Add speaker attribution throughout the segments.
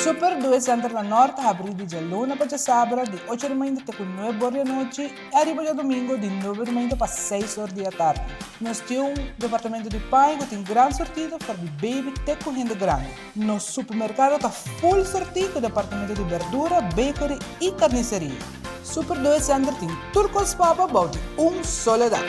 Speaker 1: Super Due Center na Nort ta habrí di djaluna pa djasabra di ocho di mainta te ku nuebe or di anochi i ariba djadumingu di nuebe di mainta pa seis or di atardi. Nos tin un departamento di paña ku tin gran sortido for di baby te ku hende grandi. Nos supermerkado ta full sortí ku departamento di berdura, bakery i karniseria. Super Due Center tin tur kos pa bo bou di un solo dak.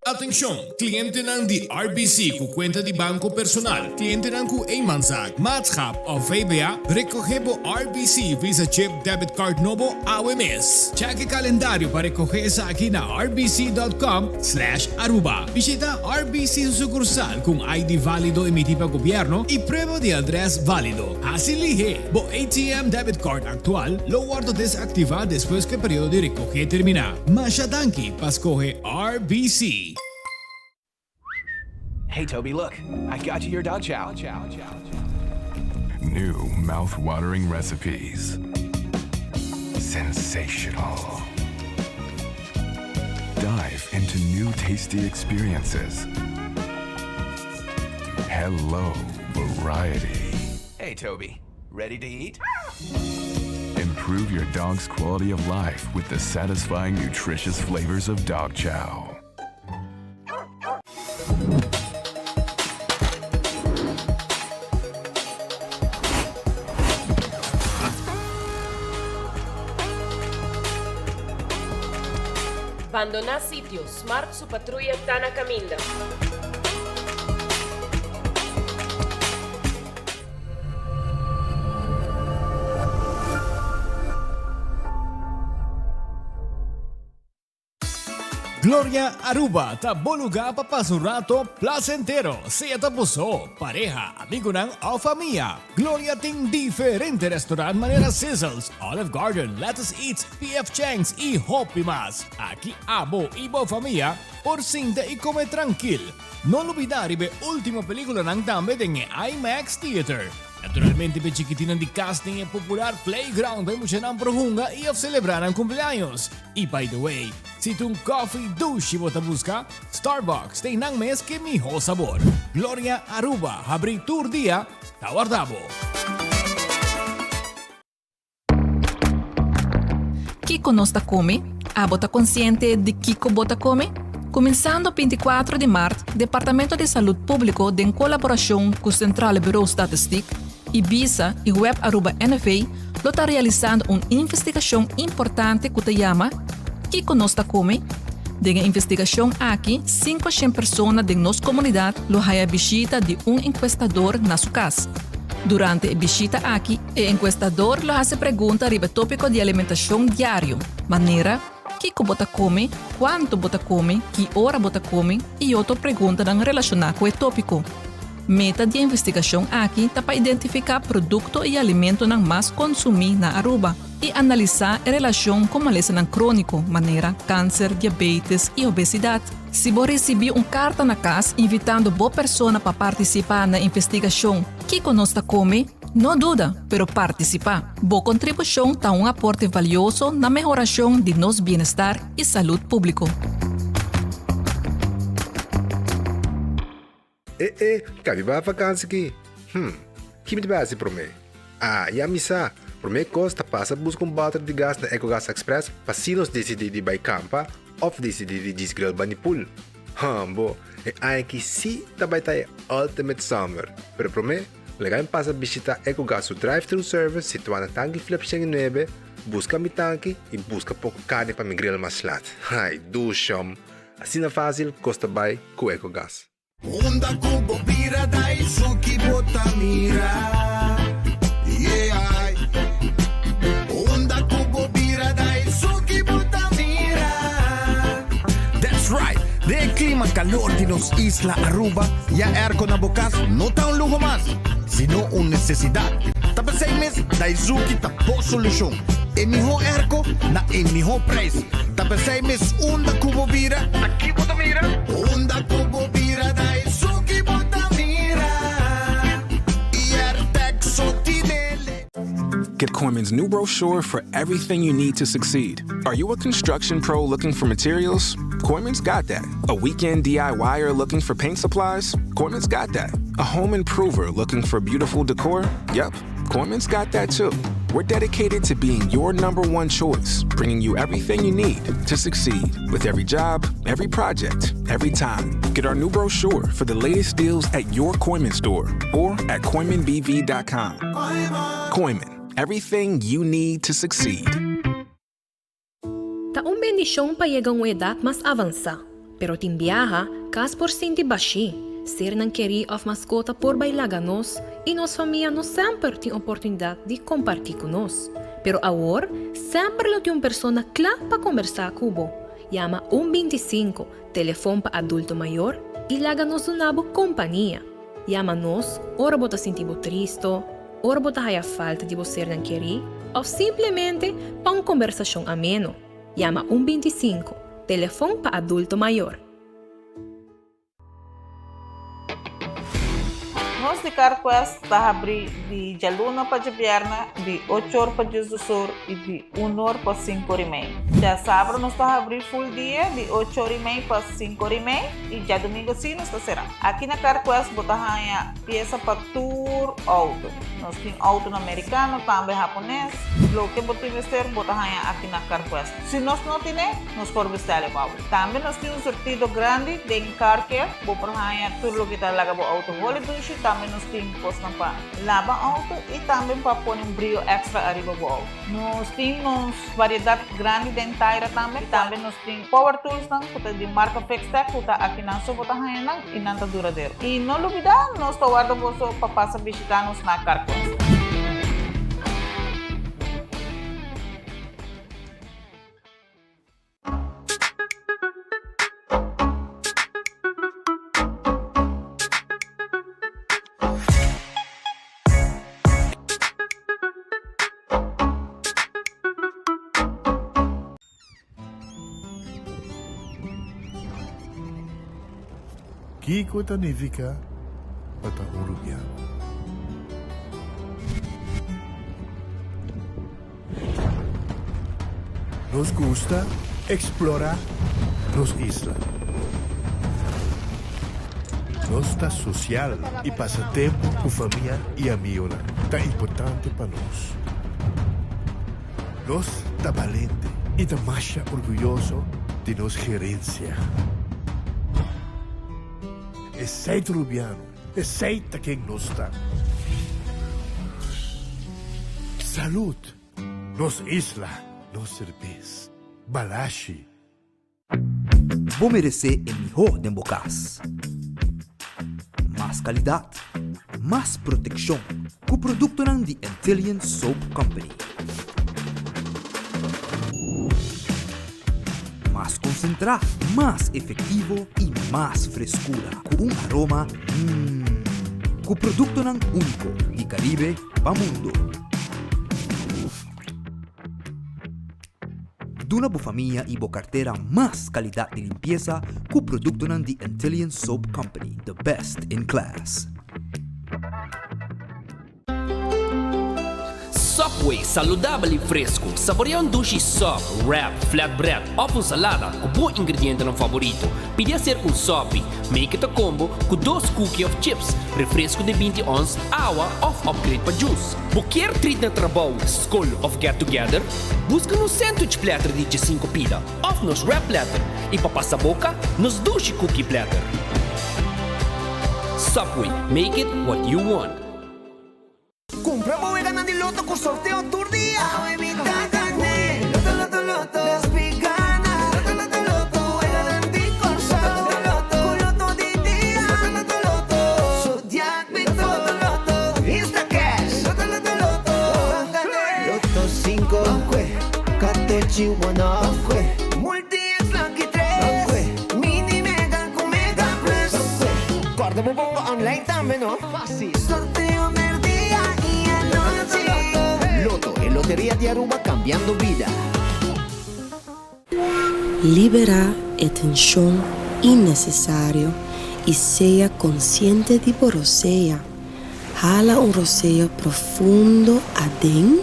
Speaker 2: Atencion! Clientenan di RBC cu cuenta di banco personal, clientenan cu eenmanszaak, maatschap of VBA, recoge bo RBC Visa Chip Debit Card nobo awe mes. Check e calendario pa recoge esaki na rbc.com slash aruba. Bishita RBC su sucursal cu un ID valido emiti pa gobierno y prueba di adres valido. Haci lihe! Bo ATM Debit Card actual lo wordo desactiva despues cu e periodo di recoge termina. Masha danki pa scoge RBC.
Speaker 3: Hey Toby, look, I got you your dog chow.
Speaker 4: New mouth-watering recipes. Sensational. Dive into new tasty experiences. Hello, variety.
Speaker 3: Hey Toby, ready to eat?
Speaker 4: Improve your dog's quality of life with the satisfying, nutritious flavors of dog chow.
Speaker 5: Bandoná sitio, Smart su patruya ta na kaminda.
Speaker 2: Gloria Aruba ta bo lugar pa pasa un rato placentero, sea ta bo so, pareha, amigonan of famia. Gloria tin diferente restaurant manera Sizzles, Olive Garden, Lettuce Eats, PF Chang's y hopi mas. Aki abo y bo famia por sinta y come trankil. No lubida riba e ultimo peliculanan tambe den e IMAX Theater. Naturalmente p'e chikitinan di cas tin e popular playground pa e muchanan por hunga y of celebra nan cumpleaños. Y by the way, si ta un coffee dushi bo ta busca, Starbucks tin nan mes ke miho sabor. Gloria Aruba habri tur dia ta warda bo.
Speaker 6: Kiko nos ta kome? Abo ta konsiente di kiko bo ta kome? Kuminsando 24 di mart, Departamento di Salud Públiko den kolaborashon ku Centrale Bureau Statistiek, Ibisa i Web Aruba NV lo ta realisando un investigashon importante ku ta yama Kiko nos ta kome? Den e investigashon aki, 500 persona den nos komunidat lo haya bishita di un enkuestador na su kas. Durante e bishita aki, E enkuestador lo hasi pregunta riba e tópiko di alimentashon diario, manera, kiko bo ta kome, kuantu bo ta kome, ki ora bo ta kome i otro preguntanan relashoná ku e tópiko. Meta di e investigashon aki ta pa identifiká produkto i alimentonan mas konsumí na Aruba i analisá e relashon ku malesanan króniko, manera kanser, diabetes i obesidat. Si bo risibí un karta na kas invitando bo persona pa partisipá na e investigashon Kiko nos ta kome? No duda, pero partisipá! Bo kontribushon ta un aporte valioso na mehorashon di nos bienestar i salud públiko.
Speaker 7: E e, ka mi bai vakansi ki? Hm, ki mi ta bai hasi promé? Ah, ya mi sa! Promé kos ta pasa buska un bòter di gas na Ecogas Express pa si nos disidí di bai kampa òf disidí di djis grill bani pool. Hambo, e aña aki sí ta bai ta e ultimate summer! Pero promé, Laga mi pasa bishita Ecogas su drive-thru service situá na Tanki Flip 109, buska mi tanki i buska poko karni pa mi grill mas lat. Ai, dushom! Asina fásil kos ta bai ku Ecogas.
Speaker 8: Unda ku bo bira dai su ki bo ta mira yeah Unda ku bo bira dai su ki bo ta mira.
Speaker 9: That's right! Den e klima kalor di nos isla Aruba, Ya airco na bo cas no ta un luho mas, sino un necesidad. Ta p'esey mes Daizuki ta bo solucion. E miho airco na e miho prijs. Ta p'esey mes unda cu bo bira, ta ki bo ta mira?
Speaker 8: Unda cu bo bira Daizuki bo ta mira.
Speaker 9: Y AirTag so tinele.
Speaker 4: Get Corman's new brochure for everything you need to succeed. Are you a construction pro looking for materials?
Speaker 10: Kooyman's got that. A weekend DIYer looking for paint supplies? Kooyman's got that. A home improver looking for beautiful decor? Yep, Kooyman's got that too. We're dedicated to being your number one choice, bringing you everything you need to succeed with every job, every project, every time. Get our new brochure for the latest deals at your Kooyman store or at KooymanBV.com. Kooyman, everything you need to succeed.
Speaker 11: Ta un bendishon pa yega un edat mas avansá, pero tin biaha, kas por sinti bashí, sernan kerí òf maskota por bai laga nos i nos famia no semper tin oportunidat di kompartí ku nos. Pero awor, semper lo tin un persona kla pa kombersá ku bo. Yama un 25, telefon pa adulto mayor, i laga nos duna bo kompania. Yama nos ora bo ta sinti bo tristo, ora bo ta haya falta di bo sernan kerí òf simplemente pa un kombersashon ameno. Yama un 25, telefon pa adulto mayor.
Speaker 12: Nos di CarQuest ta habrí di djaluna pa djabièrnè di ocho or pa diesdos or i di un or pa sinku or i mei. Djasabra nos ta habrí ful dia di ocho or i mei pa sinku or i mei i djadumingu sí nos ta será. Aki na CarQuest bo ta haña piesa pa tur outo. Nos tin outonan merikano, tambe hapones. Loke bo tin mester bo ta haña aki na CarQuest. Si nos no tine, nos por bestèl e pa bo. Tambe nos tin un surtido grandi den car care. Bo por haña tur loke ta laga bo outo hole dushi. Tambe nos tin kosnan pa laba outo i tambe pa pone un brio extra ariba bo outo. Nos tin nos variedat grandi den taira tambe. Tambe nos tin power toolsnan ku ta di marka Fixtech ku ta akinan so bo ta haña nan i nan ta duradero. I no lubida nos ta warda boso pa pasa bishita nos na Carquest.
Speaker 13: Kiko ta nifiká pa ta un rubiano? Nos gusta explora nos isla. Nos ta social y pasa tempo cu famia y amigonan ta importante pa nos. Nos ta balente y ta masha orguyoso di nos gerencia. Esey ta Rubiano, esey ta ken nos ta. Salud! Nos isla, nos serbes. Balashi.
Speaker 14: Bo meresé e mihó den bo kas. Mas kalidat, mas protekshon ku produktonan di Antillian Soap Company. Mas konsentrá, mas efektivo i mas freskura ku un aroma mmm. Ku produktonan úniko di Karibe pa mundu. Duna bo famia i bo kartera mas kalidat di limpiesa ku produktonan di Antillian Soap Company, the best in class.
Speaker 15: Subway, saludabel y fresco. Saborea un dushi sub, wrap, flatbread of un salada cu bo ingredientenan favorito. Pidi hacer un sopi. Make it a combo cu dos cookie of chips, refresco di binti ons, awa of upgrade pa juice. Bo kier treat na trabou, scol of get together? Busca nos sandwich platter di diesinco pida of nos wrap platter y pa pasa boca, nos dushi cookie platter. Subway, make it what you want.
Speaker 8: Kumpra bo weganan di loto ku sorteo tur dia. Awe mi ta gané. Loto, loto, loto. Nos pi gana. Loto, loto, loto. Weganan di Kòrsou. Loto, loto, ku loto di dia. Loto, loto, loto. Zodiac Bito. Loto, loto. Instacash. Loto, loto, loto. Ban gané. Loto sinku. Katochi one off. Multi X lucky tres. Mini mega ku mega plus. Kòrda bo bonga online tambe no. Sorteo merdia y anochi.
Speaker 16: Lotto, e loteria di Aruba cambiando bida.
Speaker 17: Liberá e tenshon innesesario i sea konsiente di bo rosea. Hala un rosea profundo aden.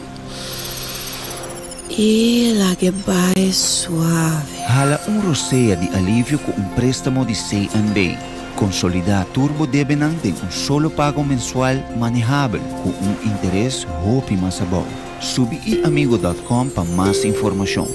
Speaker 17: I lag'e bai suave.
Speaker 16: Hala un rosea di alivio ku un préstamo di CNB. Konsolidá tur bo debenan den un solo pago mensual manehabel ku un interes hopi mas abou. Subi iamigo dòt kòm pa mas informashon.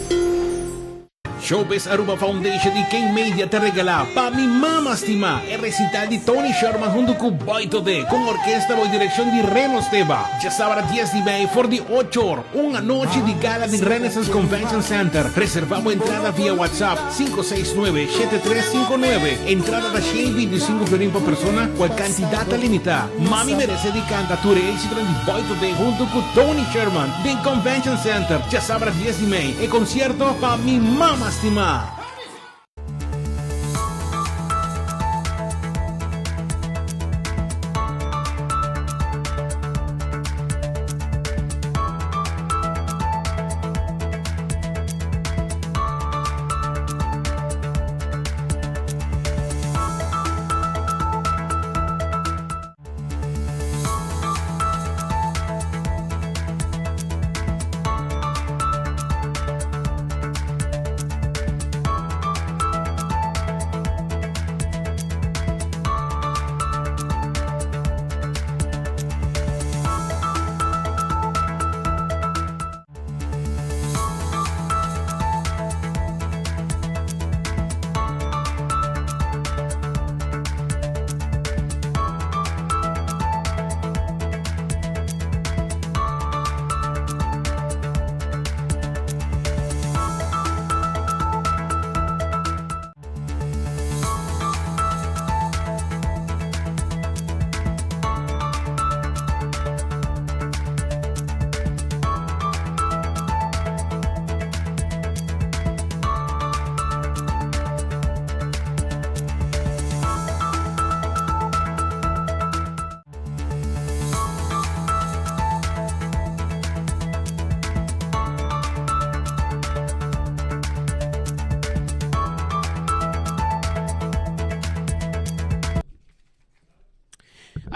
Speaker 18: Showbiz Aruba Foundation y King Media ta regala Pa Mi Mama Stima e recital di Tony Sherman hunto cu Boy Todé cu un orkesta bao direccion di Reno Steba. Djasabra dies di mei for di ocho or, un anochi di gala den Renaissance Convention Center. Reserva bo entrada via WhatsApp 569 7359. Entrada ta 125 florin pa persona, cual cantidad ta limita. Mami merece di canta tur e exitonan di Boy Todé hunto cu Tony Sherman den Convention Center djasabra dies di mei. E concierto pa mi mama stima.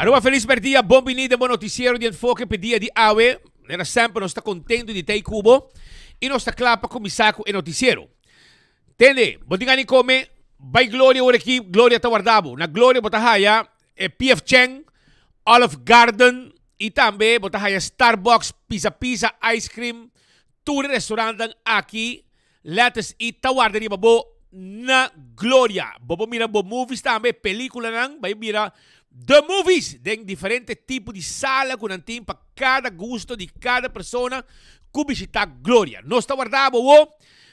Speaker 19: Aruba feliz merdia, bon bini den bo noticiero di Enfoke p'e dia di awe. Manera semper nos ta contento di ta ei cu bo y nos ta cla pa cuminsa cu e noticiero. Tende, bo tin gana di come, bay Gloria ora aki, Gloria ta warda bo. Na Gloria bo ta haya e PF Chang, Olive Garden y tambe bo ta haya Starbucks, Pizza Pizza, Ice Cream, tur e restaurantnan aki Letters y ta warda riba bo na Gloria. Bo por mira bo movies tambe, peliculanan, bay mira the movies den diferente tipo di sala cu nan tin pa cada gusto di cada persona cu bishita Gloria. Nos ta warda bo wo.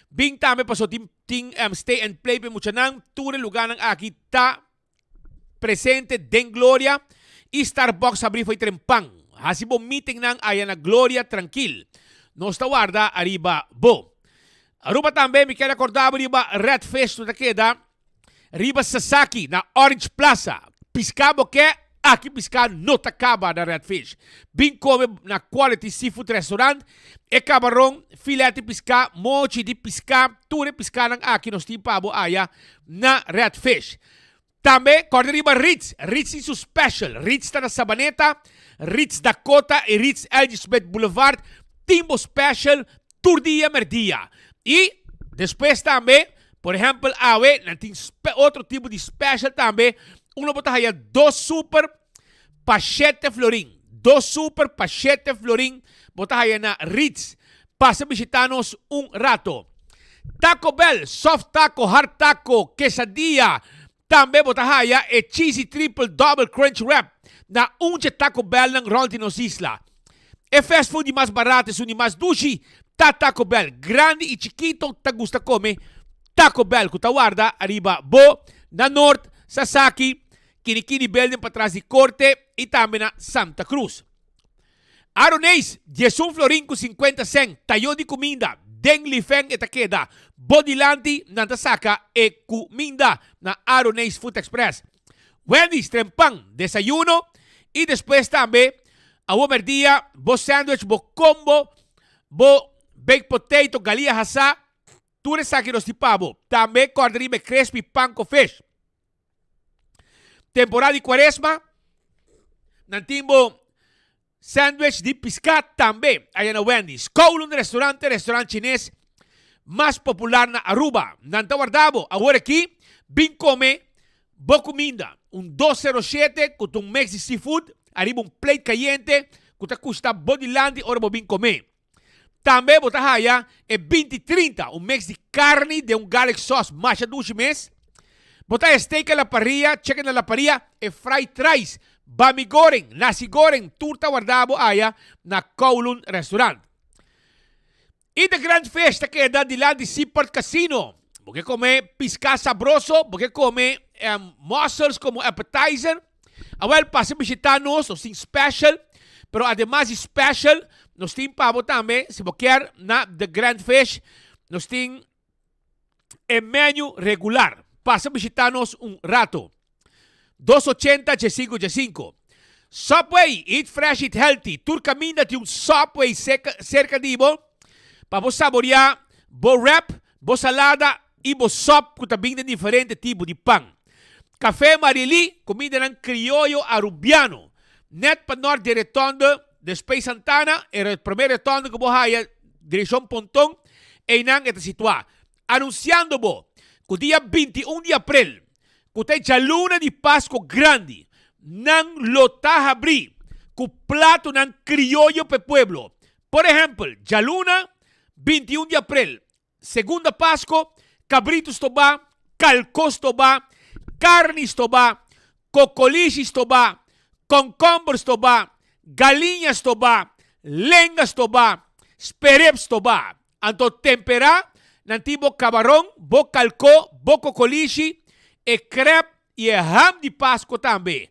Speaker 19: Bin tambe paso tin tin stay and play pa e muchanan. Tur e lugarnan aki ta presente den Gloria y Starbucks habri fo'i trempan. Haci bo meetingnan aya na Gloria trankil. Nos ta warda ariba bo. Aruba tambe mi kier acorda bo riba Red Fish cu ta keda riba Sasaki na Orange Plaza. Pisca bo ke? Aki pisca no ta caba na Red Fish. Bin come na Quality Seafood Restaurant. E cabaron, filet di pisca, mochi di pisca, tur e piscanan aki nos tin pa bo aya na Red Fish. Tambe corda riba Ritz. Ritz tin su special. Ritz ta na Sabaneta, Ritz Dakota y Ritz LG Smith Boulevard tin bo special tur dia merdia. Y despues tambe, por ehempel awe nan tin otro tipo di special tambe. Uno bo ta haya dos super pa shete florin. Dos super pa shete florin bo ta haya na Ritz. Pasa bishita nos un rato. Taco Bell, soft taco, hard taco, quesadilla. Tambe bo ta haya e cheesy triple double crunch wrap na un dje Taco Bellnan rond di nos isla. E fast food di mas barato esun di mas dushi ta Taco Bell. Grandi y chikito ta gusta come Taco Bell cu ta warda ariba bo na Noord, Sasaki, Kinikini Building patras di Corte y tambe na Santa Cruz. Aroneis, diesun florin ku sinkuenta sèn, tayó di kuminda, den Lifeng e ta keda. Bo dilanti nan ta saka e kuminda na Aroneis Food Express. Wendy's trempan desayuno i despues tambe awor mèrdia bo sandwich, bo kombo, bo baked potato, galia hasá, tur esaki nos tin pa bo. Tambe kòrda riba e crispy panko fish. Temporada di Cuaresma, nan tin bo. Sandwich di piská tambe aya na Wendy's. Kowloon Restaurant ta e restaurant chines mas popular na Aruba. Nan ta warda bo awor aki bin kome bo kuminda. Un 207 ku ta un mix di seafood ariba un plate kayente ku ta kusta bo dilanti ora bo bin kome. Tambe bo ta haya e 20 30, un mix di carni den un garlic sauce masha dushi mes. Bo ta haya steak a la parrilla, chicken a la parrilla e fried rice, bami goreng, nasi goreng, tur ta warda bo aya na Kowloon Restaurant. Y The Grand Fish ta keda dilanti Seaport Casino. Bo ke come pisca sabroso, bo ke come mussels como appetizer. Awel, pasa bishita nos, nos tin special, pero ademas di special, nos tin pa bo tambe, si bo kier na The Grand Fish, nos tin e menu regular. Pasa bishita nos un rato. 280 15 15. Subway, eat fresh, eat healthy. Tur caminda tin un Subway cerca di bo pa bo saborea bo wrap, bo salada y bo sop cu ta bin den diferente tipo di pan. Café Marily, cumindanan crioyo Arubiano. Net pa nort di retonde despues Santana, e prome retonde cu bo haya direccion Ponton, eynan e ta situa. Anunciando bo cu dia 21 di april, cu ta e djaluna di Pasco Grandi, nan lo ta habri cu platonan crioyo p'e pueblo. Por ehempel, djaluna 21 di april, Segunda Pasco, cabrito stobá, calcó stobá, carni stobá, cocolishi stobá, concomber stobá, galiña stobá, lenga stobá, sperep stobá. Anto temperá, nan tin bo cabaron, bo calcó, bo cocolishi, e crep i e ham di Pasco tambe.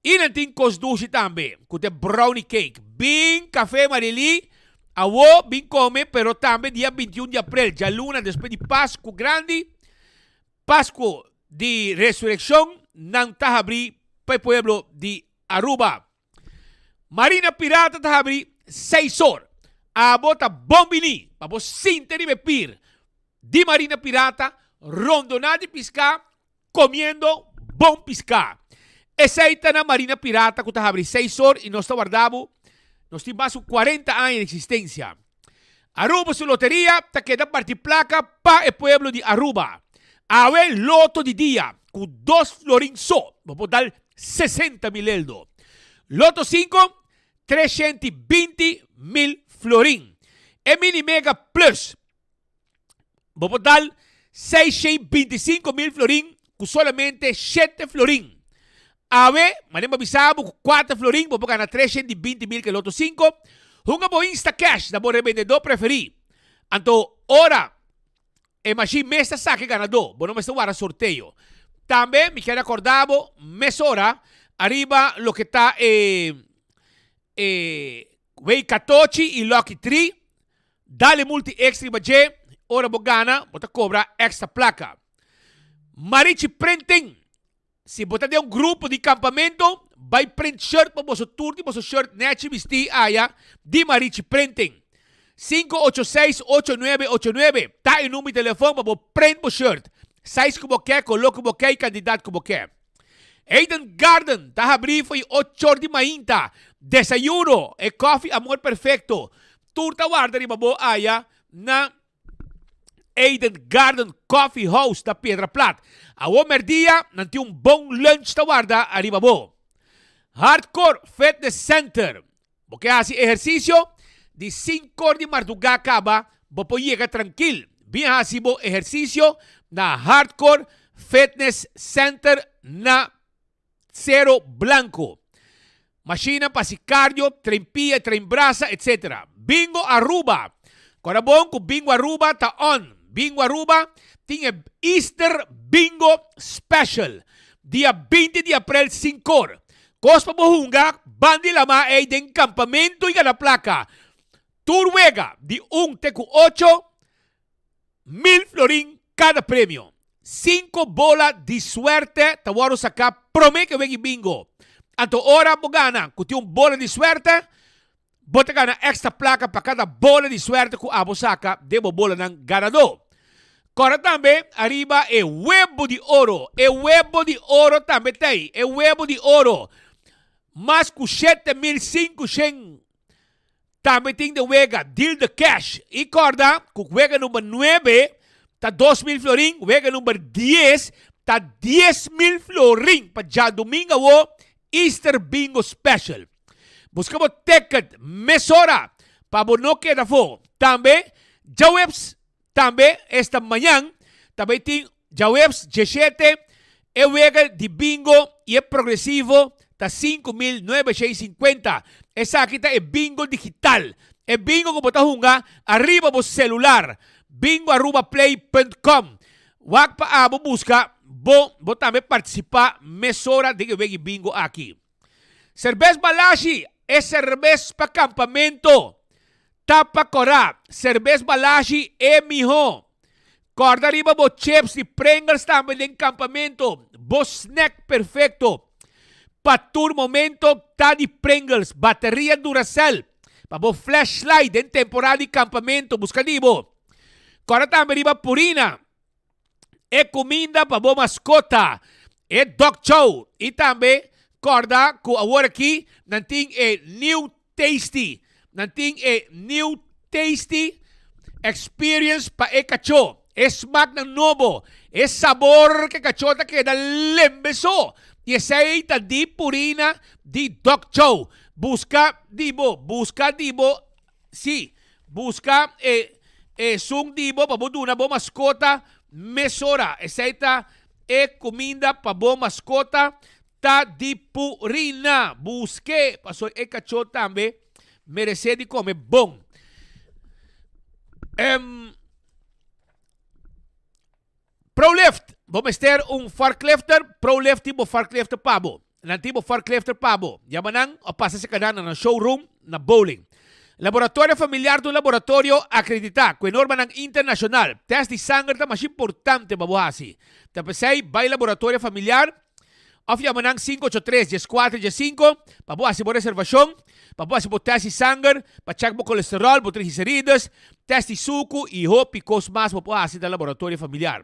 Speaker 19: I nan tin kos dushi tambe, ku ta e brownie cake. Bin Café Marilí awo bin kome, pero tambe dia 21 di aprel, djaluna despues di Pascu Grandi, Pascu di Resurekshon, nan ta habrí pa e pueblo di Aruba. Marina Pirata ta habrí seis or. Abo ta bon biní pa bo sinta riba e pir di Marina Pirata, rondoná di piská Comiendo bon pisca. Esey ta na Marina Pirata cu ta habri seis or y nos ta warda bo. Nos tin mas cu 40 aña di existencia. Aruba su loteria ta keda parti placa pa e pueblo di Aruba. Awe loto di dia cu dos florin so bo por dal 60 mil eldo. Loto 5, 320 mil florin. E mini mega plus Bo por dal 625 mil florin ku solamente 7 florin. Awe, manera bo bisa bo ku 4 florin bo por gana 320 mil ku e loto 5. Hunga bo Instacash na bo rebendedó preferí. Anto ora e mashin mes ta saka e ganadó, bo no mester warda sorteo. Tambe mi kier akorda bo mesora ariba loke ta e e Wei Katochi i Lucky Tree. Dale multi extra riba dje, ora bo gana bo ta cobra extra placa. Marichi Printing, Si bo ta den un grupo di campamento, bay print shirt pa boso tur di boso shirt nechi bisti aya di Marichi Printing. 586-8989 ta e number di telefon pa bo print bo shirt, size cu bo ke, color cu bo ke y cantidad cu bo ke. Eden Garden ta habrí for di ochor di mainta. Desayuno, e koffie Amor Perfecto. Tur ta warda riba bo aya na Eden Garden Coffee House na Piedra Plat. Awo merdia nan tin un bon lunch ta warda ariba bo. Hardcore Fitness Center. Bo ke hasi ehersisio? Di sinkor di mardugá kaba bo por yega trankil. Bin hasi bo ehersisio na Hardcore Fitness Center na Cero Blanco. Mashinnan pa hasi cardio, train pia, train brasa, etc. Bingo Aruba! Kora bon ku Bingo Aruba ta on. Bingo Aruba tin e Easter Bingo Special dia 20 di aprel sinkor. Kos pa bo hunga ban di lama ei den kampamentu i gana plaka. Tur wega di un te ku ocho mil florin kada premio. Sinku bola di suerte ta wòrdu saká promé ke wega i bingo. Anto ora bo gana ku tin un bola di suerte, bo ta gana èkstra plaka pa kada bola di suerte ku abo saka den bo bolanan ganadó. Kòrda tambe ariba e webo di oro. E webo di oro tambe ta ei. E webo di oro. Mas ku 7500 tambe tin den wega Deal the Cash. I kòrda ku wega number nuebe ta 2000 florin, wega number dies ta 10,000 florin pa djadumingu awo Easter Bingo Special. Buska bo ticket mesora pa bo no keda afó. Tambe djaweps tambe esta mañan ta bay tin djaweps djeshete e wega di bingo y e progresivo ta 5950. Esaki ta e bingo digital. E bingo cu bo ta hunga ariba bo celular. Bingoarubaplay.com Wak pa abo busca bo bo tambe participa mesora den e wega di bingo aki. Serbes Balashi, e serbes pa kampamento. Tapa kòrá, serbes Balashi e mihó. Kòrda riba bo chips di Pringles tambe den kampamento. Bo snack perfekto pa tur momento ta di Pringles, bateria Duracell pa bo flashlight den temporada di kampamento. Buska di bo. Kòrda tambe riba Purina. E kuminda pa bo maskota, e dog chow i tambe kòrda ku awor aki nan tin e new tasty, nan tin e new tasty experience pa e kachó, e smaknan nobo, e sabor ku e kachó ta keda lembe so i esei ta di Purina di dog chow. Buska di bo, buska di bo Sí, buska e esun di bo pa bo duna bo maskota mesora. Esei ta e kuminda pa bo maskota ta di Purina. Busk'é, pasobra e kachó tambe meresé di kome bon. Prolift, Bo mester un forklifter? Prolift tin bo forklifter pa bo. Nan tin bo forklifter pa bo. Yama nan o pasa serka nan na nan showroom na Bowling. Laboratorio Familiar ta un laboratorio akreditá ku e normanan internashonal. Tèst di sanger ta masha importante pa bo hasi. Ta p'esei bai Laboratorio Familiar Of yama nan 583 14 15 pa bo hasi bo reservashon, pa bo hasi bo tèst di sanger, pa chèk bo kolesteròl, bo triglicerides, tèst di suku i hopi kos mas bo por hasi na Laboratorio Familiar.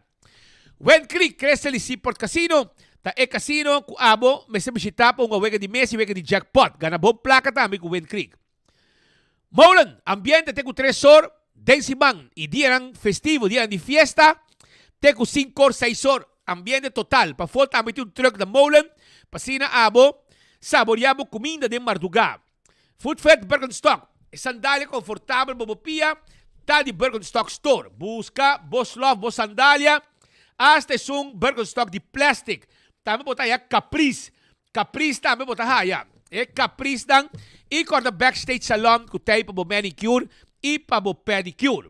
Speaker 19: Wind Creek Crystal i Seaport Casino ta e kasino ku abo mester bishitá pa hunga wega di mes i wega di jackpot. Gana bon plaka tambe ku Wind Creek. Molen, ambiente te ku tres or den siman i dianan festivo, dianan di fiesta, te ku sinku or, seis or. Ambiente total. Pafó tambe tin un truck na Molen pa asina abo saboreá bo kuminda den mardugá. Footfit Birkenstock, e sandalia konfortabel pa bo pia ta di Birkenstock Store. Buska bo slof, bo sandalia, asta esun Birkenstock di plastic. Tambe bo ta haña Caprice Caprice tambe bo ta haya. E Capricenan y corda Backstage Salon cu tey pa bo manicure y pa bo pedicure.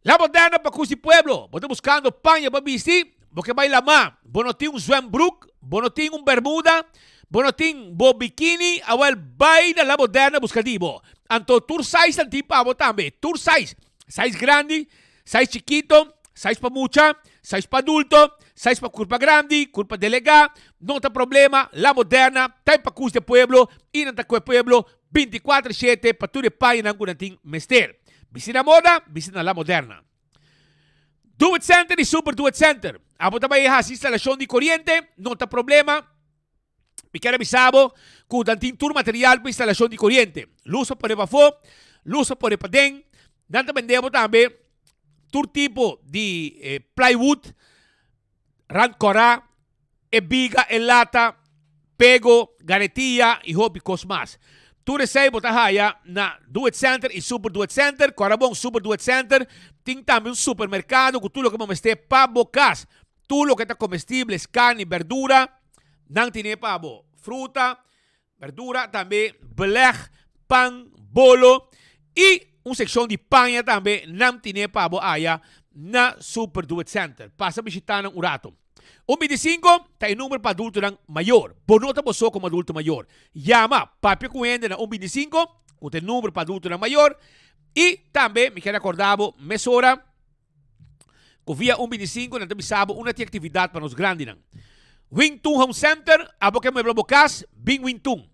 Speaker 19: La Moderna pa cus di pueblo. Bo ta buscando paña pa bisti? Bo ke bay lama? Bo no tin un zwembroek? Bo no tin un bermuda? Bo no tin bo bikini? Awel bay na La Moderna busca di bo. Anto tur size nan tin pa bo tambe. Tur size. Size grandi, Size chikito, size pa mucha, size pa adulto, size pa kurpa grandi, kurpa delegá, no ta problema, La Moderna ta e pakus di e pueblo i nan ta ku e pueblo bintikuater shete pa tur e pañanan ku nan tin mester. Bisti na moda, bisti na La Moderna. Do It Center i Super Do It Center. Abo ta bai hasi instalashon di koriente, no ta problema. Mi kier a bisa bo ku nan tin tur material pa instalashon di koriente. Lus pa pone pafó, lus pa pone paden. Nan ta bende bo tambe tur tipo di plywood, rand kòrá, e biga, e lata, pego, garetia i hopi kos mas. Tur esei bo ta haya na Do It Center i Super Do It Center. Kòrda bon, Super Do It Center tin tambe un supermerkado ku tur loke bo mester pa bo kas. Tur loke ta comestibles, carni, berdura, nan tine pa bo. Fruta, berdura, tambe beleg, pan, bolo y un seccion di paña tambe nan tine pa bo aya na Super Do It Center. Pasa bishita nan un rato. Un 25 ta e number pa adultonan mayor. Bo no ta bo so como adulto mayor. Yama, papia cu hende na un 25 cu ta e number pa adultonan mayor. Y tambe mi kier acorda bo mesora. Ku via un 25 nan ta bisa bo una ti aktividat pa nos grandinan. Wing Tun Home Center, abo ke muebla bo kas, bin Wing Tun.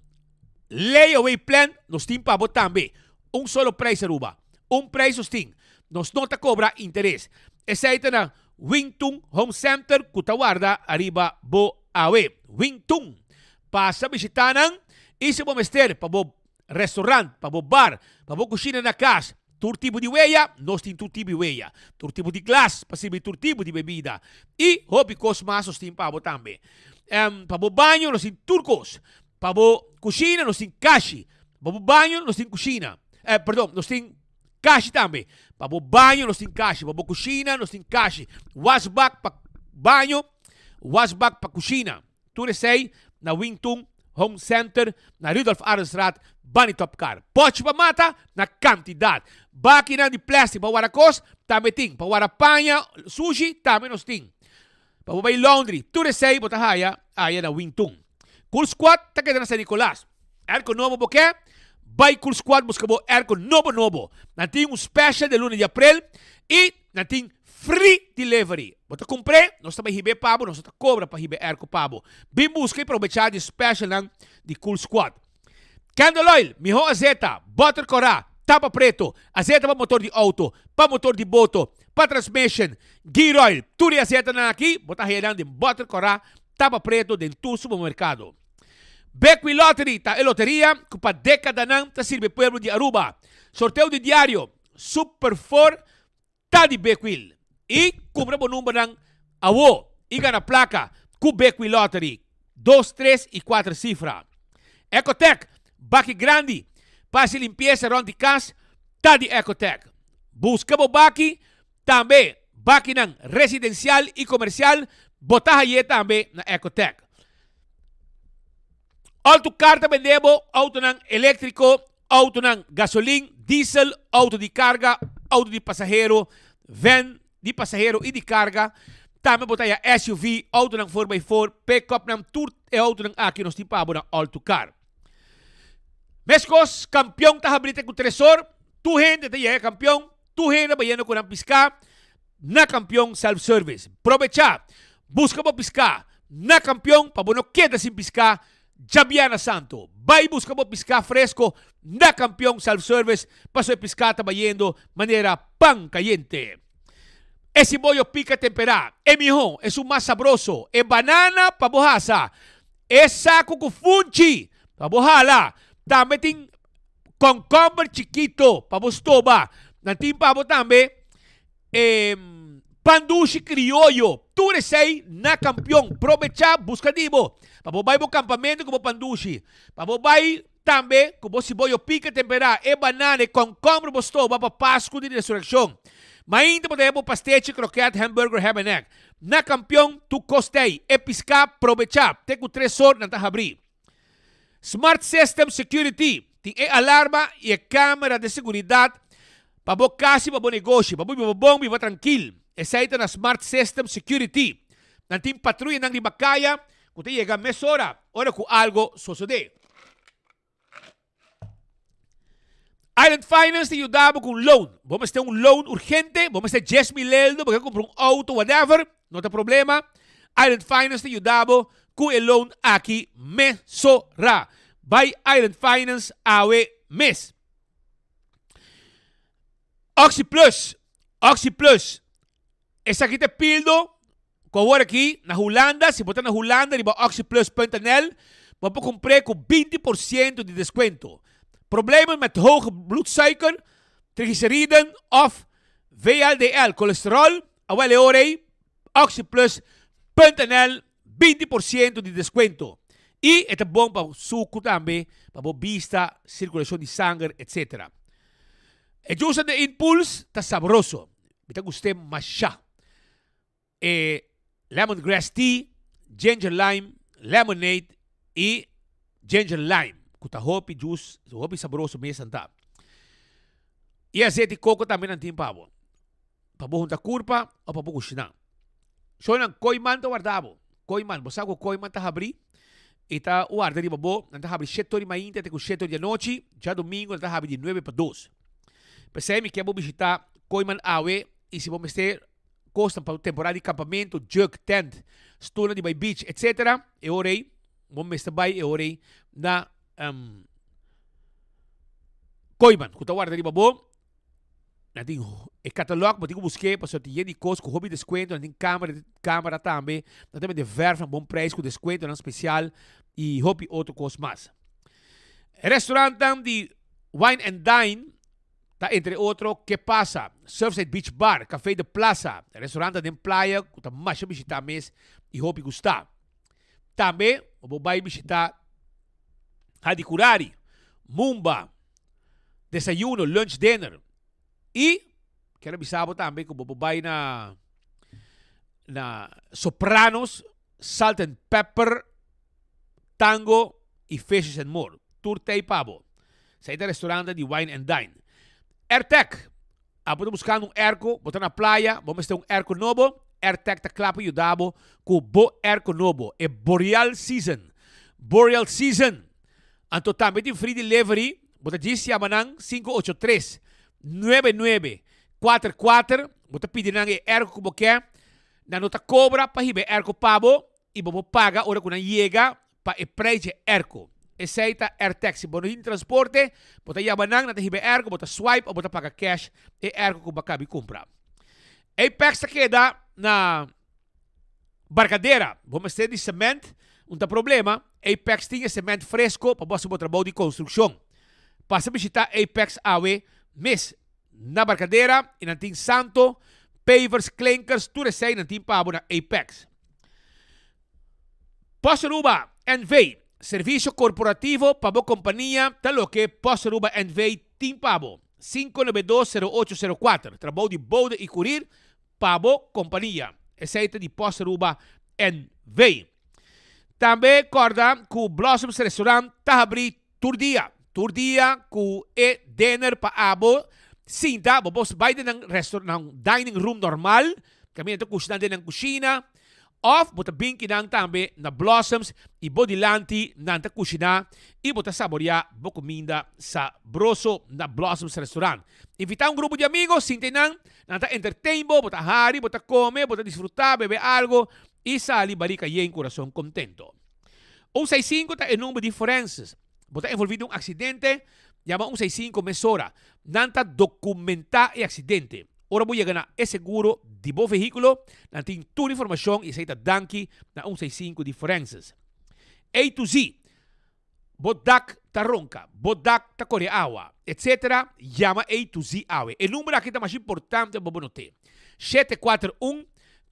Speaker 19: Layaway plan nos tin pa bo tambe. Un solo prijs Aruba. Un prijs nos tin. Nos no ta kobra interes. Esei ta na Wing Tun Home Center ku ta warda ariba bo awe. Wing Tun. Pasa bishita nan y si bo mester pa bo restaurant, pa bo bar, pa bo cushina na cas, tur tipo di weya, nos tin tur tipo di weya, tur tipo di glas pa sirbi tur tipo di bebida y hopi cos mas nos tin pa bo tambe. Pa bo baño nos tin tur cos, pa bo cushina nos tin kashi, pa bo baño nos tin cushina, perdon, nos tin kashi tambe, pa bo baño nos tin kashi, pa bo cushina nos tin kashi, wasbak pa baño, wasbak pa cushina. Tur esei na Wingtun Home Center na Rudolf Arendstraat, Bunny Top Car. Pochi pa mata na kantidat. Bakinan di plastic pa wara kos tambe tin. Pa wara paña sushi tambe nos tin. Pa bo bai laundry, tur esei bo ta haya aya na Wingtun. Cool Squad ta keda na San Nicolas. Airco nobo bo ke? Bai Cool Squad buska bo airco nobo nobo. Nan tin un special den luna di april y nan tin free delivery. Bo ta cumpr'e, nos ta bai hib'e pa bo, nos no ta cobra pa hib'e airco pa bo. Bin busca y probecha di specialnan di Cool Squad. Candle oil, miho azeta, butter cora, tapa preto, azeta pa motor di auto, pa motor di boto, pa transmission, gear oil, tur e azetanan aki bo ta haya nan den butter cora, tapa preto den tur supermercado. Bekwin Lottery ta e loteria cu pa decadanan ta sirbi pueblo di Aruba. Sorteo di diario Super Four ta di Bekwil. Y cumpra bo numbernan awo y gana placa cu Bekwin Lottery, dos, tres y cuater cifra. Ecotec, baki grandi pa haci limpieza rond di cas ta di Ecotec. Busca bo baki tambe bakinan residencial y comercial bo ta haye tambe na Ecotec. Autocar ta bende bo autonan eléctrico, autonan gasolin, diesel, auto di carga, auto di pasahero, van di pasahero y di carga. Tambe bo ta haya SUV, autonan 4x4, pick-upnan, tur e autonan aki nos tin pa bo na Autocar. Mescos, campeon ta habri te cu tresor, tur hende ta yega campeon, tur hende bayendo cu nan pisca. Na Kampion Self Service. Probechá! Buska bo piská na Kampion pa bo no keda sin piská djabièrnè santu. Bai buska bo piská fresko na Kampion Self Service paso e piská ta bayendo manera pan kayente. E siboyo pika temperá, e mihó, esun mas sabroso, e banana pa bo hasa, e saku ku funchi pa bo hala. Tambe tin Kònkòmber chikito pa bo stoba. Nan tin pa bo tambe e pan dushi krioyo. Tur esei na Kampion. Probechá buska di bo pa bo bai bo kampamentu ku bo pan dushi. Pa bo bai tambe ku bo siboyo pika temperá, e banana, e kònkòmber bo stoba pa Pasku di Resurekshon. Mainta bo ta haya bo pastechi, kroket, hamburger, ham en egg. Na Kampion tur kos t'ei. E piská probechá te ku tresor nan ta habrí. Smart System Security tin e alarma y e camera de seguridad pa bo cas y pa bo negoshi, pa bo biba bon, biba trankil. Esey ta na Smart System Security. Nan tin patruyanan riba caya cu ta yega mesora ora cu algo sosode. Island Finance ta yuda bo cu un loan. Bo mester un loan urgente, bo mester 10,000 eldo, bo ke cumpra un auto, whatever, no ta problema. Island Finance ta yuda bo cu e loan aki mesora. Bai Island Finance awe mes. Oxi Plus, Oxi Plus, esaki ta e pildo Ku awor aki na Hulanda, si bo ta na Hulanda riba oxyplus.nl, bo por kumpr'é ku 20% di deskuento. Problemen met hoge bloedsuiker, triglyceriden òf VLDL kolesterol, awel e ora ei oxyplus.nl 20% di deskuento. I e ta bon pa suku tambe, pa bo bista, sirkulashon di sanger, etc. E juice di Impuls ta sabroso. Mi ta gust'é mashá. E lemon grass tea, ginger lime, lemonade y ginger lime cu ta hopi juice, hopi sabroso mes nan ta. Y azeti coco tambe nan tin pa bo. Pa bo hunta curpa o pa bo cushina. Shonan Kooiman ta warda bo. Kooiman, bo sa cu Kooiman ta habri y ta warda riba bo. Nan ta habri shete ora di mainta te cu shete ora di anochi. Djadomingo nan ta habri di nuebe pa dos. P'esei mi kier bo bishita Kooiman awe y si bo mester kosnan pa temporada di kampamentu, juk, tent, stulnan di bai beach, etc. E ora ei, bo mester bai e ora ei na um, Kooiman, ku ta warda riba bo. Nan tin e catalog, bo tin ku busk'é pasobra tin yen di kos ku hopi deskuento, nan tin kamera kamera tambe, nan ta bende verf na bon preis ku deskuentonan spesial i hopi otro kos mas. E restaurantnan di Wine and Dine ta entre otro Que Pasa, Surfside Beach Bar, Café de Plaza, restaurantnan den playa ku ta masha bishitá mes i hopi gustá. Tambe bo por bai bishitá Hadicurari, Mumba, desayuno, lunch, dinner. Y quiero avisa bo tambe cu bo por bay na na Sopranos, Salt and Pepper, Tango y Fishes and More. Tur tey pa bo. Esey ta restaurante di Wine and Dine. Airtec, Abo ta buscando un airco, bo ta na playa, bo mester un airco nobo, Airtec ta cla pa yuda bo cu bo airco nobo. E Boreal Season. Boreal Season! Anto tambe tin free delivery, bo ta djis yama nan 583 9944, bo ta pidi nan e airco cu bo ke, nan no ta cobra pa hiba e airco pa bo y bo por paga ora cu nan yega pa e prijs dje airco. Esey ta Airtaxi. Si bo no tin transporte, bo ta yama nan, nan ta hiba e airco, bo ta swipe of bo ta paga cash e airco cu bo a cabi cumpra. Apex ta keda na Barcadera. Bo mester di cement, un ta problema. Apex tin e cement fresco pa bo haci bo trabou di construccion. Pasa bishita Apex awe mes na Barcadera y nan tin santo, pavers, klinkers, tur esey nan tin pa bo na Apex. Post Aruba NV, Servicio corporativo pa bo compania ta loke Post Aruba NV tin pa bo. 592 0804, Trabou di bode y curir pa bo compania. Esey ta di Post Aruba NV. Tambe corda cu Blossoms Restaurant ta habri tur dia. Tur dia cu e dinner pa abo sinta. Bo por bay den nan restaurant, nan dining room normal. Caminda ta cushina den nan cushina. Of bo ta bin kinan tambe na Blossoms y bo dilanti nan ta cushiná y bo ta saboreá bo cuminda sabroso na Blossoms Restaurant. Invitá un grupo di amigo, sinta einan, nan ta entertain bo, bo ta hari, bo ta come, bo ta disfrutá, bebe algo y sali barica yen curason contento. Un seis sinku ta e number di forenses. Bo ta envolví den un accidente? Yama un seis sinku mesora. Nan ta documentá e accidente. Ora bo yega na e seguro di bo vehíkulo, nan tin tur informashon i esei ta danki na un seis sinku di Forenses. A to Z, Bo dak ta ronka, bo dak ta kore awa, etc. Yama A to Z awe. E number aki ta masha importante pa bo not'é, 741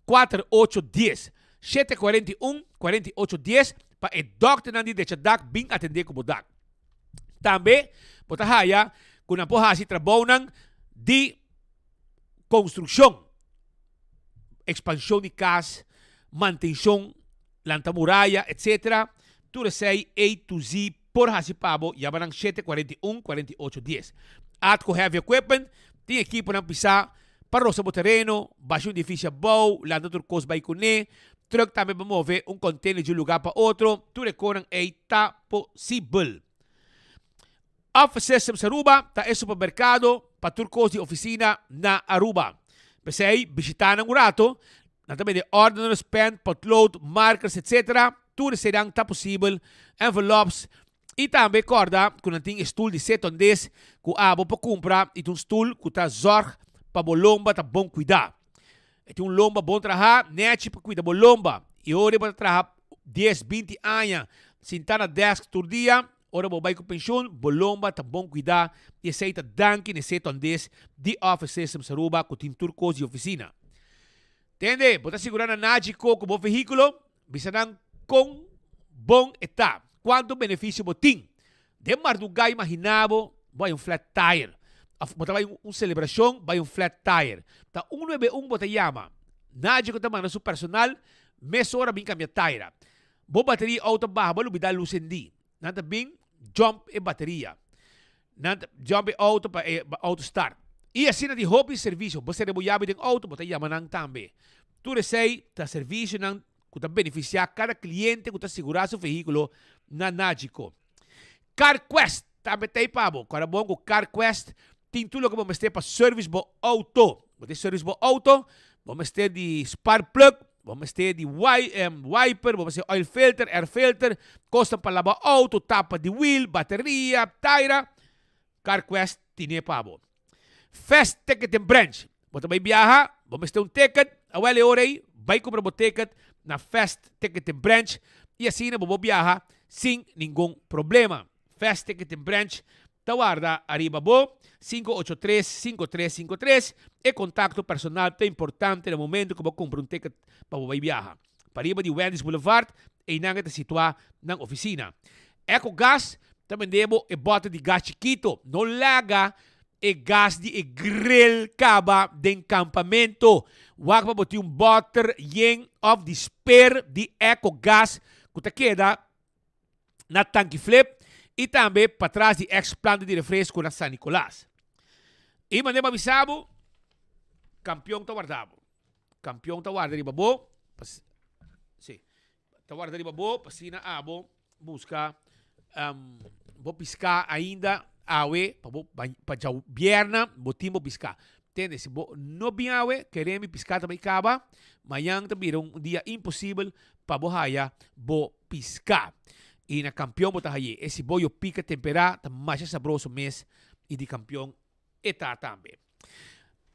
Speaker 19: 4810, 741 4810, pa e dòkternan di drecha dak bin atendé ku bo dak. Tambe bo ta haya ku nan por hasi trabounan di konstrukshon, ekspanshon di kas, mantenshon, lanta muraya, etc. Tur esei A to Z por hasi pa bo, yama nan 741 48 10. Atco Heavy Equipment tin ekiponan pisá pa rosa bo tereno, basha un edifisio abou, lanta tur kos bai kuné, truck tambe pa move un container di un lugar pa otro, tur e konan ei ta posibel. Office Systems Aruba ta e supermercado pa tur cos di oficina na Aruba. P'esey, bishita nan un rato, nan ta bende ordeners, pen, potlood, markers etc. Tur eseynan ta posibel, envelops, y tambe corda cu nan tin e stoel di setondes cu abo por cumpra y ta un stoel cu ta zorg pa bo lomba ta bon cuida. E tin un lomba bon trahá, nèchi pa kuida bo lomba. I ora bo ta traha dies, binti aña sintá na dèsk tur dia, ora bo bai ku penshun, bo lomba ta bon kuidá i esei ta danki na e setondes di Office Systems Aruba ku tin tur kos di ofisina. Tende, bo ta sigurá na Nagico ku bo vehíkulo? Bisa nan kon bon e ta, kuantu benefisio bo tin. Den mardugá imaginá bo bo hay un flat tire of bo ta bai un celebracion bai un flat tire. Ta un nuebe un bo ta yama. Naji cu ta manda su personal mesora bin cambia tire. Bo bateria auto baha bo a lubida luz endi. Nan ta bin jump e bateria. Nan ta jump e auto pa e auto start. Y asina tin hopi servicio. Bo sera bo yabi den auto bo ta yama nan tambe. Tur esey ta servicionan cu ta beneficia cada cliente cu ta sigura su vehiculo na Nagico. CarQuest tambe ta ei pa bo. Kòrda bon ku CarQuest tin tur loke bo mester pa service bo outo. Bo tin service bo outo, bo mester di spark plug, bo mester di wiper, bo mester oil filter, air filter, kosnan pa laba outo, tapa di wiel, bateria, taira. CarQuest tine pa bo. Fast Ticketing Branch. Bo ta bai biaha, bo mester un ticket, awel e ora ei, bai kumpra bo ticket na Fast Ticketing Branch i asina bo por biaha sin ningun problema. Fast Ticketing Branch ta warda ariba bo, 583 5353. E kontakto personal ta importante na momento ku bo kumpra un ticket pa bo bai biaha. Pariba di Wendy's Boulevard, einan e ta situá nan ofisina. Ecogas ta bende bo e bòter di gas chikito. No laga e gas di e grill kaba den kampamento. Wak pa bo tin un bòter yen òf di sper di Ecogas ku ta keda na Tanki Flip i tambe patras di ex planta di refresco na San Nicolas. I manera bo a bisa bo, kampion ta warda bo. Kampion ta warda riba bo, si, ta warda riba bo pa asina abo buska bo piská ainda awe pa bo pa djabièrnè bo tin bo piská. Tende, si bo no bin awe, kere mi piská ta bai kaba, mañan ta bira un dia imposibel pa bo haya bo piská. I na kampion bo ta hay'é. E siboyo pika temperá ta masha sabroso mes i di kampion e ta tambe.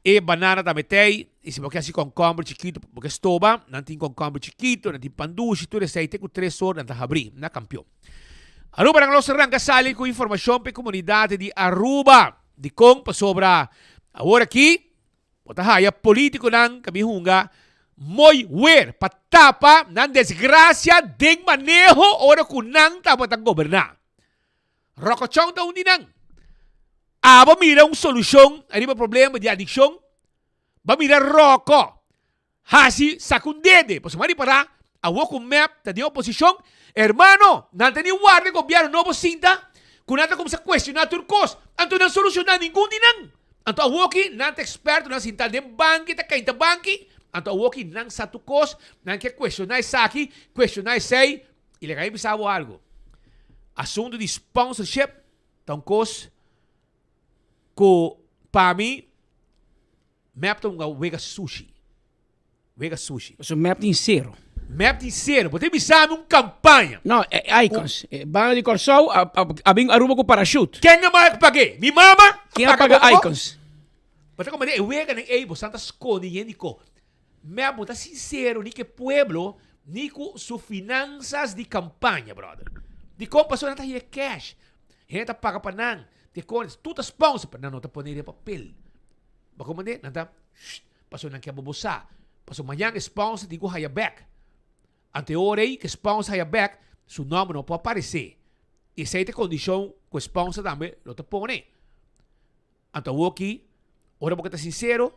Speaker 19: E banana tambe t'ei, i si bo ke hasi kònkòmber chikitu, bo ke stoba, nan tin kònkòmber chikitu, nan tin pandushi, tur esei te ku tres or nan ta habrí na kampion. Aruba nan los ranka sali ku informashon pa e komunidat di Aruba. Dikon? Pasobra awor aki Bo ta haya politiconan ka bin hunga mooi weer pa tapa nan desgracia den maneho ora cu nan tabata goberna. Rocochon ta un di nan. Abo mira un solucion ariba problema di adiccion? Ba mira Rocco haci saca un dede. Pasobra bo a ripara awo cu mep ta den oposicion, hermano, nan ta ni warda e gobierno nobo sinta cu nan ta cuminsa cuestiona tur cos. Anto nan soluciona ningun di nan. Anto awoki nan ta ekspertonan sintá den banki ta kainta banki, anto awoki nan sa tur kos, nan ke kuestioná esaki, kuestioná esei, i laga mi bisa bo algu, asuntu di sponsorship ta un kos ku pa mi mep ta hunga wega sushi. Wega sushi.
Speaker 20: Pasobra mep tin sero.
Speaker 19: Mep tin sero. Bo ta bisa mi un campaña.
Speaker 20: No, e icons. E banda di Kòrsou a bin Aruba ku parachute.
Speaker 19: Ken a manda pag'é? Mi mama
Speaker 20: a Ken a paga icons?
Speaker 19: Bo ta komprendé? E weganan ei bo san ta skonde yen di ko. Mep bo ta sinsero ni ku e pueblo ni ku su finansas di campaña, brother. Dikon? Pasobra nan ta haya cash. Hende ta paga pa nan. Dikon? Tur ta sponsor, pero nan no ta pone den papel. Bo a komprendé? Nan ta. Pasobra nan ke bo bo sa. Pasobra mañan e sponsor tin ku haya bek. Anto e ora ei ku e sponsor haya bek, su nòmber no por aparesé. I esei ta e kondishon ku e sponsor tambe lo ta pone. Anto awoki, ora bo ke ta sinsero,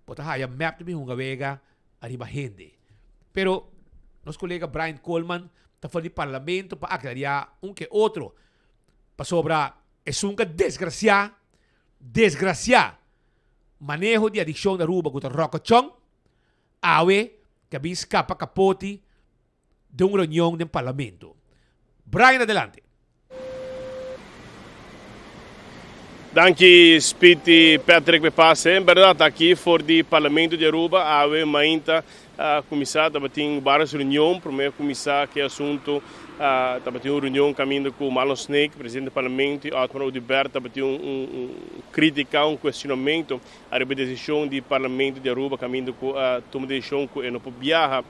Speaker 19: bo ta haya mep ta bin hunga wega ariba hende. Pero nos kolega Brian Coleman ta for di parlamento pa aklariá un ke otro. Pasobra esun ka desgrasiá, desgrasiá Maneho di adikshon na Aruba ku ta ròkòchòn, awe ke a bin skapa kapoti den un reunion den parlamento. Brian adelante.
Speaker 21: Danki Speedy Patrick p'e pase. En berdad aki for di Parlamento di Aruba awe mainta a cuminsa tabatin varios reunion. Prome a cuminsa cu e asunto tabatin un reunion caminda cu Marlon Sneek, presidente di Parlamento, y Otmar Oduber tabatin un critica, un cuestionamento ariba e decision di Parlamento di Aruba caminda cu a tuma decision cu e no por biaha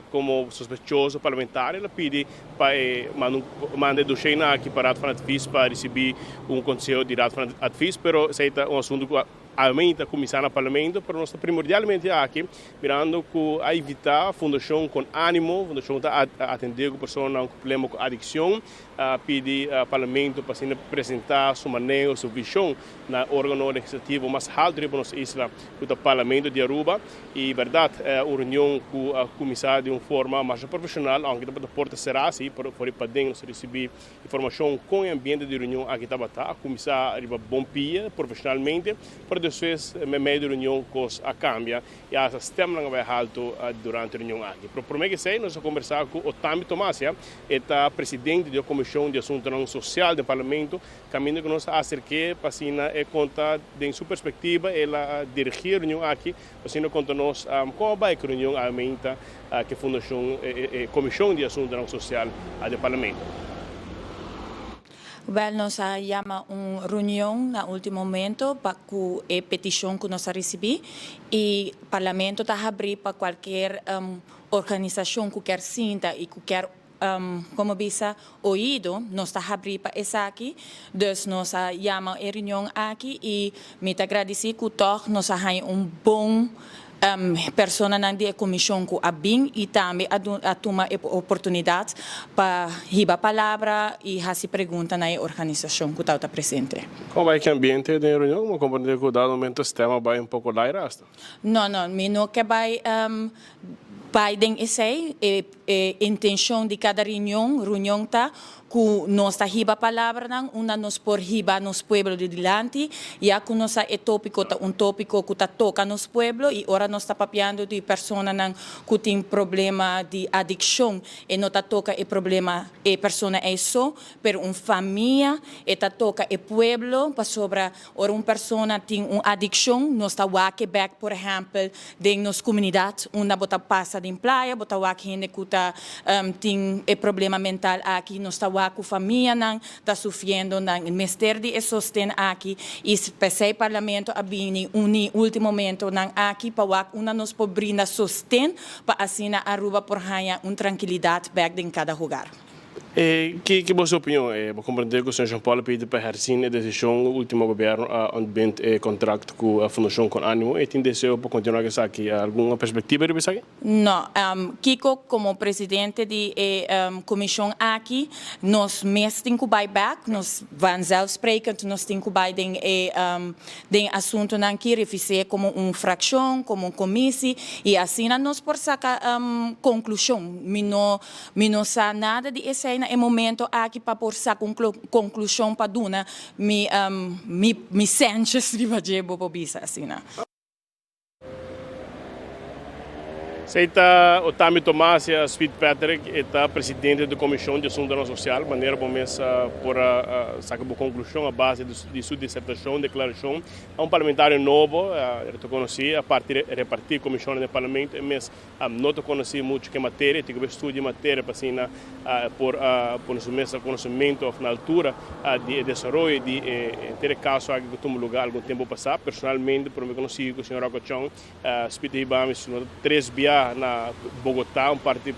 Speaker 21: como sospechoso parlamentario. El a pidi pa e manda e dosheinan aki pa Raad van Advies pa ricibi un conseho di Raad van Advies, pero esey ta un asunto cu Awe ta kuminsá na Parlamento, pero nos ta primordialmente aki mirando ku a invitá Fundashon Kon Ánimo, Fundashon ta atendé ku personanan ku problema ku adikshon, a pidi Parlamento pa asina presentá su maneho, su vishon na e órgano legislativo mas haltu riba nos isla ku ta Parlamento di Aruba. I bèrdat un reunion ku a kuminsá di un forma masha profeshonal, ounke tabata porta será si, pero for di paden nos a risibí Informashon kon e ambiente di reunion aki tabata a kuminsá riba bon pia profeshonalmente, pero despues meimei di reunion kos a kambia i hasta stemnan a bai haltu durante reunion aki. Pero promé ku esei nos a kombersá ku Otami Tomasia, e ta presidente di e komishon di asuntunan sosial den parlamento, kaminda ku nos a aserk'é pa asina e konta den su perspektiva, el a dirigí e reunion aki pa asina konta nos kon a bai ku reunion aumenta ku e fundashon e komishon di asuntunan sosial den parlamento.
Speaker 1: Wel nos a yama un reunion na ultimo momento pa cu e peticion cu nos a ricibi y Parlamento ta habri pa cualkier organisacion cu kier sinta y cu kier como bisa oido, nos ta habri pa esaki. Dus nos a yama e reunion aki y mi ta gradici cu toch nos a haña un bon Personanan di e komishon ku a bin i tambe a a tuma e oportunidat pa hiba palabra i hasi pregunta na e organisashon ku tabata presente.
Speaker 21: Kon bai ki ambiente den e reunion? Bo komprendé ku dado momento stema bai un poko laira asta?
Speaker 1: No, no, mi no ke bai bai den esei. E e intenshon di kada reunion reunion ta ku nos ta hiba palabranan unda nos por hiba nos pueblo di dilanti, ya ku nos sa e tópiko ta un tópiko ku ta toka nos pueblo i ora nos ta papiando di personanan ku tin problema di adikshon e no ta toka e problema e persona ei so, pero un famia, e ta toka e pueblo pasobra ora un persona tin un adikshon nos ta wak e bèk por ehèmpel Den nos comunidad unda bo ta pasa den playa bo ta wak hende cu ta tin e problema mental aki, nos ta wak cu famianan ta sufriendo, nan mester di e sosten aki y p'esey Parlamento a bini uni ultimo momentonan aki pa wak unda nos por brinda sosten pa asina Aruba por haña un trankilidad bek den cada hogar.
Speaker 21: E ki ki boso opinion? E bo komprendé ku señor Jean Paul a pidi pa herzien e desishon ku ultimo gobierno a ontbind e kontrakt ku Fundashon Kon Animo. E tin deseo pa kontinuá ku esaki? Algun perspektiva riba esaki?
Speaker 1: No. Kiko komo presidente di e komishon aki nos mes tin ku bai bèk, nos vanzelfsprekend nos tin ku bai den e den asuntunan ki revis'é komo un frakshon, komo un komisi i asina nos por saka konklushon. Mi no Mi no sa nada di esei na e momento aki pa por saca un conclusion pa duna mi mi mi sentjes riba dje, bo por bisa asina.
Speaker 21: Esei ta Otami Tomasia Sweet Patrick, e ta presidente di Comision di Asuntonan Social. Manera bo mes por a saca bo conclusion a base di su disertacion, declaracion. A un parlamentario nobo, e ta conoci, a parti reparti comisionnan den parlamento, e mes No ta konosí muchu ke materia, tin ku bai studia materia pa asina por pone su mes na konosementu òf na altura di e desaroyo di e henter e kaso aki ku tuma lugá algun tempu pasá. Personalmente promé ku nos sigui ku señor Rocco Chong spita hibami si no ta tres bia na Bogotá, un parti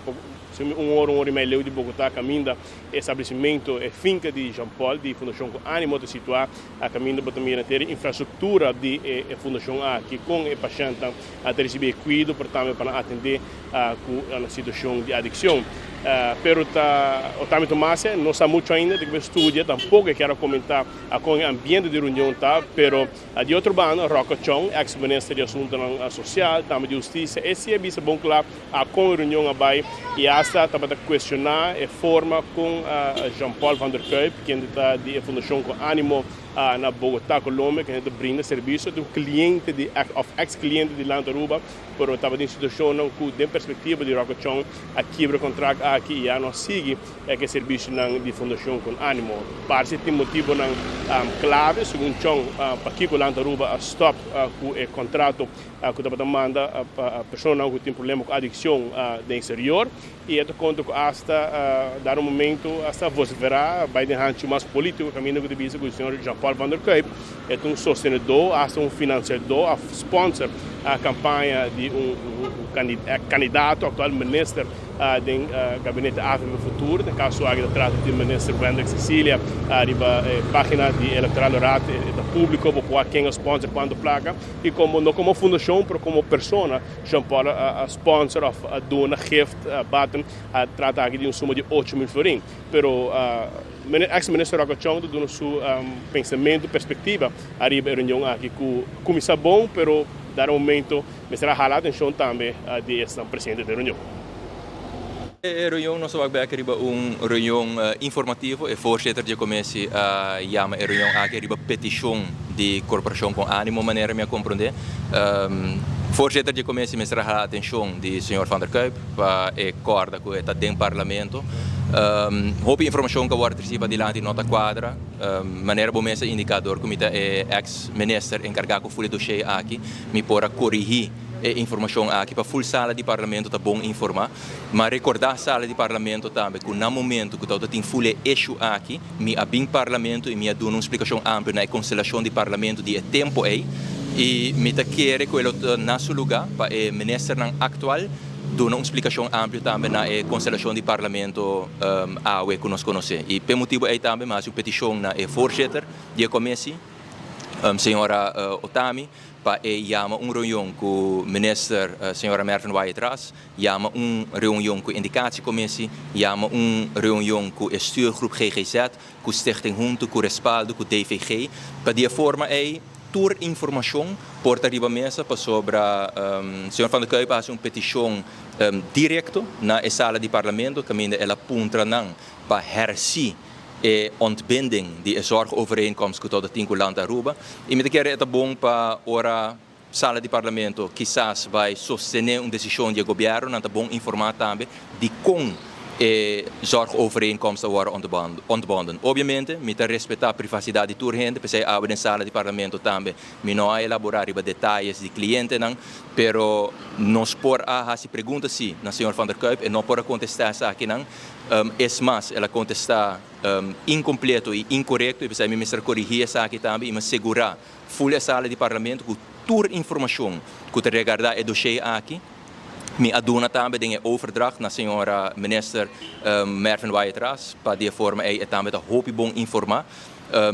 Speaker 21: un ora, un ora i mei leu di Bogotá kaminda e establesimentu, e finka di Jean Paul di Fundashon Ku Animo ta situá. A kaminda bo ta mira henter e infrastruktura di e fundashon aki kon e pashèntnan a ta risibí e kuido pero tambe pa nan atendé ku nan situashon di adikshon. Pero ta Otami Tomasia no sa muchu ainda tin ku bai studia tampoko e kier a komentá kon e ambiente di reunion ta pero di otro banda Rocco Chong eks minister di asuntunan sosial tambe di hustisia e si a bisa bon kla kon e reunion a bai i asta tabata kuestioná e forma kon Jean Paul van der Kuyp kende ta di e fundashon Con Animo na Bogotá, Colombia, kende ta brinda servisio ta un kliente di òf eks kliente di Land Aruba, pero tabatin situashonnan ku den perspektiva di Rocco Chong a kibra kontrakt aki i ya no a sigui ku e servisionan di Fundashon Con Animo. Parse tin motibonan klave, segun Chong, pakiko Land Aruba a stòp ku e kontrato ku tabata manda pa personanan ku tin problema ku adikshon den eksterior i e ta konta ku asta dado momento asta vosiferá bai den hanchi mas polítiko kaminda ku ta bisa ku señor Jean Paul van der Kuyp e ta un sostenedó asta un finansiadó òf sponsor kampaña di un kandidato aktual minister den gabinete Afrika Futuro, den kaso aki ta trata di minister Wendrick Cecilia. Riba e pagina di Electoral Raad e ta publico, bo por wak ken a sponsor cuanto placa y como no como fundacion pero como persona Jean Paul a sponsor of a duna gift baten a trata aki di un suma di 8000 florin. Pero ex minister Rocco Chong ta duna su pensamento, perspectiva ariba e reunion aki cu cuminsa bon pero dado momento Mester a hala atencion tambe di esnan presente den reunion.
Speaker 22: E reunion nos a wak bek riba un reunion informativo. E voorzitter di e commissie a yama e reunion aki riba peticion di Corporacion Con Animo manera mi a comprende. Voorzitter di e commissie mester a hala atencion di señor Van der Kuyp pa e corda cu e ta den parlamento. Hopi informacion cu a worde treci padilanti no ta cuadra. Manera bo mes a indica dor cu mi ta e ex minister encarga cu ful e dossier aki. Mi por a korigí e informashon aki pa ful sala di Parlamento ta bon informá. Ma rekordá sala di Parlamento tambe ku na momento ku tabata tin ful e issue aki, mi a bin Parlamento i mi a duna un splikashon amplio na e konstelashon di Parlamento di e tempu ei i mi ta kere ku e lo ta na su lugá pa e ministernan aktual duna un splikashon amplio tambe na e konstelashon di Parlamento awe ku nos konosé. I p'e motibu ei tambe mi a hasi un petishon na e voorzitter di e komisi, señora Otami, pa e yama un reunion ku minister señora Mervin Wyatt-Ras, yama un reunion ku indicatiecommissie, yama un reunion ku e stuurgroep ggz, ku Stichting Hunto, ku Respaldo, ku DVG, pa di e forma ei tur informashon por ta riba mesa pasobra señor Van der Kuyp a hasi un petishon direkto na e sala di parlamento kaminda el a puntra nan pa hersí e ontbinding di e zorgovereenkomst ku todo tin ku Land Aruba i mi ta kere e ta bon pa ora sala di parlamento kisas bai sostené un desishon di e gobièrnu nan ta bon informá tambe di kon e zorgovereenkomst a wòrdu ontbonden. Obviamente mi ta respetá privasidat di tur hende p'esei awe den sala di parlamento tambe mi no a elaborá riba detayes di klientenan pero nos por a hasi pregunta si na señor Van der Kuyp e no por a kontestá esakinan. Es mas, el a kontestá inkompleto i inkorekto i p'esei mi mester korigí esaki tambe i mi a segurá ful e sala di parlamento ku tur informashon ku ta regardá e doshé aki mi a duna tambe den e overdracht na señora minister Mervin Wyatt-Ras pa di e forma ei e tambe ta hopi bon informá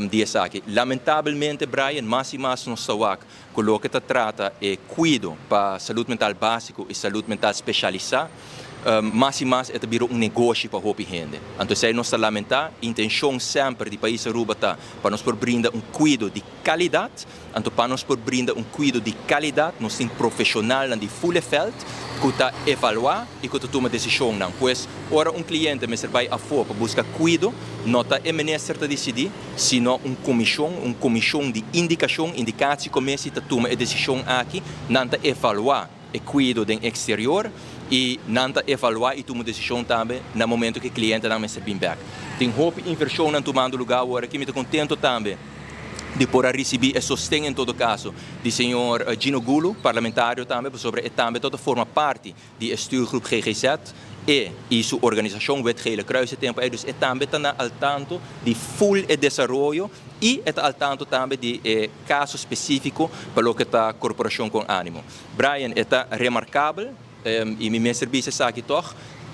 Speaker 22: di esaki. Lamentabelmente Brian, mas i mas nos ta wak ku loke ta trata e kuido pa salud mental básiko i salud mental speshalisá, mas i mas e ta bira un negoshi pa hopi hende. Anto esei nos ta lamentá. Intenshon semper di pais Aruba ta pa nos por brinda un kuido di kalidat. Anto pa nos por brinda un kuido di kalidat nos tin profeshonalnan di ful e vèlt ku ta evaluá i ku ta tuma desishonnan. Pues ora un kliente mester bai afó pa buska kuido, no ta e minister ta disidí, sino un komishon, un komishon di indikashon, indicatiecommissie, ta tuma e desishon aki. Nan ta evaluá e kuido den eksterior i nan ta evaluá i tuma desishon tambe na momento ku e klientenan mester bin bèk. Tin hopi invershonnan tumando lugá awor aki. Mi ta kontento tambe di por a risibí e sosten en todo kaso di señor Gino Gulu, parlamentario tambe, pasobra e tambe ta forma parti di e stuurgroep ggz, e i su organisashon Wit Gele Kruis e tempu ei, dus e tambe ta na al tanto di ful e desaroyo i e ta al tanto tambe di e kaso spesífiko pa loke ta Korporashon Kon Ánimo. Brian, e ta remarkabel, i mi mester bisa esaki tòg,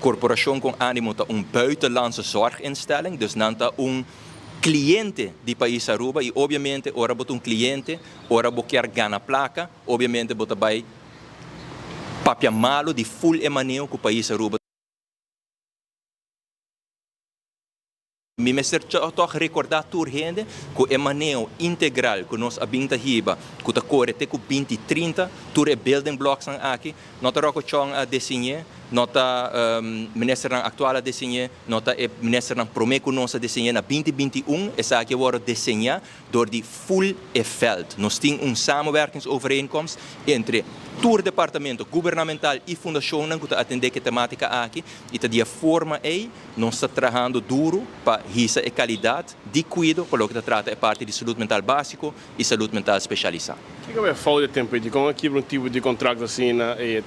Speaker 22: Korporashon Kon Ánimo ta un buitenlandse zorginstelling, dus nan ta un kliente di pais Aruba i obviamente ora bo ta un kliente, ora bo kier gana plaka, obviamente bo ta bai Papia malo di full e maneo cu pais Aruba. Mi mester toch recorda tur hende cu e maneo integral cu nos a bin ta hiba, cu ta core te cu binti trinta, tur e building blocks nan aki, no ta Rocco Chong a deseñe, no ta ministernan actual a deseñe, no ta e ministernan prome cu nos a deseñe na binti 21, esaki a wordo deseña Dor di full e veld. Nos tin un samenwerkingsovereenkomst entre tur departamento gubernamental y fundacionnan cu ta atende cu e tematica aki y ta di e forma ey nos ta trahando duro pa hisa e calidad di cuido pa loke ta trata e parti di salud mental basico y salud mental specialisa.
Speaker 21: Kiko e fout e tempo ei? Dikon a kibra un tipo di kontrakt asina? E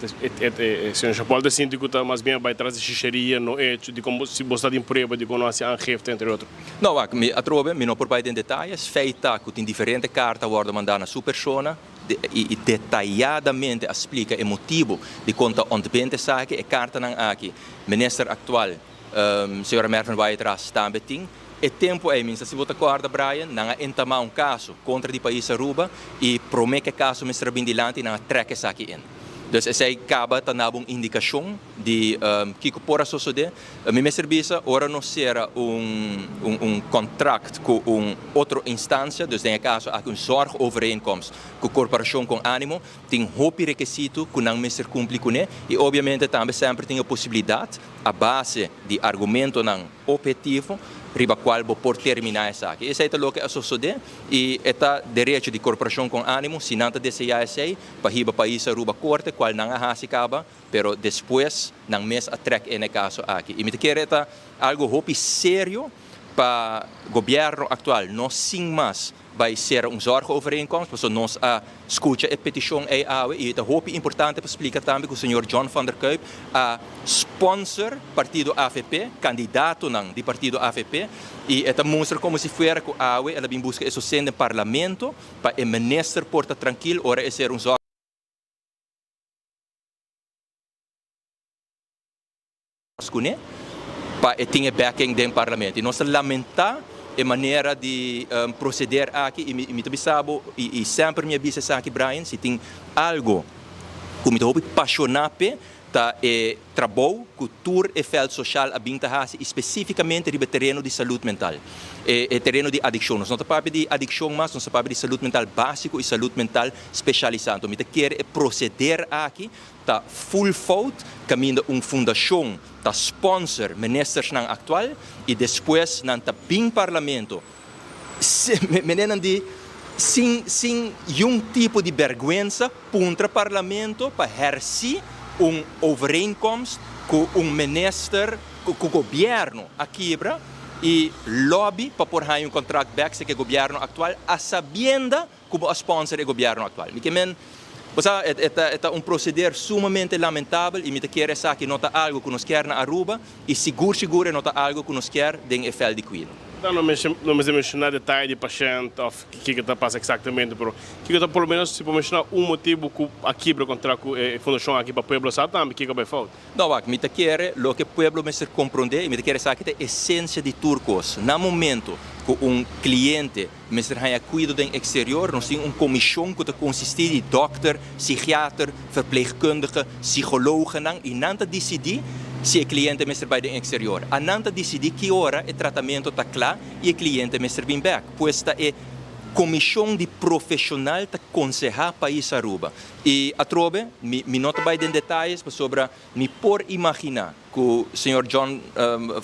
Speaker 21: señor Jean Paul ta sinti ku ta mas bien a bai tras di shisheria, no echo. Dikon si bo sa tin prueba dikon no hasi aangifte entre otro?
Speaker 22: No, wak, mi atrobe mi no por bai den detayes. Feit ta ku tin diferente karta a wòrdu mandá na su persona i detayadamente a splika e motibu dikon ta ontbend esaki. E kartanan aki minister aktual señora Mervin Wyatt-Ras tambe tin. E tempu ei, mi sa si bo ta kòrda Brian, nan a entamá un kaso kontra di pais Aruba i promé ku e kaso mester a bin dilanti nan a trèk esaki in. Dus esei kaba ta naba un indikashon di kiko por a sosodé. Mi mester bisa ora nos sera un un kontrakt ku un otro instansia, dus den e kaso aki un zorgovereenkomst ku Korporashon Kon Animo, tin hopi rekisitu ku nan mester kumpli kuné i obviamente tambe semper tin e posibilidat a base di argumentonan ophetivo riba kual bo por terminá esaki. Esei ta loke a sosodé i e ta derecho di Korporashon Kon Ánimo, si nan ta deseá esei, pa hiba pais Aruba korte, kual nan a hasi kaba, pero despues nan mes a trèk in e kaso aki. I mi ta kere e ta algu hopi serio pa gobièrnu aktual no sin mas. bai sera un zorgovereenkomst, pasobra nos a skucha e petishon ei awe i ta hopi importante pa splika tambe ku señor John van der Kuyp a sponsor partido avp, kandidatonan di partido avp, i e ta mustra komo si fuera ku awe el a bin buska e sosten den parlamento pa e minister por ta trankil ora e sera un zorg. Kuné pa e tin e backing den parlamento. I nos ta lamentá e manera di proceder aki i mi ta bisa bo i semper mi a bisa esaki Brian, si tin algo ku mi ta hopi pashoná p'e ta e trabou ku tur e veld soshal a bin ta hasi i spesífikamente riba e tereno di salud mental, e tereno di adikshon. Nos no ta papia di adikshon mas, nos ta papia di salud mental básiko i salud mental speshalisá. Anto mi ta kere e proceder aki Ta full fout kaminda un fundashon ta sponsor ministersnan aktual i despues nan ta bin parlamento menenan di sin sin yun tipo di berguensa puntra parlamento pa hersi un overeenkomst ku un minister ku gobierno a kibra i lobby pa por haña un kontrakt bek si ke gobierno aktual a sabienda ku bo a sponsor e gobièrnu aktual. Mi ke men, bo sa, e ta e ta un proseder sumamente lamentabel i mi ta kere esaki no ta algu ku nos kier na Aruba i sigur sigur e no ta algu ku nos kier den e vèlt di kuido.
Speaker 21: Ta no no mester menshoná detaye di pashènt òf kiko ta pasa eksaktamente, pero kiko ta por lo ménos si por menshoná un motibu ku a kibra kontrakt ku e fundashon aki pa pueblo sa tambe kiko a bai fout.
Speaker 22: No, wak, mi ta kere loke pueblo mester komprondé i mi ta kere esaki ta esensia di tur kos. Na momento ku un kliente Mester haña kuido den eksterior. Nos tin un komishon ku ta konsistí di dòkter, sigiater, verpleegkundige, sigologenan i nan ta disidí si e kliente mester bai den eksterior. A nan ta disidí ki ora e tratamentu ta kla i e kliente mester bin bèk. Pues ta e komishon di profeshonal ta konsehá pais Aruba. I atrobe mi mi no ta bai den detayes pasobra mi por imaginá. Ku señor John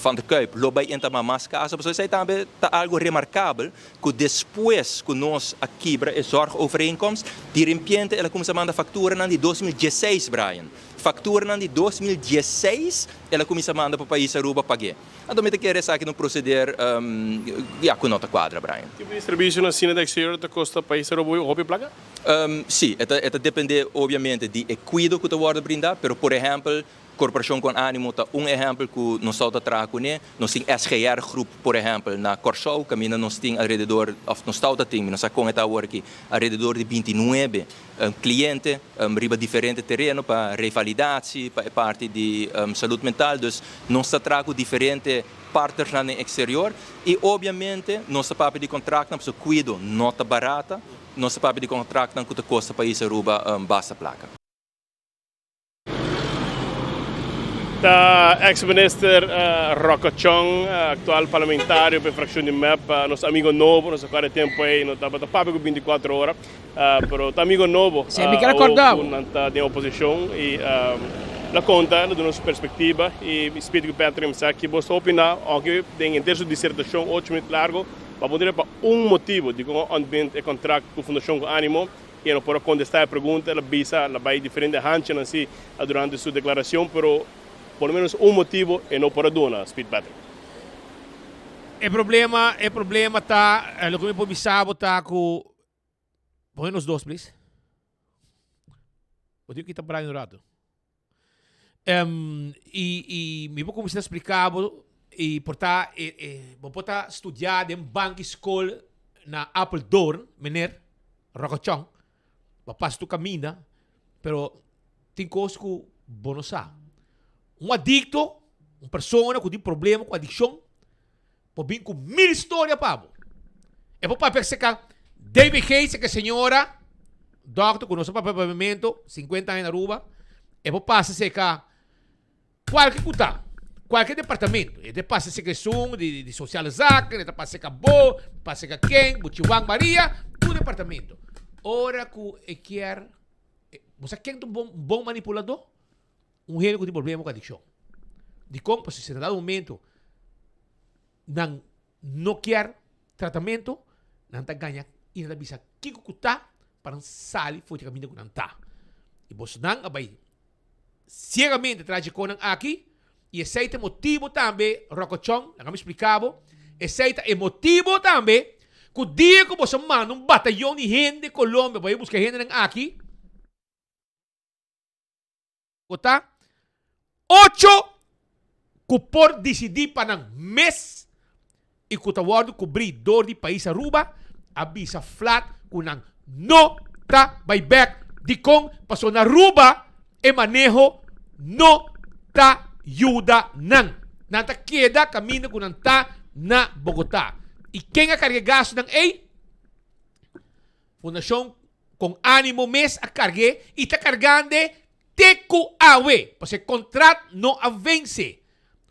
Speaker 22: van der Kuyp lo bai entamá mas kaso, pasobra esei tambe ta algu remarkabel ku despues ku nos a kibra e zorgovereenkomst, dirimpiente el a kuminsá manda fakturanan di 2016, Brian. Fakturanan di 2016 el a kuminsá manda pa pais Aruba pag'é. Anto mi ta kere esaki ta un proseder ya ku no ta kuadra, Brian.
Speaker 21: Tipo di servisionan asina di eksterior ta kosta pais Aruba hopi plaka?
Speaker 22: Sí, e ta dependé obviamente di e kuido ku ta wòrdu brindá, pero por ehèmpel Korporashon Kon Animo ta un ehèmpel ku nos tou ta traha kuné. Nos tin SGR Groep, por ehèmpel, na Kòrsou, kaminda nos tin alrededor, òf nos tou ta tin, mi no sa kon e ta awor aki, alrededor di bintinuebe kliente riba diferente tereno pa revalidatie, pa e parti di salud mental. Dus nos ta traha ku diferente partnersnan den eksterior i obviamente nos ta papia di kontraktnan pasobra kuido no ta barata. Nos ta papia di kontraktnan ku ta kosta pais Aruba basta plaka.
Speaker 21: Ta ex minister Rocco Chong, actual parlamentario pa e fraccion di mep, nos amigo nobo, nos a cuadra e tempo ey no tabata papia cu binticuatro ora, pero ta amigo nobo awor cu nan ta den oposicion y la conta, la duna su perspectiva y mi spiti cu Patrick mi sa ki bo ta opina, aunke den henter su disertacion ocho minuut largo, pa bo duna pa un motibo dicon a ontbind e contract cu Fundacion Con Animo. E no por a contesta e pregunta, el a bisa, el a bay diferente hanchanan si durante su declaracion, pero por lo menos un motibo e no por a duna, Speed Patrick.
Speaker 19: E problema, e problema ta, loke mi por bisa bo ta cu, pone nos dos please. Bo tin cu kita Brian un rato. Um, y, y mi por cuminsa splica bo, y por ta, e, e, bo por ta studia den banki school na Apeldoorn, meneer Rokochong, bo pasa tu caminda, pero tin cos cu bo no sa. Un adicto, un persona cu tin problema cu adiccion, por bin cu mil storia pa bo. E por papia acerca David Hayes, e señora doctor cu nos a papia papiamento, 50 aña na Aruba. E por pasa acerca cualke cu ta, cualke departamento. E ta pasa acerca esun di, di sociale zaken, e ta pasa acerca bo, pasa acerca ken, Buchi Juan Maria, tur departamento. Ora cu e kier, bo sa ken ta un bon, bon manipulador? Un hende ku tin problema ku adikshon. Dikon? Pasobra si na dado momento nan no kier tratamentu, nan ta gaña i nan ta bisa kiko ku ta pa nan sali for di kaminda ku nan ta. I bosonan a bai siegamente tras dje konan aki i esei ta e motibu tambe, Rokochon, laga mi splika bo, esei ta e motibu tambe. Ku dia ku boso manda un batayon di hende Colombia pa bai buska e hendenan aki, ku ta ocho ku por disidí pa nan mes i ku ta wòrdu kubrí dor di pais Aruba, a bisa flat ku nan no ta bai bèk. Dikon? Pasobra na Aruba e maneho no ta yuda nan. Nan ta keda kaminda ku nan ta na Bogotá. I ken a karga e gastunan ei? Fundashon Kon Animo mes a karg'é i ta kargand'e te ku awe, pasobra e kontrat no a vense.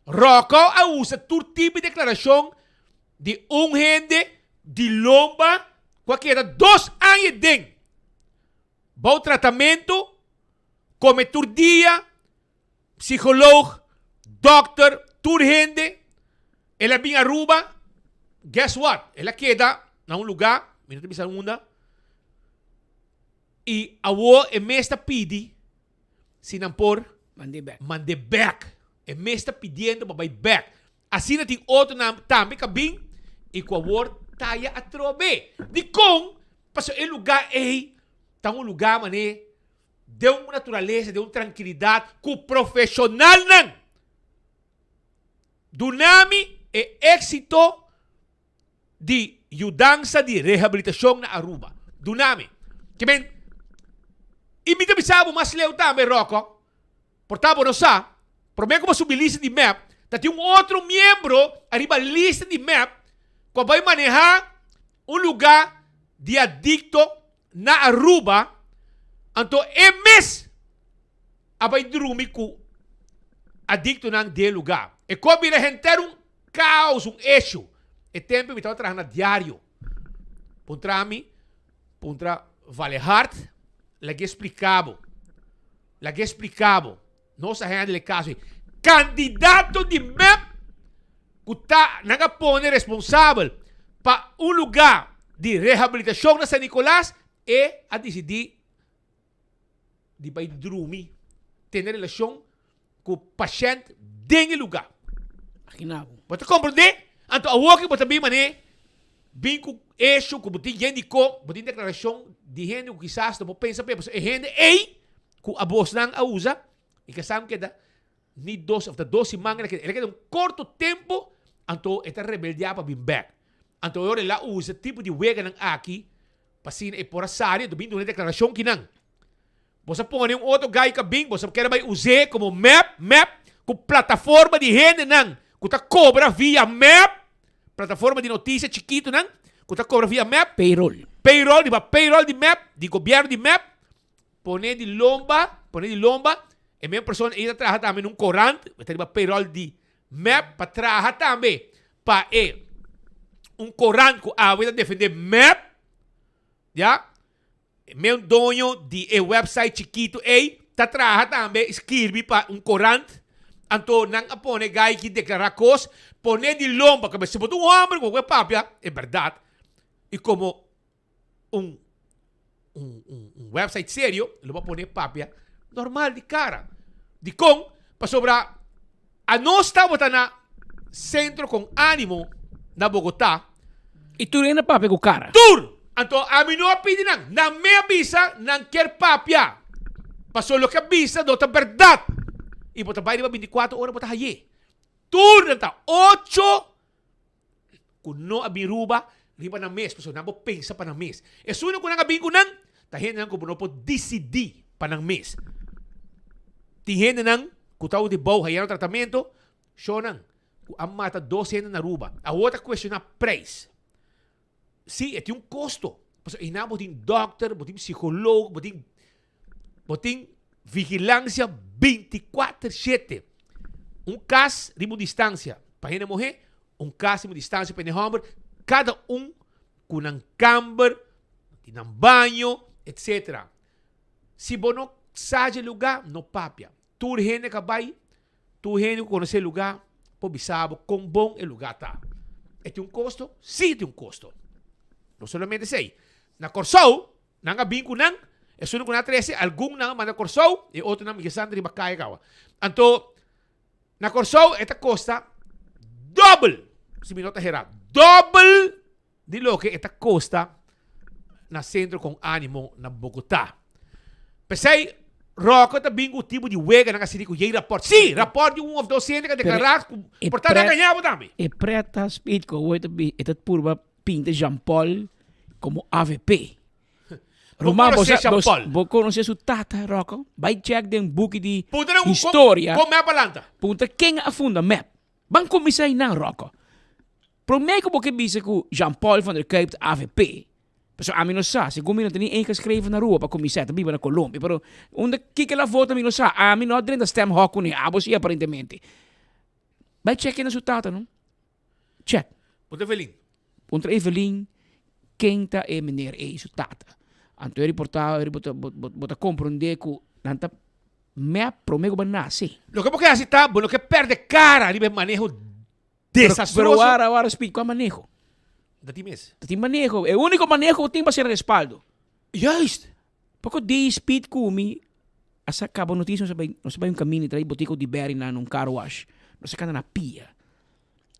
Speaker 19: Rocco a usa tur tipo di deklarashon di un hende di lomba ku a keda dos aña den bou tratamentu, kome tur dia, psicoloog, dokter, tur hende. El a bin Aruba, guess what? El a keda na un lugar, mi no ta bisa unda, y awor e mes ta pidi si nan por
Speaker 20: Mand'é bek.
Speaker 19: mand'é bek. E mes ta pidiendo pa bai bek. Asina tin otronan tambe ka bin y cu awor taya atrobe. Dicon? Pasobra e lugar ey ta un lugar mane den un naturalesa, den un trankilidat ku profeshonalnan. Duna mi e éksito di yudansa di rehabilitashon na Aruba. Duna mi. Ke men, i mi ta bisa bo mas leu tambe, Rocco, por ta bo no sa, promé ku bo subi lista di mep, ta tin un otro miembro ariba lista di mep ku a bai manehá un lugá di adikto na Aruba, anto e mes a bai drumi ku adiktonan den e lugá. E kos bira henter un kaos, un eshu. E tempu mi tabata traha na diario. Puntra mi, puntra Vale Hart, lag'é splika bo. Lag'é splika bo. Nos a handle e kaso ei. Kandidato di mep ku ta nan a pone responsabel pa un lugá di rehabilitashon na San Nicolas, e a disidí di bai drumi, tene relashon ku pashènt den e lugá.
Speaker 20: Imagina bo.
Speaker 19: Bo ta komprendé? Anto awoki bo ta bin manera bin ku esho ku bo tin yen di ko, bo tin deklarashon di hende ku kisas no por pensa p'e, pasobra e hende ei ku abosnan a usa i ke sa keda ni dos of ta dos siman el a keda, el a keda un korto tempu anto e ta rebeldiá pa bin bèk. Anto e ora el a usa tipo di weganan aki pa asina e por a sali anto bin duna e deklarashon kinan. Bos a pone un otro gai ka bin, bos a kere bai us'é komo mep, mep, ku plataforma di hendenan ku ta kobra via mep, plataforma di notisia chikitunan ku ta kobra via mep.
Speaker 20: Payroll.
Speaker 19: Payroll, riba payroll di mep, di gobièrnu di mep, pone di lomba, pone di lomba, e mes persona ei ta traha tambe na un korant, e ta riba payroll di mep pa traha tambe pa e un korant ku awe ta defende mep, ya, e mes doño di e website chikitu ei ta traha tambe skirbi pa un korant, anto nan a pone gai ki deklará kos, pone di lomba, kaba si bo ta un hòmber ku bo por papia e bèrdat i komo un un un un website serio lo bo pone papia normal di cara. Dikon? Pasobra anos tabata na Centro con Animo na Bogota.
Speaker 20: I tur hende a papia ku cara.
Speaker 19: Tur! Anto ami no a pidi nan. Nan me a bisa nan kier papia. Pasobra loke a bisa no ta berdad. I bo ta bai riba binticuatro ora bo ta haye. Tur nan ta ocho ku no a bin ruba riba nan mes, pasobra nan por pensa pa nan mes. Esunnan ku nan a bin ku nan ta hendenan ku bo no por disidí pa nan mes. Tin hendenan ku ta di bou hayando tratamentu, shownan ku a mata dos hende na Aruba. Awor ta kuestioná preis. Sí, e tin un kosto. Pasobra einan bo tin dòkter, bo tin psikoloog, bo tin Bo tin vigilancia binticuater shete. Un cas riba un distancia pa hende muhe, un cas riba un distancia pa hende homber, cada un cu nan camber, tin nan baño, etc. Si bo no sa dje lugar, no papia. Tur hende ka bay, tur hende cu conoce e lugar por bisa bo con bon e lugar ta. E tin un costo? Si e tin un costo. No solamente esey. Na Corsou, Nan a bin ku nan, esun ku nan a trese, algun nan a manda Kòrsou, e otronan mi ke san riba kaya kawa. Anto, na Kòrsou e ta kosta dòbel, si mi no ta herá, dòbel di loke e ta kosta na Centro Con Animo na Bogotá. P'esei Rocco ta bin ku tipo di weganan asina ku yei rapòrt. Sí, rapòrt di un òf dos hende ku a deklará ku por ta nan gañá bo tambe.
Speaker 20: E preta speed ku awor ta bin e ta purba pinta Jean Paul komo avp.
Speaker 19: Bo
Speaker 20: Ruman, bo
Speaker 19: konosé
Speaker 20: sa,
Speaker 19: Jean
Speaker 20: bo,
Speaker 19: Paul?
Speaker 20: bo konosé su tata, Rocco? Bai check den buki di
Speaker 19: Punta nan ku
Speaker 20: historia.
Speaker 19: kon mep a lanta.
Speaker 20: Punta ken a funda mep. Ban kuminsá einan, Rocco. Promé ku bo ke bisa ku Jean Paul van der Kuyp ta avp, pasobra ami no sa, segun mi no ta ni ingeschreven na Aruba pa kuminsá, e ta biba na Colombia, pero unda kiko el a vota mi no sa, ami no a drenta stemhok kuné, abo si aparentemente. Bai chèk ken ta su tata no. Chèk.
Speaker 19: Puntra Evelyn.
Speaker 20: Puntra Evelyn ken ta e meneer ei, su tata. Anto e riportá, bo ta bo ta komprondé ku nan ta mep promé ku bo a nase.
Speaker 19: Loke bo ke hasi ta, bo no ke pèrdè kara riba e maneho Desastroso.
Speaker 20: Pero wara, wara speed, kua maneho?
Speaker 19: Ta tin mes.
Speaker 20: Ta tin maneho. E úniko maneho ku tin pa ser respaldo.
Speaker 19: Juist.
Speaker 20: Poko di speed ku mi a sa kaba notisia nos a bai, nos a bai un kaminda trae botiko di berry na un car wash. Nos a kana na pia.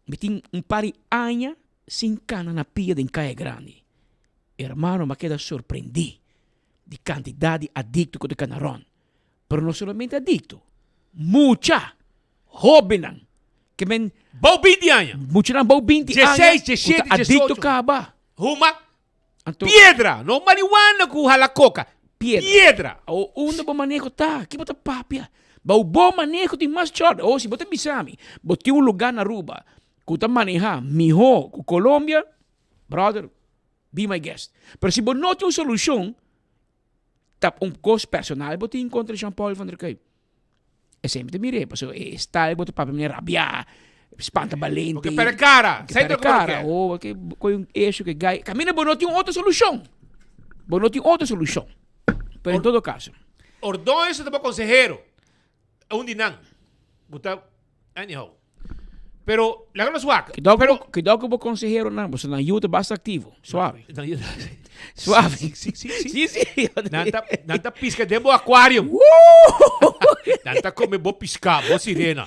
Speaker 20: Mi tin un par di aña sin kana na pia den kaya grandi. Hermano, mi a keda sorprendí di kantidat di adikto ku ta kana rònt. Pero no solamente adikto, mucha, hóbennan, ke men.
Speaker 19: Bou binti aña.
Speaker 20: Muchanan bou binti aña.
Speaker 19: Dieseis, diesshete,
Speaker 20: ku ta
Speaker 19: diesocho.
Speaker 20: adikto kaba.
Speaker 19: Huma
Speaker 20: Anto.
Speaker 19: Piedra, no marihuana ku hala koka.
Speaker 20: Piedra.
Speaker 19: Piedra.
Speaker 20: Awor unda bo maneho ta? Ki bo ta papia? Bou bo maneho tin mas chòrda. Awor si bo ta bisa mi, bo tin un lugá na Aruba ku ta manehá mihó ku Colombia, brother, be my guest. Pero si bo no tin un solushon, Ta un kos personal bo tin kontra Jean Paul van der Kuyp? Esei mi ta mir'é, pasobra e style bo ta papia manera rabiá, spanta balente.
Speaker 19: Bo ke pèrdè kara,
Speaker 20: Bo ke pèrdè kara, oh, bo ke kohe un esho ke gai. Kaminda bo no tin un otro solushon. Bo no tin otro solushon. Pero en todo kaso.
Speaker 19: Ordóñez ta bo konsehero. Un di nan. Bo ta, anyhow. Pero, laga nos wak.
Speaker 20: Cuidao
Speaker 19: Pero,
Speaker 20: cu, cuidao cu bo conseheronan, boso nan yu ta basta activo. Suave.
Speaker 19: Nan yu
Speaker 20: Suave.
Speaker 19: Sí, sí, sí.
Speaker 20: Sí, sí.
Speaker 19: Nan ta, nan ta pisca den bo aquarium. Nan ta come bo pisca, bo sirena.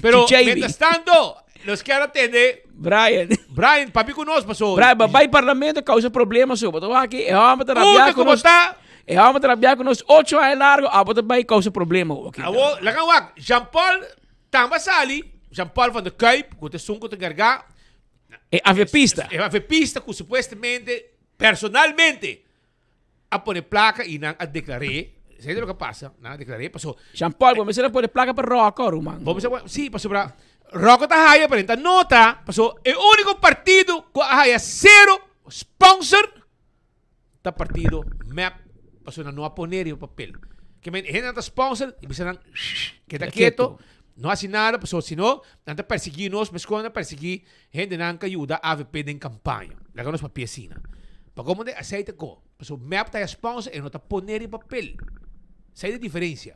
Speaker 19: Pero,
Speaker 20: Chicheibi.
Speaker 19: mientras tanto, nos kier a tende
Speaker 20: Brian.
Speaker 19: Brian, papi cu nos, paso.
Speaker 20: Brian, ba bai parlamento causa problema so. Bo ta wak aki, e homber ta rabia
Speaker 19: Unda
Speaker 20: cu
Speaker 19: cu bo
Speaker 20: nos.
Speaker 19: ta?
Speaker 20: E homber ta rabia cu nos ocho aña largo, abo ta bai causa problema aki.
Speaker 19: Awo, laga wak, Jean Paul tamba sali, Jean Paul van de Kuyp, cu ta esun cu ta encarga.
Speaker 20: E avepista.
Speaker 19: E avepista cu supuestamente, personalmente, a pone placa y nan a declar'é. Esei ta loke a pasa, nan a declar'é, paso.
Speaker 20: Jean Paul, bo mester a pone placa pa Rocco, ruman.
Speaker 19: Bo mester a pone, sí, pasobra Rocco ta haya, pero e ta nota, paso e unico partido cu a haya cero sponsor ta partido mep, pasobra nan no a pone riba papel. Ke men, e hendenan ta sponsor y bisa nan, shh, keda keto, no haci nada, pasobra si no, nan ta persigui nos, mescos nan ta persigui Hendenan ka yuda avp den kampaña. Laga nos papia asina. Pa komo de aceite ko. Pasobra mep ta e sponsor e no ta pone riba papel. Esei ta e diferencia.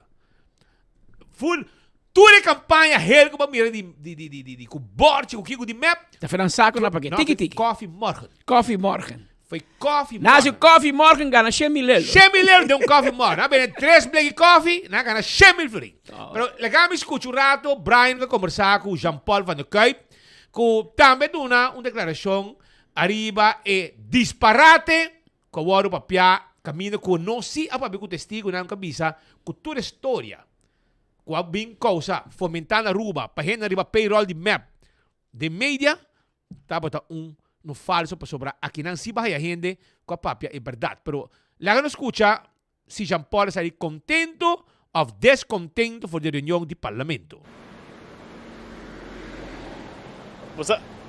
Speaker 19: Full tur e kampaña hel ku bo a mira di di di di di ku borchi ku kiko di mep.
Speaker 20: Ta fenan saco na pake. Tiki tiki.
Speaker 19: Koffie morgen.
Speaker 20: Koffie morgen.
Speaker 19: Foi koffie
Speaker 20: Na hasi
Speaker 19: morgen.
Speaker 20: koffie morgen gana shen mil euro.
Speaker 19: Shen mil euro den un koffie morgen. Nan bende tres bleki koffie, nan gana shen mil florin. Pero laga mi skucha un rato Brian ka kombersá ku Jean Paul van der Kuyp ku tambe duna un deklarashon ariba e disparate ku a wòrdu papiá kaminda ku nos si a papia ku testigunan ku a bisa ku tur e storia ku a bin kousa fomentá na Aruba pa hende riba payroll di mep den media Tabata un no falso pasobra akinan si bahaya hende cu a papia e berdad. Pero laga nos scucha si Jean Paul a sali contento of descontento for di reunion di parlamento.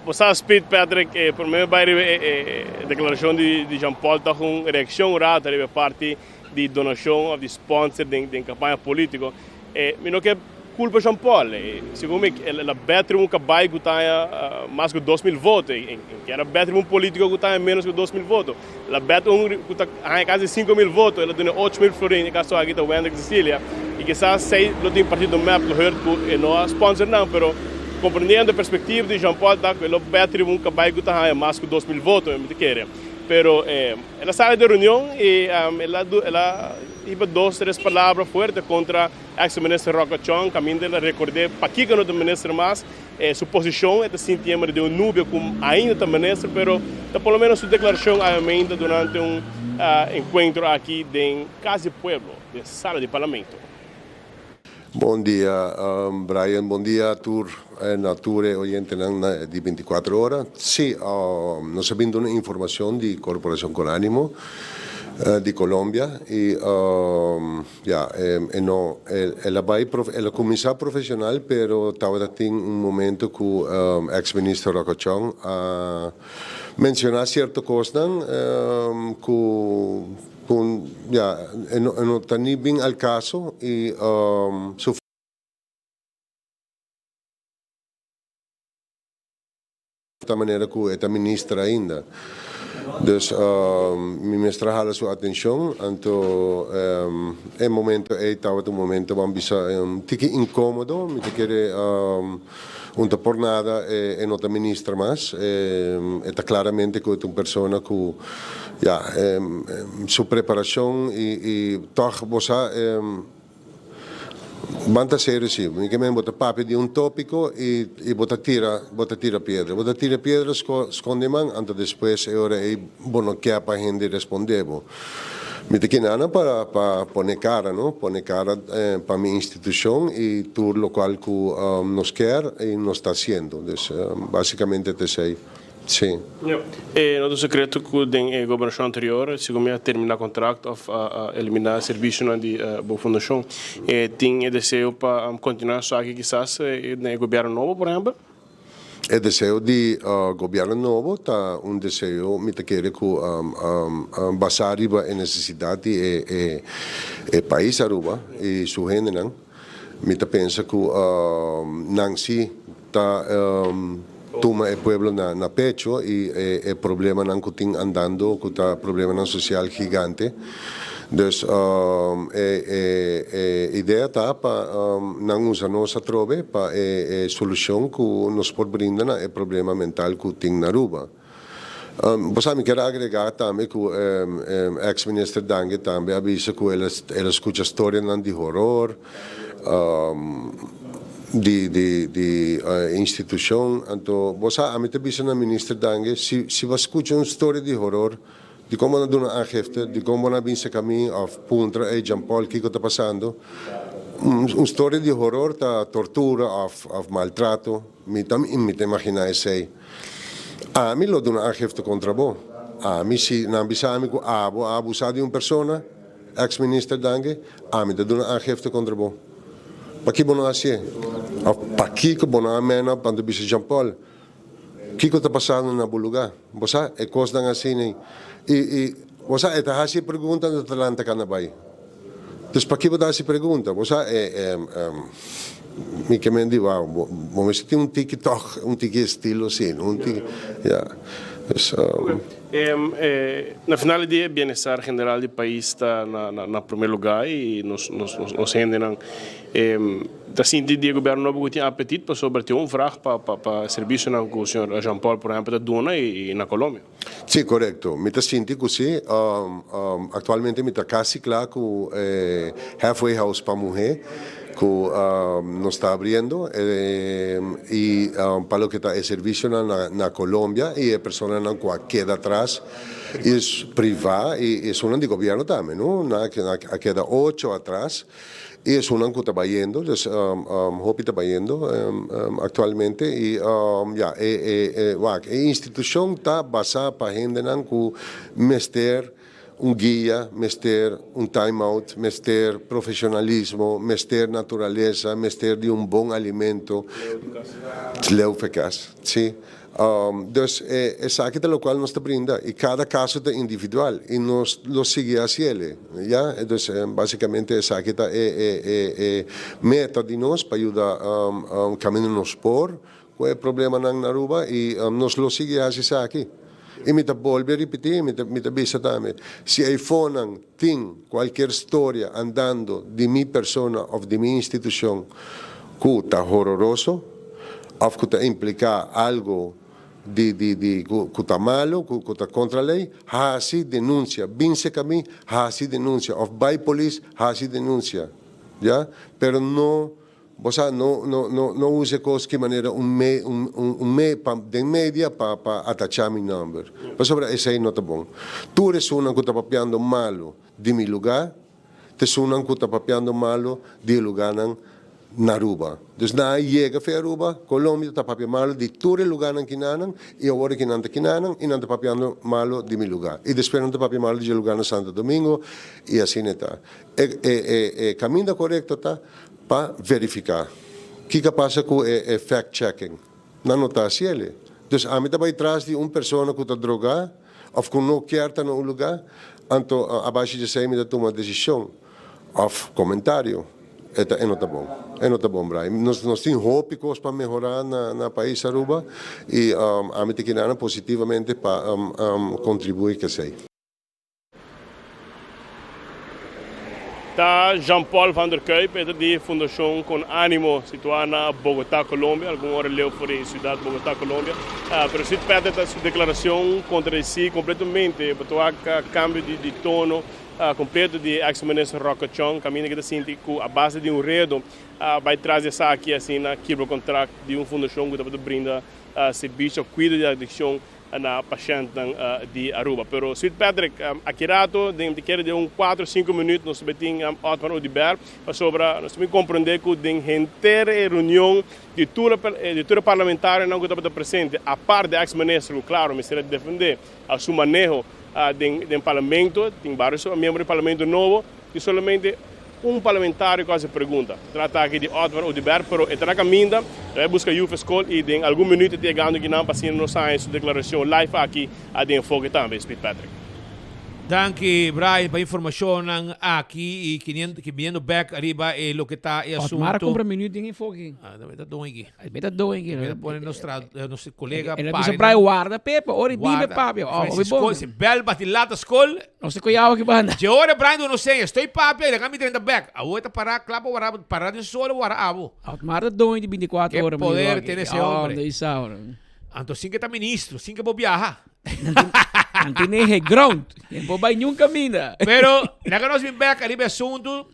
Speaker 21: Bo sa Speed Patrick, e prome bai riba e declaracion di Jean Paul ta un reaccion un rato riba e parti di donacion of di sponsor den campaña politico. Mi no ke culpa Jean Paul. Segun mi el a bet riba un cabai cu ta haña mas cu 2000 voto. E kier a bet riba un politico cu ta haña menos cu 2000 voto. El a bet un cu ta haña casi 5000 voto, el a duna 8000 florin. E caso aki ta Wendrick Cecilia. Y kisas esey lo tin partido mep lo hurt cu e no a sponsor nan, pero comprendiendo e perspectiva di Jean Paul ta cu el lo bet riba un cabai cu ta haña mas cu 2000 voto, mi ta kere. Pero el a sali di e reunion y el a el a. hiba dos tres palabra fuerte kontra ex minister Rocco Chong kaminda el a rekord'é pakiko no ta minister mas, su posishon e ta sinti hember den un nubia ku ainda ta minister pero ta por lo menos su deklarashon awe durante un enkuentro aki den Kas di Pueblo den sala di parlamento.
Speaker 3: Bon dia Brian, bon dia tur na tur e oyentenan na di binticuatro ora. Si, nos a bin duna informacion di Corporacion Con Animo di Colombia y ya e no el a bay el a cuminsa profesional pero tabata tin un momento cu ex minister Rocco Chong a menciona cierto cosnan cu Con, ya, e no, e no ta ni bin al caso y su ta manera cu e ta minister ainda. Dus mi mester a hala su atencion, anto e momento ey tabata un momento ban bisa un tiki incomodo, mi ta kere un ta por nada e no ta minister mas, e ta claramente cu e ta un persona cu Ya, su preparacion y toch bo sa ban ta serio si. Mi ke men bo ta papia di un topico y bo ta tira, bo ta tira piedra. Bo ta tira piedra sconde man anto despues e ora ey bo no ke pa hende responde bo. Mi ta kina pa pa pone cara no, pone cara pa mi institucion y tur locual cu nos kier y nos ta haciendo. Dus basicamente ta esey. Sí.
Speaker 21: Ja. E no ta un secreto cu den e gobernacion anterior, segun mi a termina contract of a elimina servicionan di bo fundacion. E tin e deseo pa continua esaki kisas den e gobierno nobo, por ehempel?
Speaker 3: E deseo di gobierno nobo ta un deseo, mi ta kere cu basa riba e necesidad di e pais Aruba y su hendenan. Mi ta pensa cu nan si ta tuma e pueblo na pecho y e problemanan cu tin andando cu ta problemanan social gigante. Dus e idea ta pa nan usa nos atrobe pa e solucion cu nos por brinda na e problema mental cu tin na Aruba. Bo sa mi kier agrega tambe cu ex minister Dange tambe a bisa cu el a scucha storianan di horor di di di institucion anto bo sa ami ta bisa na minister Dange si si bo a scucha un storia di horor dicon bo no duna aangifte dicon bo no a bin seca mi of puntra ey Jean Paul kico ta pasando un storia di horor ta tortura of of maltrato mi ta mi ta imagina esey. Ami lo duna aangifte kontra bo. Ami, si nan bisa mi ku abo a abusá di un persona, eks minister Dange, ami ta duna aangifte kontra bo. Pakiko bo no a hasié? Òf pakiko bo no a mena pa anto bisa Jean Paul, kiko ta pasando na bo lugá? Bo sa, e kosnan asina ei. I, i, bo sa, e ta hasi e pregunta anto ta lanta kanda bai. Dus pakiko bo ta hasi pregunta? Bo sa, e, e, mi ke men di, wow, bo, bo mester tin un tiki tòg, un tiki estilo asina, un tiki, ya. Dus,
Speaker 21: E, na final di dia e bienestar general di pais ta na, na, na primer lugar i nos, nos, nos, nos hendenan ta sinti di e gobierno nobo ku tin apetit pasobra tin un vrag pa, pa, pa servisionan ku señor Jean Paul por ehempel ta duna i na Colombia.
Speaker 3: Sí, korekto. Mi ta sinti ku sí. Aktualmente mi ta kasi kla ku e Halfway House pa muhé ku nos ta abriendo i pa loke ta e servisionan na Colombia i e personanan ku a keda atras i privá i esunnan di gobièrnu tambe, no? Nan a keda ocho atras. I esunnan ku ta bayendo, dus hopi ta bayendo aktualmente i ya e e wak e institushon ta basá pa hendenan ku mester un guia, mester un time out, mester profeshonalismo, mester naturalesa, mester di un bon alimento, leu fe kas, si. Dus esaki ta locual nos ta brinda y cada caso ta individual y nos lo sigui haciele, ya. Dus basicamente esaki ta e e e meta di nos pa yuda caminda nos por cu e problemanan na Aruba y nos lo sigui haci esaki. Y mi ta bolbe ripiti, mi ta mi ta bisa tambe, si eyfonan tin cualkier storia andando di mi persona of di mi institucion cu ta hororoso of cu ta implica algo. di di di ku ku ta malo, ku ku ta kontra lei, hasi denunsia. Bin seka mi, hasi denunsia. Òf bai polis, hasi denunsia. Ya? Pero no, bo sa, no no no no usa e kos ki manera un me un un un me pa den media pa pa atachá mi nòmber. Pasobra esei no ta bon. Tur esunnan ku ta papiando malo di mi lugá, ta esunnan ku ta papiando malo di e lugánan na Aruba. Dus nan a yega fe Aruba, Colombia ta papia malo di tur e lugánan kinanan i awor aki nan ta kinanan i nan ta papiando malo di mi lugá. I despues nan ta papia malo di e lugá na Santo Domingo i asina e ta. E e e e kaminda korekto ta pa verifiká kiko a pasa ku e e fact checking. Nan no ta hasi el'e. Dus ami ta bai tras di un persona ku ta drogá òf ku no kier ta na un lugá, anto a base di esei mi ta tuma desishon òf komentario. E ta e no ta bon. E no ta bon, Brian. Nos nos tin hopi kos pa mehorá na na pais Aruba i ami ta kina nan positivamente pa kontribuí ku esei.
Speaker 21: Ta Jean Paul van der Kuyp, e ta di Fundacion Con Animo, situa na Bogota, Colombia, algun ora leu for di ciudad Bogota, Colombia. Pero Sweet Peter ta su declaracion contradeci completamente, bo ta wak cambio di tono completo di ex minister Rocco Chong, caminda cu ta sinti cu a base di un redo bay tras di esaki asina kibra contract di un fundacion cu tabata brinda servicio cuido di adiccion na pashentnan di Aruba. Pero Sweet Patrick, aki rato, den mi ta kere den un cuatro o cinco minuut nos ta bay tin Otmar Oduber, pasobra nos ta bin comprende cu den henter e reunion di tur di tur e parlamentarionan cu tabata presente, apart di ex minister cu claro mester a defende su maneho den den parlamento, tin varios miembro di parlamento nobo, Tin solamente un parlamentario cu haci pregunta. Ta trata aki di Otmar Oduber, pero e ta na caminda, ta bay busca yu Fescol y den algun minuut e ta yegando akinan pa asina nos haña su declaracion live aki den Enfoke tambe, Speed Patrick.
Speaker 19: Danki Brian pa informacionnan aki y kiniendo bek ariba e loke ta e asunto.
Speaker 20: Otmar a cumpra minuut den Enfoke.
Speaker 19: Ah, ta doing aki.
Speaker 20: E ta doing aki.
Speaker 19: Ta pone nos nos colega
Speaker 20: El a bisa Brian warda pepe, ora e bibe papia. Oh,
Speaker 19: hopi bon. Si bel bati lata scol.
Speaker 20: Nos ta koe awa ki banda.
Speaker 19: Dje ora Brian duna seña, estoy papia, laga mi drenta bek. Awor e ta para kla pa wara, para den solo wara abo.
Speaker 20: Otmar ta doño di binticuatro
Speaker 19: Ke
Speaker 20: ora,
Speaker 19: poder tiene ese hombre.
Speaker 20: Anda isa ora.
Speaker 19: Anto sin ke ta ministro, sin ke bo biaha.
Speaker 20: Nan tene he ground. E bo bai niun kaminda.
Speaker 19: Pero laga nos bin bek ariba e asuntu.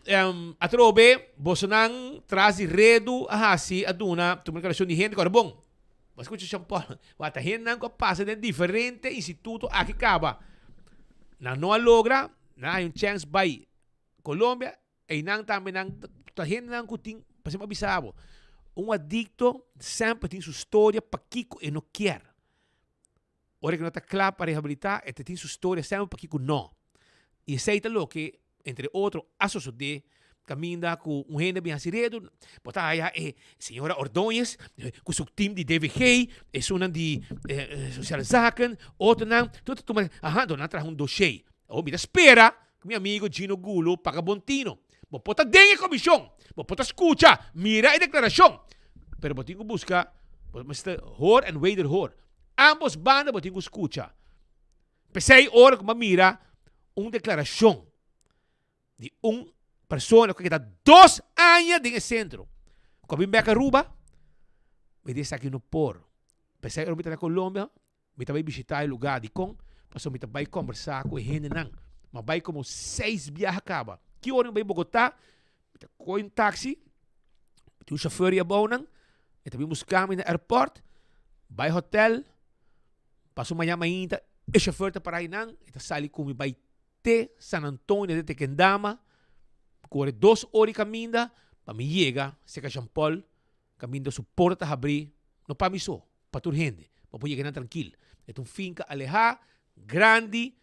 Speaker 19: Atrobe bosonan tras di redu a hasi a duna tuma declaracion di hende ku ora bon. Bo a skucha Jean Paul. Wak ta hendenan ku a pasa den diferente instituto aki kaba. Nan no a logra, nan a haña un chèns bai Colombia, einan tambe nan ta hendenan ku tin, pasobra mi a bisa bo, un adikto semper tin su storia pakiko e no kier. Ora ku no ta kla pa rehabilitá, e ta tin su storia semper pakiko no. I esei ta loke, entre otro, a sosodé kaminda ku un hende a bin hasi redu, bo ta haya e señora Ordóñez ku su tim di DVG, esunnan di Sociale Zaken, otronan, tur ta tuma, aha, anto nan a traha un doshé. Awor mi ta spera ku mi amigo Gino Gulo paga bon tino. Bo por ta den e komishon, bo por ta skucha, mira e deklarashon, pero bo tin ku buska, bo mester hoor en wederhoor. Ambos banda bo tin ku skucha. P'esei ora ku bo a mira un deklarashon di un persona ku a keda dos aña den e sentro, ku a bin bek Aruba, mi di esaki no por. P'esei ora mi ta na Colombia, mi ta bai bishita e lugá. Dikon? Pasobra mi ta bai kombersá ku e hendenan. Mi a bai komo seis biaha kaba. Ki ora mi bai Bogotá, mi ta kohe un taksi, mi tin un shofèr ei abounan, e ta bin buska mi na airport, bai hotèl, Paso maña mainta e chauffeur ta para einan, e ta sali ku mi bai te San Antonio de Tequendama, kore dos ora i kaminda pa mi yega serka Jean Paul, kaminda su porta ta habrí, no pa mi so, pa tur hende, pa por yega einan trankil. E ta un finka alehá, grandi,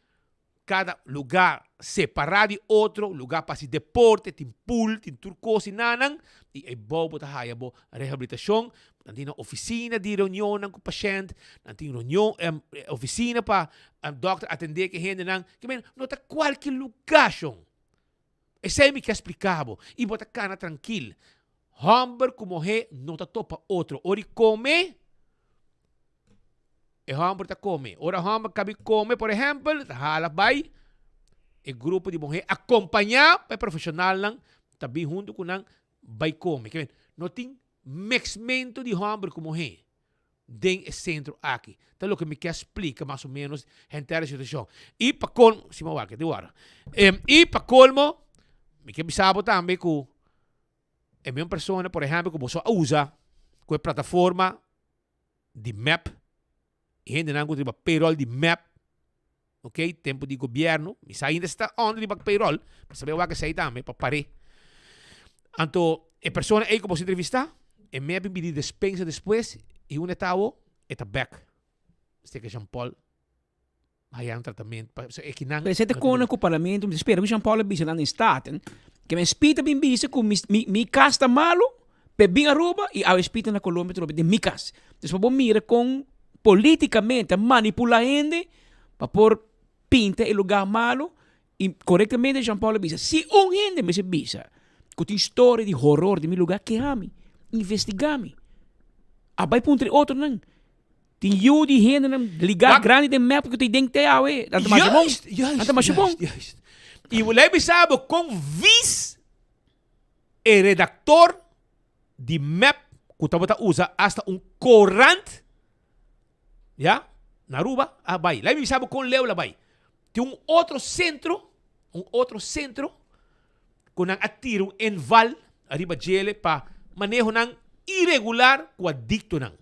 Speaker 19: Kada lugá separá di otro, lugá pa hasi deporte, tin pool, tin tur kos i nanan, i eibou bo ta haya bo rehabilitashon. Nan tin nan ofisina di reunionnan ku pashènt, nan tin reunion, ofisina pa dòkter atendé ku e hendenan. Ke men, no ta kualke lugá shon. Esei mi ke splika bo. I bo ta kana trankil. Hòmber ku muhé no ta topa otro. Ora i kome, E hòmber ta kome. Ora hòmber kabi kome, por ehèmpel, ta hala bai e grupo di muhé akompañá pa e profeshonalnan ta bin huntu ku nan bai kome. Ke men, no tin mèksmentu di hòmber ku muhé. den e sentro aki. Ta loke mi kier splika mas o menos henter e situashon. I pa kolmo, si mi a wak, di wara. I pa kolmo, mi kier bisa bo tambe ku e mismo persona, por ehèmpel, ku boso a usa ku e plataforma di mep, e hendenan ku ta riba payroll di mep, ok, tempu di gobièrnu, mi sa ainda si ta on riba payroll, mi sa bai wak esei tambe pa par'é. Anto e persona ei ku boso entrevistá, e mep bin pidi despensa despues i unda e ta awo, e ta bèk. Esei ke Jean Paul haya un tratamentu pa e kinan.
Speaker 20: Pero esei ta kona ku parlamento, mi ta spera ku Jean Paul a bisa nan den Staten, ke men spita bin bisa ku mi mi kas ta malu, p'e bin Aruba i awe spita na Colombia trobe den mi kas. Entonces pa bo mira kon politikamente a manipula hende pa por pinta e lugar malu i korektamente Jean Paul a bisa si un hende mester bisa ku tin storia di horor den mi lugar keha mi, investiga mi, a bai puntra e otronan. Tin yu di hendenan ligá grandi den mep ku ta den te awe. Nan ta masha bon.
Speaker 19: Juist, juist,
Speaker 20: Nan ta masha bon.
Speaker 19: juist, juist. I bo lei bisa bo kon vis e redaktor di mep ku tabata usa asta un korant, ya, na Aruba a bai. Lei mi bisa bo kon leu la bai. Tin un otro sentro, un otro sentro ku nan a tira un enval ariba djele pa manehonan iregular ku adiktonan.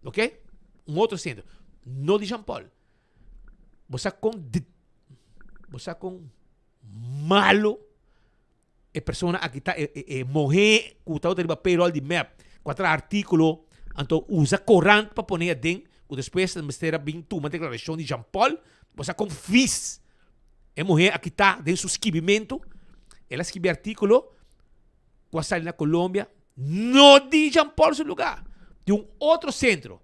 Speaker 19: Ok? Un otro sentro. No di Jean Paul. Bo sa kon bo sa kon malo e persona aki ta e e e mohé ku tabata riba payroll di mep ku a traha artíkulo anto usa korant pa pone aden ku despues mester a bin tuma deklarashon di Jean Paul. Bo sa kon vis E muhé a kitá den su skibimentu, el a skibi artíkulo ku a sali na Colombia, no di Jean Paul su lugá, di un otro sentro.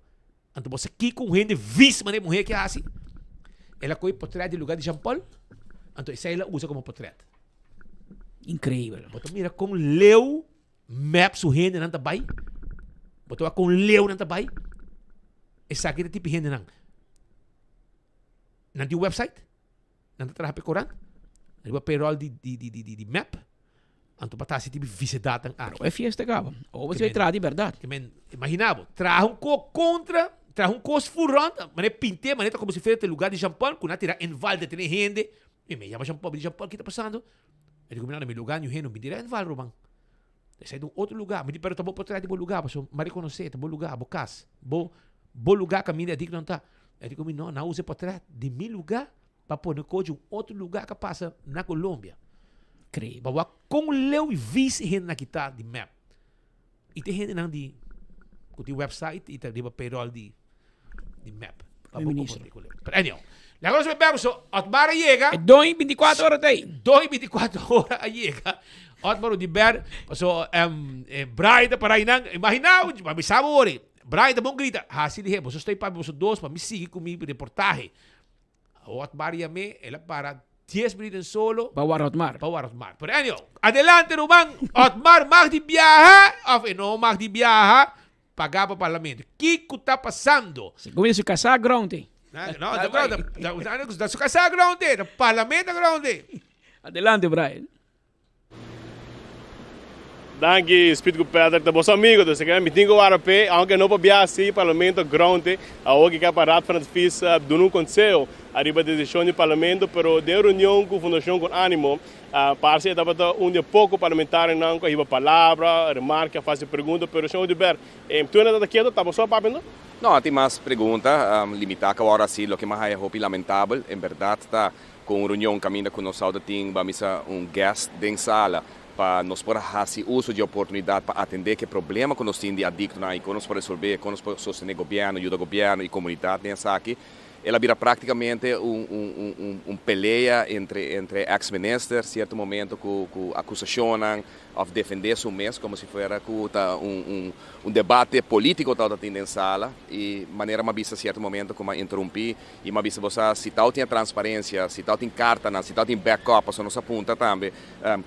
Speaker 19: Anto bo sa kiko un hende vis manera e muhé aki a hasi? El a kohe potrèt di lugá di Jean Paul, anto esei el a usa komo potrèt.
Speaker 20: Inkreibel.
Speaker 19: Bo ta mira kon leu mep su hendenan ta bai? Bo ta wak kon leu nan ta bai? Esaki ta tipo hendenan. Nan tin website, nan ta traha pa e korant, riba payroll di di di di di mep, anto pa ta hasi tipo visedatnan aki.
Speaker 20: Pero e fiesta kaba. Obo si bay traha di berdad.
Speaker 19: Ke men, imagina bo, traha un ko kontra, traha un kos full rond, manera pint'é, manera ta komo si fuera ta e lugar di Jean Paul, ku nan a tira enval detene hende. Mi me yama Jean Paul, mi di Jean Paul, ki ta pasando? E di ku mi, no, na mi lugar niun hende no bin tira enval, ruman. Esei ta un otro lugar. Mi di, pero ta bo por traha di bo lugar, pasobra mi a rekonosé, ta bo lugar, bo kas, bo bo lugar kaminda e adiktonan ta. E di ku mi, no, nan a usa e portret di mi lugar pa pone kochi un otro lugar ka pasa na Colombia.
Speaker 20: Increíble.
Speaker 19: Pa wak kon leu i vis e hendenan aki ta di mep. I tin hendenan di ku tin website i ta riba payroll di di mep. Pa bo kompartí ku leu. Pero anyhow, laga nos bèk so Otmar a yega.
Speaker 20: E doi bintikuater ora ta ei.
Speaker 19: Doi bintikuater ora a yega. Otmar Oduber, paso Brian ta para einan. Imaginá, pa mi sa bo ora. Brian ta bon grita, hasi lihé, boso stoi papia boso dos pa mi sigui ku mi reportahe. Otmar yam'é, el a para dies minüt en solo.
Speaker 20: Pa wara Otmar.
Speaker 19: Pa wara Otmar. Pero anyhow, adelante ruman, Otmar mag di biaha of e no mag di biaha, pagá pa parlamento. Kiko ta pasando?
Speaker 20: Segun mi su kasá ground ei.
Speaker 19: No, ta su kasá ground ei, ta parlamento ground ei.
Speaker 20: Adelante Brian.
Speaker 21: Danki Speed ku Patrick ta boso amigo dus mi tin ku wara p'e aunke no por biaha si parlamento ground awor ki ka pa Raad van Advies duna un conseho ariba decision di parlamento pero den reunion ku Fundacion Con Animo parse e tabata un di e poco parlamentarionan ku a hiba palabra remarke a fasi pregunta pero señor Oduber tur hende ta keto ta boso a papia no?
Speaker 2: No a tin mas pregunta limita ku awor asi loke mi a haya hopi lamentabel en berdad ta Ku un reunion kaminda ku nos outa tin ba misa un guest den sala pa nos por a hasi uso di e oportunidat pa atendé ku e problema ku nos tin di adiktonan i kon nos por resolvé, kon nos por sostené gobièrnu, yuda gobièrnu i komunidat den esaki. El a bira práktikamente un un un pelea entre entre e eks minister sierto momento ku ku akusashonnan òf defendé su mes komo si fuera ku ta un un un debate polítiko tabata tin den sala i manera mi a bisa sierto momento ku mi a interumpí I mi a bisa bo sa, si tau tin e transparencia, si tau tin cartanan, si tau tin backup, pasobra nos a puntra tambe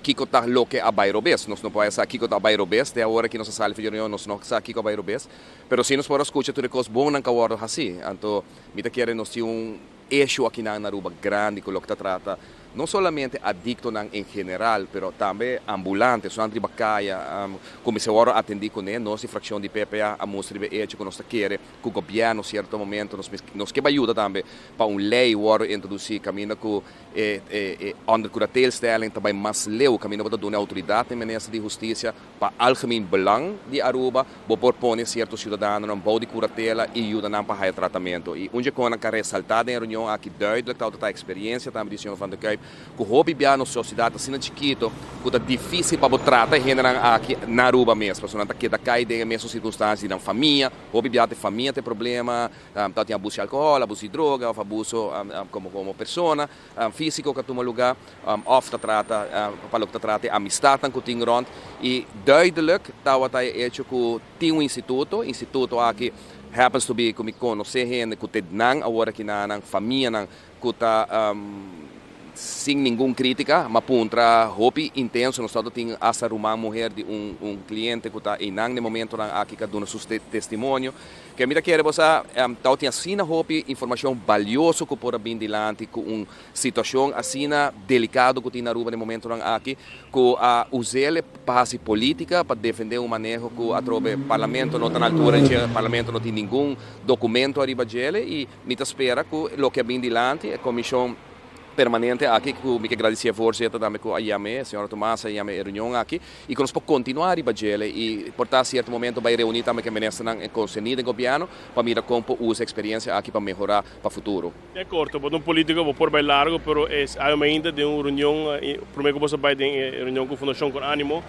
Speaker 2: kico ta loke a bay robes. Nos no por a sa kico ta bay robes, te awor aki nos a sali for di reunion, nos no sa kico a bay robes. Pero si nos por a scucha tur e cos bonnan cu a wordo haci. Anto mi ta kere nos tin un issue akinan na Aruba grandi cu loke ta trata. no solamente adictonan en general, pero tambe ambulante, esnan riba caya, cu mester worde atendi cune. Nos di fraccion di PPA a mustra riba e hecho cu nos ta kere cu gobierno cierto momento nos nos ke bayuda tambe pa un ley worde introduci caminda cu e e onder curateelstelling ta bay mas leu, caminda bo ta duna e autoridad na e minister di husticia Pa algemeen belang di Aruba, bo por pone cierto ciudadanonan bou di curatela y yuda nan pa haya tratamento. Y un dje conan ca resalta den e reunion aki duidelijk ta ta experiencia tambe di señor Van der Kuyp cu hopi bia nos sociedad ta asina chikito cu ta dificil pa bo trata e hendenan aki na Aruba mes, pasobra nan ta keda cay den e mesun circunstancia di nan famia, hopi bia ta e famia ta e problema, ta tin abuso di alcohol, abuso di droga of abuso como como persona. Físiko ku a tuma lugá òf ta trata pa loke ta trata e amistatnan ku tin rònt i duidelijk tabata e echo ku tin un instituto, instituto aki happens to be ku mi konosé hende ku te nan awor aki na nan famianan ku ta sin ningun krítika ma puntra hopi intenso nos tabata tin asta ruman muher di un un kliente ku ta einan den momentonan aki ku a duna su testimonio. Ke mi ta kere bo sa, tau tin asina hopi informashon balioso ku por a bin dilanti ku un situashon asina delikado ku tin na Aruba den momentonan aki, ku a us'el pa hasi politika, pa defende un maneho ku atrobe Parlamento no ta na altura di dje, Parlamento no tin ningun dokumento ariba djele i mi ta spera ku loke a bin dilanti e komishon permanente aki ku mi ke gradisié voorzitter tambe ku a yam'é, señora Tomas a yam'é e reunion aki i ku nos por kontinuá riba djele i por ta sierto momento bai reuní tambe ku e ministernan konserní den gobièrnu pa mira kon por usa e eksperensia aki pa mehorá pa futuro.
Speaker 21: Den korto, bo ta un polítiko, bo por bai largo, pero e awe mainta den un reunion, promé ku bo sa bai den e reunion ku Fundashon Con Animo,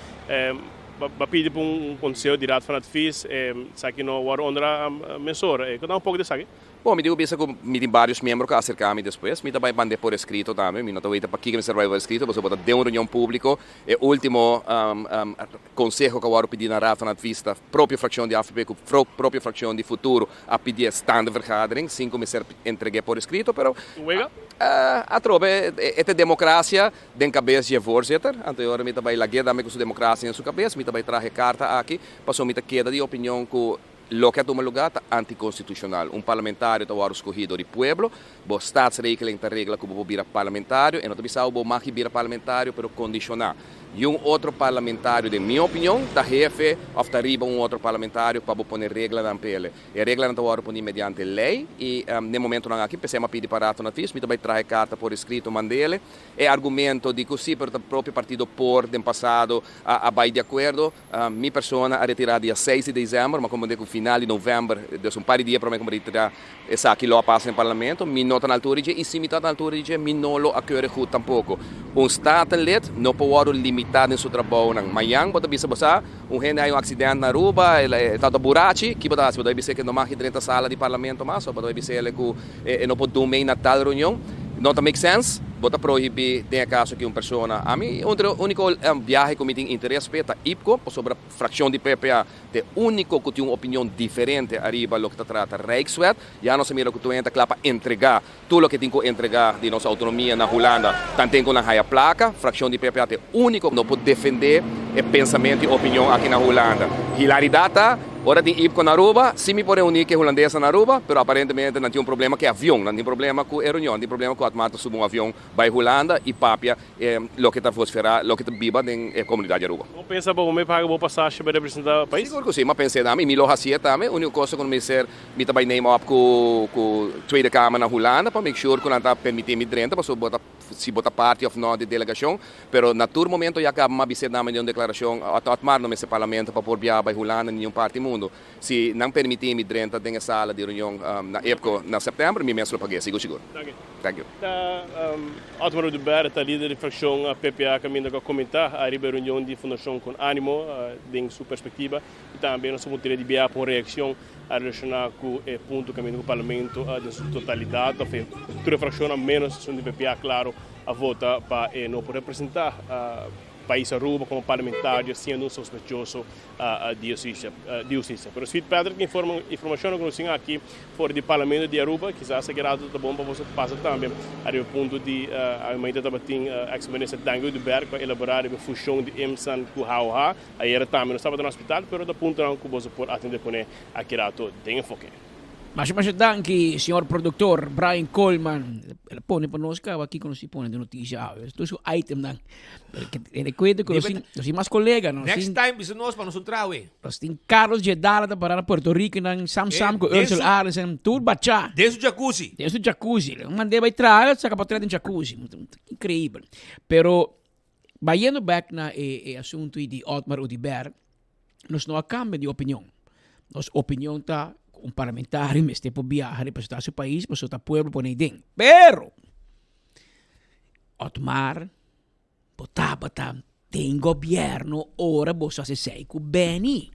Speaker 21: bo a pidi pa un konseho di Raad van Advies, esaki no wòrdu honra mesora. Konta un poko di esaki.
Speaker 2: Bon, mi tin ku bisa ku mi tin vários miembro ku a aserká mi despues. Mi ta bai mand'é por eskrito tambe. Mi no ta weta pakiko mi mester bai por eskrito, pasobra bo ta den un reunion públiko. E último konseho ku a wòrdu pidí na Raad van Advies ta propio frakshon di avp ku propio frakshon di Futuro a pidié staande vergadering sin ku mester entreg'é por eskrito. Pero atrobe e ta demokrasia den kabes dje voorzitter. Anto e ora mi ta bai lag'é tambe ku su demokrasia den su kabes. Mi ta bai traha e karta aki pasobra mi ta keda di opinion ku Loke a tuma lugá ta antikonstitushonal. Un parlamentario ta wòrdu skohí dor di pueblo. Bo staatsregeling ta regla ku bo por bira parlamentario. E no ta bisa bo mag di bira parlamentario, pero kondishoná. I un otro parlamentario, den mi opinion, ta hefe òf ta riba un otro parlamentario pa bo pone reglanan p'el. E reglanan ta wòrdu poní mediante lei i den momentonan aki p'esei mi a pidi pa Raad van Advies. Mi ta bai traha e karta por eskrito mand'el. E argumento di ku si, pero ta propio partido por den pasado a bai di akuerdo. Mi persona a retirá dia seis di dezèmber, mi a komprendé ku final di novèmber, dus un par di dia promé ku mi retirá, esaki lo a pasa den parlamento. Mi no ta na altura di dje i si mi ta na altura di dje, mi no lo a keure goed tampoko. Un statenlid no por wòrdu limitá den su trabounan. Mañan bo ta bisa bo sa, un hende a hay un aksident na Aruba, e ta ta burachi, ki bo ta hasi? Bo ta bai bis'é ku e no mag drenta sala di parlamento mas òf bo ta bai bis'é ku e no por dun mei na tal reunion? No ta make sense. Bo ta prohibí den e kaso ki un persona. Ami úniko biahe ku mi tin interes p'e ta IPCO, pasobra frakshon di PPA ta e úniko ku tin un opinion diferente ariba loke ta trata Rijkswet. Ya nos a mira ku tur hende ta kla pa entregá tur loke tin ku entregá di nos outonomia na Hulanda, tanten ku nan haya plaka. Frakshon di PPA ta e úniko ku no por defendé e pensamentu i opinion aki na Hulanda. Hilaridat ta. Ora tin IPCO na Aruba, si mi por reuní ku e hulandesnan na Aruba, pero aparentemente nan tin un problema ku e avion, nan tin problema ku e reunion, nan tin problema ku Otmar ta subi un avion bai Hulanda i papia loke ta vosferá, loke ta biba den e komunidat di Aruba.
Speaker 21: Bo pensa bo mei paga bo pasashi pa representá pais?
Speaker 2: Sigur ku si, m'a pens'é tambe i mi lo hasié tambe. Úniko kos ku mi mester, mi ta bai neem op ku ku Tweede Kamer na Hulanda pa make sure ku nan ta permití mi drenta pasobra bo ta si bo ta parti of no di delegacion, pero na tur momento ya caba m'a bis'é nami den un declaracion, ot Otmar no mester parlamento pa por biaha bay Hulanda ni niun parti mundo. Si nan permiti mi drenta den e sala di reunion na EPCO na september, mi mes lo pag'é, sigur sigur. Thank you.
Speaker 21: Ta Otmar Oduber ta lider di fraccion PPA caminda cu a comenta ariba e reunion di Fundacion Con Animo den su perspectiva y tambe nos a puntra di biaha pa un reaccion a relaciona cu e punto caminda cu Parlamento den su totalidad of e tur e fraccionnan menos esun di PPA claro a vota pa e no por representa pais Aruba como parlamentario siendo un sospechoso di husticia di husticia. Pero Sweet Patrick informa informacionnan cu nos tin aki for di Parlamento di Aruba kisas aki rato ta bon pa boso pasa tambe ariba e punto di awe tabatin ex minister Dangui Oduber cu a elabora riba e fusion di IMSAN cu HOH. Ayera tambe nos tabata na hospital, pero ta puntonan ku boso por atende kuné aki rato den Enfoke.
Speaker 20: Masha masha danki señor productor Brian Coleman. El a pone pa nos caba kico nos tin pone den noticia awe. Tur su itemnan. Pero ke tene cuenta cu nos tin, nos tin mas colega. Nos
Speaker 19: Next
Speaker 20: tin,
Speaker 19: time bisa nos pa nos un trawe.
Speaker 20: nos tin Carlos Jedala ta para na Puerto Rico nan Sam Sam cu
Speaker 19: den
Speaker 20: Ursel
Speaker 19: su-
Speaker 20: Arendsen. Tur bacha.
Speaker 19: Den su jacuzzi.
Speaker 20: Den su jacuzzi. Un mand'é bay traha, el saca portret den jacuzzi. Increibel. Pero bayendo back na e, e asunto di Otmar Oduber, nos no a cambia di opinion. Nos opinion ta cu un parlamentario mester por biaha representa su pais pasobra ta pueblo pone ei den. Pero Otmar bo tabata den gobierno ora boso haci esey cu Benny.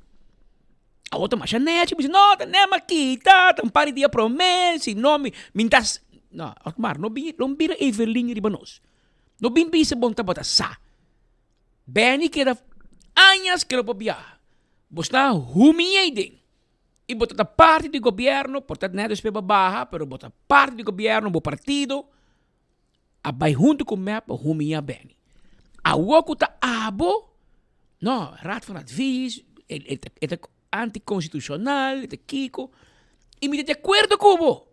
Speaker 20: Awor ta masha nechi bo bisa no ta nem a kita ta un par di dia prome si no mi mi ta no Otmar no bin no bira Evelyn riba nos. No bin bisa bo tabata sa. Benny keda añas ke lo por biaha. Bo sta humiei den. I bo ta ta parti di gobierno, por ta net despues bo a baha, pero bo ta parti di gobierno, bo partido a bai hunto ku mep pa humiá Benny. Awor ku ta abo, no, Raad van Advies, e ta e ta anticonstitucional, e ta kiko, i mi ta di akuerdo ku bo.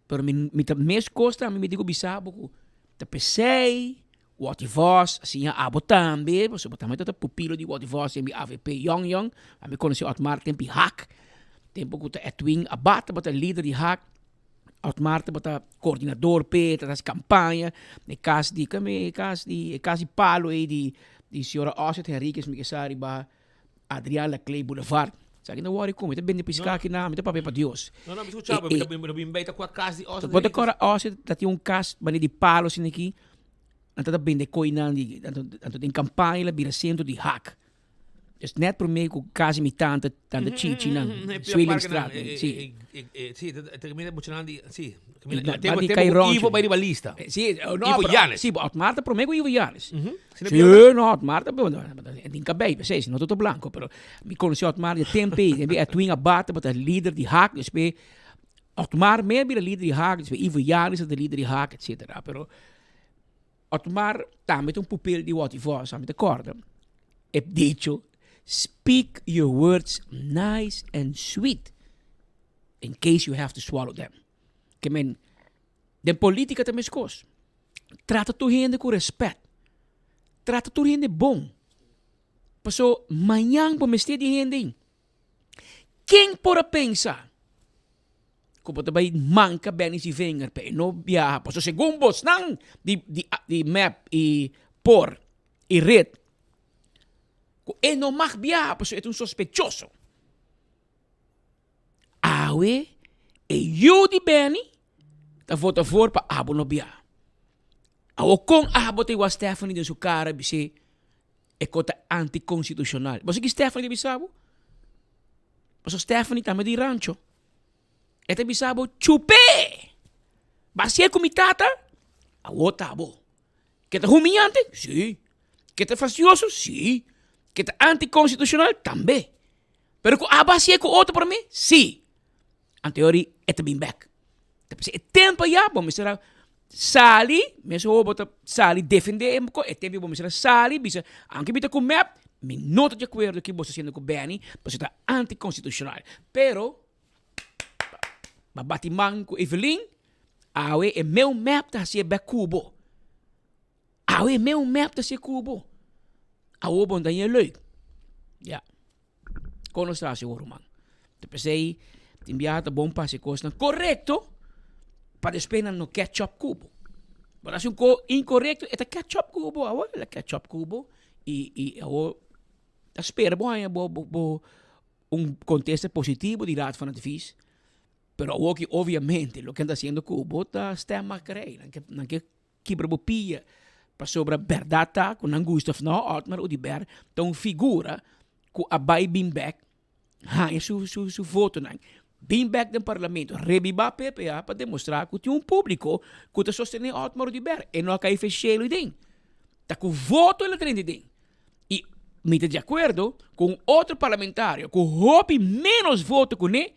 Speaker 20: Pero mi mi ta meskos tambe mi tin ku bisa bo ku ta p'esei Watty Vos a siña abo tambe, pasobra bo tambe ta pupilo di Watty Vos den mi avp yòn yòn. Ami konosé Otmar tempu di hak, tempu ku ta Edwin Abath tabata lider di hak, Otmar tabata koordinador p'e, ta hasi kampaña na e kas di, kome e kas di, e kas di palo ei di di señora Osset Henriquez mi ke sa riba Adriaan Laclay Boulevard. Sa ki no worry ku mi ta bende piská aki na, mi ta papia pa Dios.
Speaker 19: No, no, mi skucha bo, mi ta bin bay ta kua kas di Osset
Speaker 20: Bo ta kòrda Osset ta tin un kas manera di palo asina aki, nan ta ta bende koinan di, anto den kampaña el a bira sentro di hak. Dus net promé ku kas di mi tanta, tanta Chichi nan, Swillingstraat, si.
Speaker 19: Si, ta kaminda muchanan di, si.
Speaker 20: Ba di Kai Ronchi.
Speaker 19: Ivo bay riba lista.
Speaker 20: Si, no,
Speaker 19: Ivo Yanes.
Speaker 20: Si, Otmar ta promé ku Ivo Yanes. Si, no, Otmar ta, tin kabei, p'esei, si no ta blanko, pero mi konosé Otmar di e tempu ei, tempu Edwin Abath tabata lider di hak, despues Otmar mes a bira lider di hak, despues Ivo Yanes tabata lider di hak, etcetera, pero Otmar tambe ta un pupil di Watty Vos, ami ta kòrda e dicho, speak your words nice and sweet in case you have to swallow them. Ke men, den politica ta meskos. Trata tur hende ku respet. Trata tur hende bon. Paso mañan bo mester di hende ei. Ken por a pensa ku bo ta bai manka Benny Sievinger pa e no biaha? Paso segun bosnan di di di mep i por i red ku e no mag biaha paso e ta un sospechoso. Awe e yu di Benny ta vota voor pa abo no biaha. Awo kon abo ta iwa Stephanie den su kara bis'é e ko ta antikonstitushonal? Bo sa ki Stephanie ta bisa bo? Pasobra Stephanie tambe di rancho. E ta bisa bo, Chup'é! Basia ku mi tata? Awo ta bo. Ke ta humiyante? Sí. Ke ta fastioso? Sí. Ke ta antikonstitushonal? Tambe. Pero ku abo hasié ku otro promé? Sí. Anto yori e ta bin bèk. Ta p'esei e tempu ayá bo mester a sali, mes ora bo ta sali defendé e e tempu bo mester a sali bisa, aunke mi ta ku mep, mi no ta di akuerdo ki bo sta hasiendo ku Benny, pasobra ta antikonstitushonal. Pero, bo a bati man ku Evelyn, awe e meu mep ta hasié bèk ku bo. Awe meu mep ta hasié ku bo. Awor bo no ta haña leuk. Ya. Kon nos ta hasi awor ruman? Ta p'esei tin biaha ta bon pa hasi kosnan korekto pa despues nan no catch up ku bo. Bo ta hasi un kos inkorekto e ta catch up ku bo awor el a catch up ku bo i i awor ta spera bo haña bo bo bo un kontesta positivo di Raad van Advies pero awor ki obviamente loke nan ta hasiendo ku bo ta stemmakerij nan ke nan ke Kibra bo pia, pasobra bèrdat ta ku nan gusta òf nò, Otmar Oduber ta un figura ku a bai bin bèk haña su su su votonan, bin bèk den parlamento, rebibá PPA pa demostrá ku tin un públiko ku ta sostené Otmar Oduber. E no a kai fe shelu den. Ta ku voto el a drenta den. I mi ta di akuerdo ku un otro parlamentario ku hopi ménos voto kuné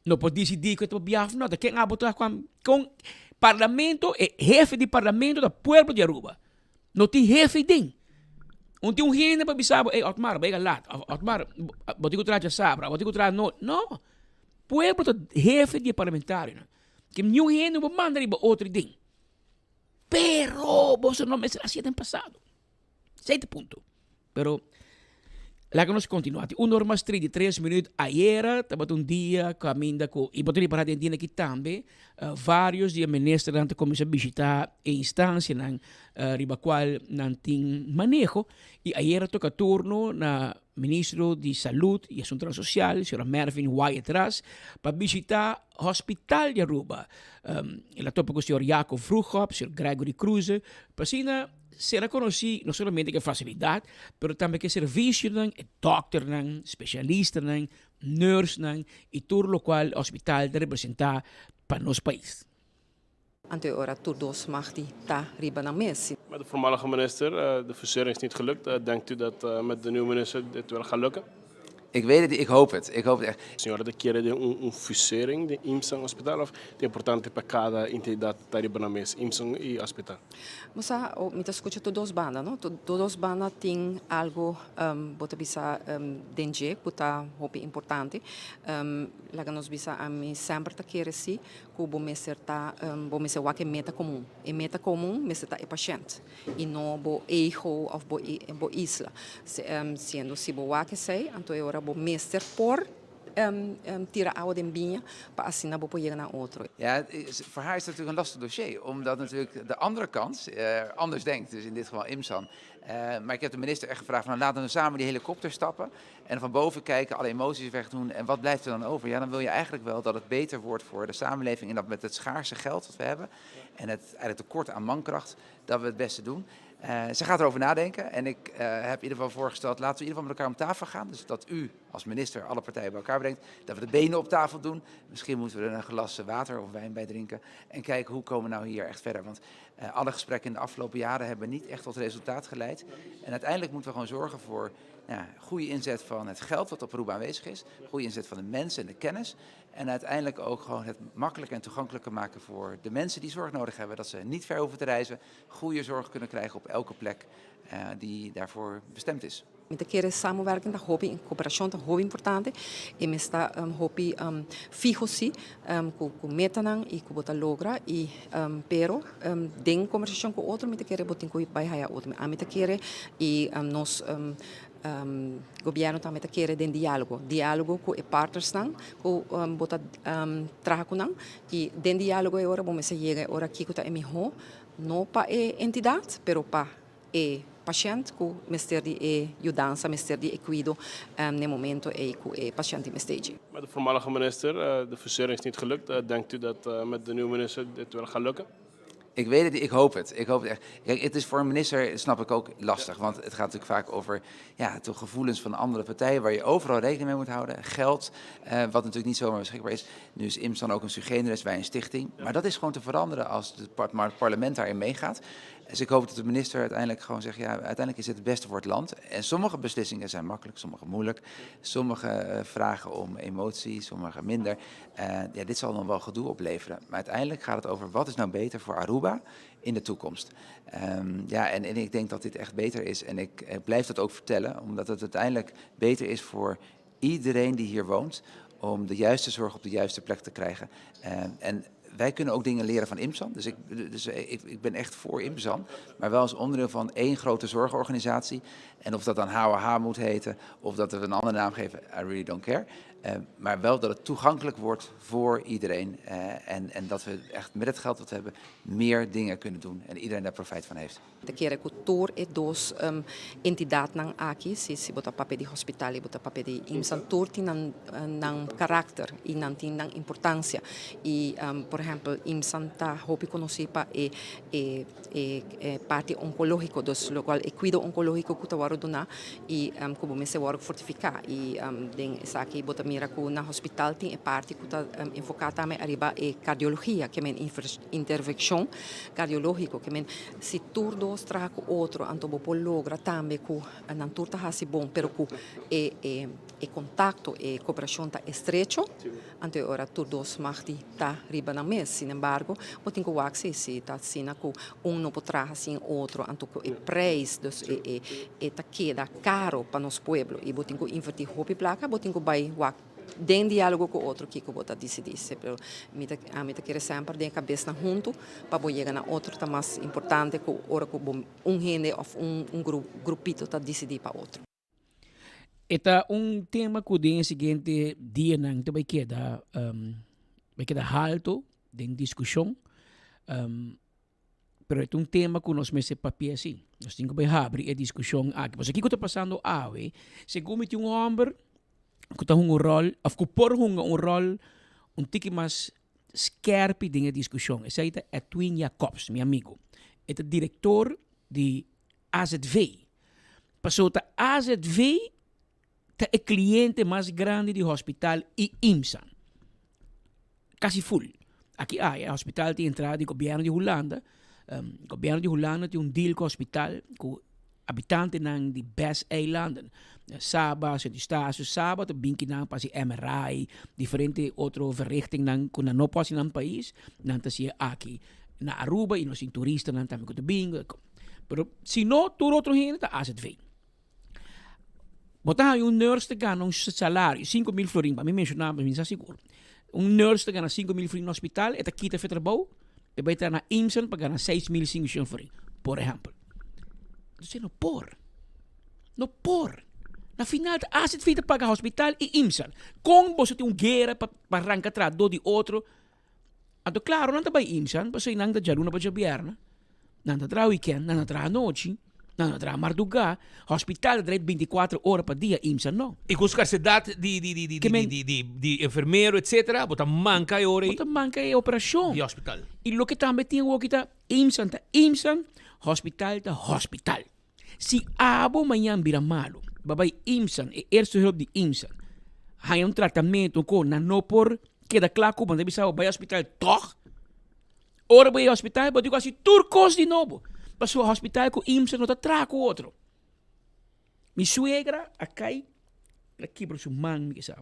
Speaker 20: No por disidí ku e ta por biaha òf no. Ta ken abo ta kua kon parlamento e hefe di parlamento ta pueblo di Aruba. No tin hefe den. No tin un hende pa bisa bo ey Otmar bo yega lat òf Otmar bo tin ku traha djasabra bo tin ku traha no. No. Pueblo ta hefe di e parlamentarionan. Ke niun hende no por manda riba otro i den. Pero boso no mester hasié den pasado. Esei ta e punto. Pero laga nos kontinuá. Tin un or mas 33 minüt. Ayera tabata un dia kaminda ku, i bo ta ripará den dia aki tambe, vários di e ministernan ta kuminsá bishitá e instansianan riba kual nan tin maneho. I ayera toka turno na Ministro di Salud y Asuntonan Social, señora Mervin Wyatt-Ras, pa bishita Hospital di Aruba. El a topa cu señor Jaco Vroegop, señor Gregory Kroeze, pa asina ser a conoci no solamente cu e facilidad, pero tambe cu e servicionan, e dokternan, specialistanan, nursenan y tur locual hospital ta representa pa nos pais.
Speaker 5: Anto e ora tur dos mag di ta riba nan mes.
Speaker 21: Met de voormalige minister, de fusering is niet gelukt, denkt u dat met de nieuwe minister dit wel gaat lukken?
Speaker 6: Ik weet het niet, ik hoop het. Ik hoop het echt.
Speaker 21: Señora ta kere den un un fusering den Imsan Hospital of ta importante pa cada entidad ta riba nan mes, Imsan y hospital?
Speaker 5: Bo sa, mi ta scucha tur dos banda, no? Tur dos banda tin algo, bo ta bisa, den dje cu ta hopi importante. Laga nos bisa, ami semper ta kere si ku bo mester ta bo mester wak e meta komun. E meta komun mester ta e pashènt i no bo ego òf bo bo isla. Siendo si bo wak esei anto e ora bo mester por tira awa den biña pa asina bo por yega na otro.
Speaker 6: Ja, voor haar is dat natuurlijk een lastig dossier, omdat natuurlijk de andere kant anders denkt, dus in dit geval Imsan. Maar ik heb de minister echt gevraagd van laten we samen die helikopter stappen en van boven kijken, alle emoties wegdoen en wat blijft er dan over? Ja, dan wil je eigenlijk wel dat het beter wordt voor de samenleving en dat met het schaarse geld dat we hebben en het eigenlijk tekort aan mankracht, dat we het beste doen. Ze gaat erover nadenken en ik heb in ieder geval voorgesteld, laten we in ieder geval met elkaar om tafel gaan. Dus dat u als minister alle partijen bij elkaar brengt, dat we de benen op tafel doen. Misschien moeten we er een glas water of wijn bij drinken en kijken hoe komen we nou hier echt verder. Want alle gesprekken in de afgelopen jaren hebben niet echt tot resultaat geleid. En uiteindelijk moeten we gewoon zorgen voor ja, goede inzet van het geld wat op Aruba aanwezig is, goede inzet van de mensen en de kennis. En uiteindelijk ook gewoon het makkelijker en toegankelijker maken voor de mensen die zorg nodig hebben. Dat ze niet ver hoeven te reizen, goede zorg kunnen krijgen op elke plek die daarvoor bestemd is.
Speaker 5: Mi ta kere samenwerking ta hopi en cooperacion ta hopi importante y mi sta hopi fiho si cu cu metanan y cu bo ta logra y pero den conversacion cu otro mi ta kere bo tin cu bay haya otro. Ami ta kere y nos gobierno tambe ta kere den dialogo, dialogo cu e partnersnan cu bo ta traha cu nan y den dialogo e ora bo mester yega e ora kico ta e miho no pa e entidad pero pa E pashènt ku mester di e yudansa mester di e kuido n'e momento ei ku e pashènt tin mester dje.
Speaker 21: Met de voormalige minister, de fusering is niet gelukt, denkt u dat met de nieuwe minister dit wel gaat lukken?
Speaker 6: Ik weet het niet, ik hoop het. Ik hoop het echt. Kijk, het is voor een minister, snap ik ook, lastig. Want het gaat natuurlijk vaak over ja, de gevoelens van andere partijen waar je overal rekening mee moet houden. Geld, wat natuurlijk niet zomaar beschikbaar is. Nu is Imsan ook een sui generis, wij een stichting. Maar dat is gewoon te veranderen als het parlement daarin meegaat. Dus ik hoop dat de minister uiteindelijk gewoon zegt, ja, uiteindelijk is het het beste voor het land. En sommige beslissingen zijn makkelijk, sommige moeilijk. Sommige vragen om emotie, sommige minder. Ja, dit zal dan wel gedoe opleveren. Maar uiteindelijk gaat het over wat is nou beter voor Aruba in de toekomst. Ja, en ik denk dat dit echt beter is. En ik blijf dat ook vertellen, omdat het uiteindelijk beter is voor iedereen die hier woont om de juiste zorg op de juiste plek te krijgen. En wij kunnen ook dingen leren van Imsan. Dus ik ben echt voor Imsan. Maar wel als onderdeel van één grote zorgorganisatie. En of dat dan HOH moet heten of dat we een andere naam geven, I really don't care. Maar wel dat het toegankelijk wordt voor iedereen. En dat we echt met het geld dat we hebben meer dingen kunnen doen. En iedereen daar profijt van heeft.
Speaker 5: Ta kere ku tur e dos entidatnan aki, si si bo ta papia di hospital i bo ta papia di IMSAN, tur tin nan nan karakter i nan tin nan importansia. I por ehèmpel IMSAN ta hopi konosí pa e e e parti onkológiko, dus lokual e kuido onkológiko ku ta wòrdu duná i ku bo mester wòrdu fortifiká. I den esaki bo ta mira ku na hospital tin e parti ku ta enfoká tambe ariba e kardiologia, ke men intervenshon kardiológiko, ke men Si tur dos traha ku otro, anto bo por logra tambe ku nan tur ta hasi bon, pero ku e e e kontakto, e koperashon ta estrecho, anto e ora tur dos mag di ta riba nan mes. Sin embargo, bo tin ku wak si si ta asina ku un no por traha sin otro, anto ku e preis, dus e e e ta keda karo pa nos pueblo i bo tin ku invertí hopi plaka, bo tin ku bai wak. Den diálogo ku otro kiko bo ta disidí. Pero mi ta ami ta kere semper den e kabesnan huntu pa bo yega na otro ta mas importante ku ora ku bo un hende òf un un grupito ta disidí pa otro.
Speaker 20: E ta un tema ku den e siguiente dianan ta bai keda bai keda halto den diskushon. Pero e ta un tema ku nos mester papia si. Nos tin ku bai habri e diskushon aki. Pasobra kiko ta pasando awe, segun mi tin un hòmber ku ta hunga un ròl òf ku por hunga un ròl un tiki mas skèrpi den e diskushon. Esei ta Edwin Jacobs, mi amigu. E ta direktor di AZV. Pasobra ta AZV ta e kliente mas grandi di hospital i IMSA. Kasi ful. Aki aya e hospital tin entrada di gobièrnu di Hulanda. Gobièrnu di Hulanda tin un deal ku hospital ku abitantenan di bes eilanden. Saba, Sint Eustatius, Saba ta bin kinan pa hasi MRI, diferente otro verrichtingnan ku nan no por hasi nan pais, nan ta hasié aki na Aruba i nos tin turistanan tambe ku ta bin. Pero si no tur otro hende ta AZV. Bo ta haña un nurse ta gana un salario, 5000 florin, pa mi menshoná, mi sa sigur. Un nurse ta gana 5000 florin na hospital, e ta kita fe trabou, e bai traha na Imsan pa gana 6500 florin, por ehèmpel. Entonces no por. No por. Na final ta AZV ta paga hospital i Imsan. Kon boso tin un guera pa pa ranka trahadó di otro? Anto klaro nan ta bai Imsan, pasobra nan ta djaluna pa djabièrnè. Nan ta traha weekend, nan ta traha anochi, nan ta traha mardugá, hospital ta draai binticuatro ora pa dia, IMSA no.
Speaker 19: I ku skarsedat di di di di di di di di enfermero etcetera, bo ta manka e ora ei.
Speaker 20: Bo ta manka e operashon.
Speaker 19: Di hospital.
Speaker 20: I loke tambe tin awoki ta IMSA ta IMSA, hospital ta hospital. Si abo mañan bira malu, bo bai IMSA, e eerste hulp di IMSA, haña un tratamentu ku nan no por keda kla ku bo, nan ta bisa bo bai hospital tòg. Ora bo yega hospital bo tin ku hasi tur kos di nobo pasobra hospital ku IMSA no ta traha ku otro. Mi suegra a kai el a kibra su man mi kisa.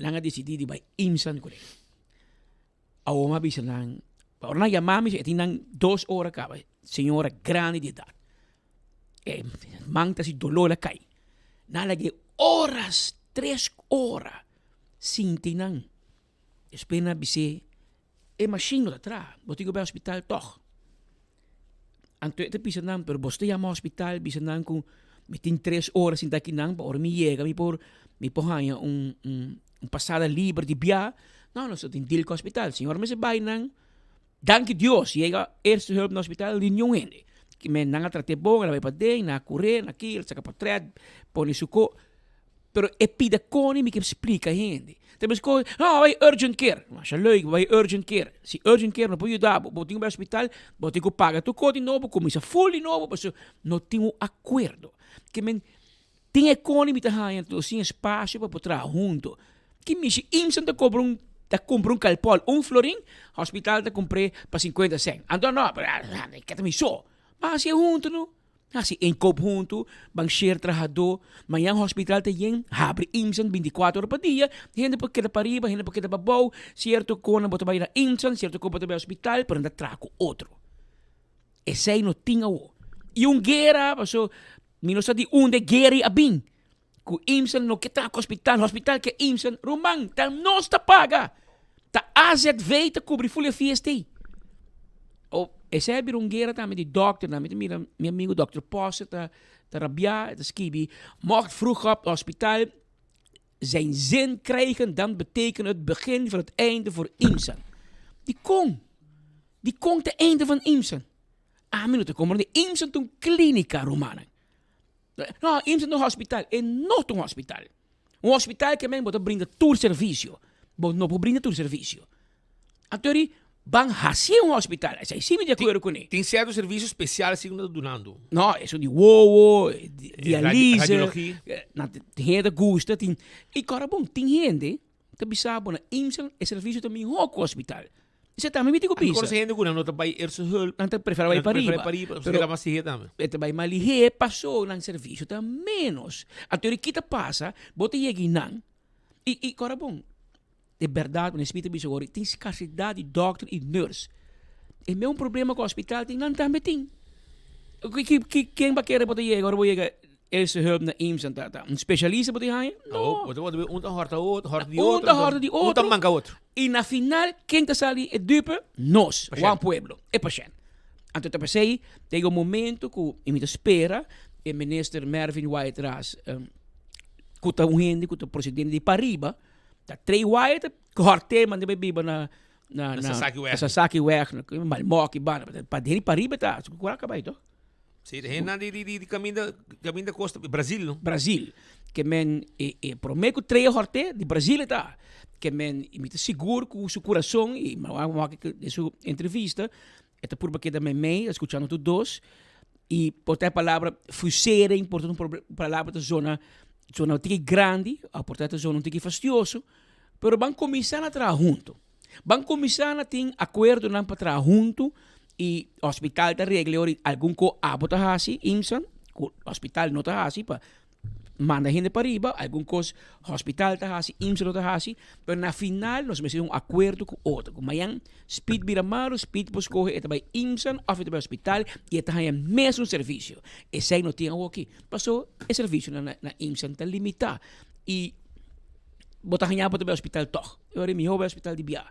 Speaker 20: Nan a disidí di bai IMSA kuné. Awor mi a bisa nan ora nan yama mi e tin nan dos ora kaba señora grandi di edat e man ta hasi doló el a kai. Nan a lag'é oras tres ora sinti nan. Despues nan a bis'é, E mashin no ta traha, bo tin ku bai hospital tòg. Anto e ta bisa nan, pero boso ta yama hospital bisa nan ku mi tin tres ora sinta akinan, pa ora mi yega mi por mi por haña un un pasada liber di bia. No, nos ta tin deal ku hospital. Señor mester bai nan, danki Dios, yega eerste hulp na hospital di niun hende. Kimen nan a trat'é bon, el a bai paden, nan a kur'é, nan a kil, saka portret, pone su ko. Pero e pida koni mi ke splika hende. Ta mes ko, no, bai urgent care. Masha leuk, bai urgent care. Si urgent care no por yuda bo, bo tin ku bai hospital, bo tin ku paga tur kos di nobo, kuminsa ful di nobo, pasobra no tin un akuerdo. Ke men, tin e koni mi ta haña nos tin espasio pa por traha hunto. Ki mishi IMSA ta kobra un, ta kumpra un kalpòl un florin, hospital ta kumpr'é pa sinkuenta sèn. Anto no, pero ke ta mi so. Ban hasié hunto no. Hasi inkoop huntu, ban share trahadó, mañan hospital ta yen, habri IMSAN binticuatro ora pa dia, hende por keda pariba, hende por keda pabou, sierto konan bo ta bai na IMSAN, sierto kon bo ta bai hospital, pero nan ta traha ku otro. Esei no tin awo. I un guera, paso mi no sa di unda e guera ei a bin, ku IMSAN no ke traha ku hospital, hospital ke IMSAN, ruman, ta nos ta paga! Ta AZV ta kubri ful e fiesta ei. O, esei a bira un guera tambe di dòkternan. Mi ta mira mi amigu dòkter Posse ta ta rabiá, e ta skibi, Mocht vroeg op hospitaal zijn zin krijgen, dan betekent het begin van het einde voor IMSA. Dikon? Dikon ta einde van IMSA? Ami no ta komprendé. IMSA ta un klínika, rumannan. No, IMSA ta un hospital. E no ta un hospital. Un hospital ke men bo ta brinda tur servisio. Bo no por brinda tur servisio. Anto eri ban hasié un hospital. Esei si mi di akuerdo kuné.
Speaker 19: Tin sierto servisio spesial si ku nan ta dunando.
Speaker 20: No, esun di wowo, dialise.
Speaker 19: Radiologia.
Speaker 20: Nan tin hende ta gusta, tin. I kòrda bon, tin hende ta bisa bo na IMSA e servisio ta mihó ku hospital. Esei tambe mi tin ku
Speaker 19: Ami
Speaker 20: bisa.
Speaker 19: konosé hende ku nan no ta bai eerste hulp.
Speaker 20: Nan ta prefera bai
Speaker 19: Nan ta prefera
Speaker 20: pariba.
Speaker 19: bai pariba, pasobra
Speaker 20: Pero
Speaker 19: ta mas lihé tambe.
Speaker 20: e ta bai mas lihé paso nan servisio ta ménos. Anto eri ki ta pasa, bo ta yega einan i i kòrda bon, De berdad, mi ta bisa awor, tin scarsidad di dokter y nurse. E meun problema cu hospital tin, nan tambe tin. Ken ba kere bo ta yega ora bo yega? Eerste hulp na IMSA ta ta un specialista bo tin haña?
Speaker 19: No.
Speaker 20: No.
Speaker 19: Bo ta un ta horta otro, horta di
Speaker 20: Un
Speaker 19: otro.
Speaker 20: ta horta di
Speaker 19: Un ta
Speaker 20: otro.
Speaker 19: manca otro.
Speaker 20: I na final ken ta sali e dupe? Nos,
Speaker 19: Pashent.
Speaker 20: Wan Pueblo, e pashent. Anto ta p'esei ta yega un momento ku i mi ta spera e minister Mervin Wyatt Ras ku ta un hende ku ta procedente di pariba ta trei Wyatt hort'é manda bai biba na na
Speaker 19: Na Sasaki Weg.
Speaker 20: na Sasaki Weg, na Malmok i banda pa deri pariba ta su kura kabai to.
Speaker 19: Sí, de hendenan di, di, di, di caminda, caminda costa, Brasil, no?
Speaker 20: Brasil. Ke men e, e promé ku trei hort'é di Brasil e ta. Ke men, i mi ta sigur ku su kurason, i mi a wak den su entrevista, e ta purba keda meimei, skuchando tur dos, i por ta e palabra fusering por ta un palabra ta zona, zona un tiki grandi, òf por ta ta zona un tiki fastioso, pero ban kuminsá na traha huntu. Ban kuminsá na tin akuerdonan pa traha huntu i hospital ta regla ora algun ko abo ta hasi, IMSA, ku hospital no ta hasi pa manda hende pariba, algun kos hospital ta hasi, IMSA no ta hasi, pero na final nos mester un akuerdo ku otro, ku mañan Speed bira malu, Speed por skohe e ta bai IMSA òf e ta bai hospital i e ta haña mesun servisio. Esei no tin awoki, paso e servisionan na IMSA ta limitá i bo ta haña bo ta bai hospital tòg. E ora e mihó bai hospital di bia.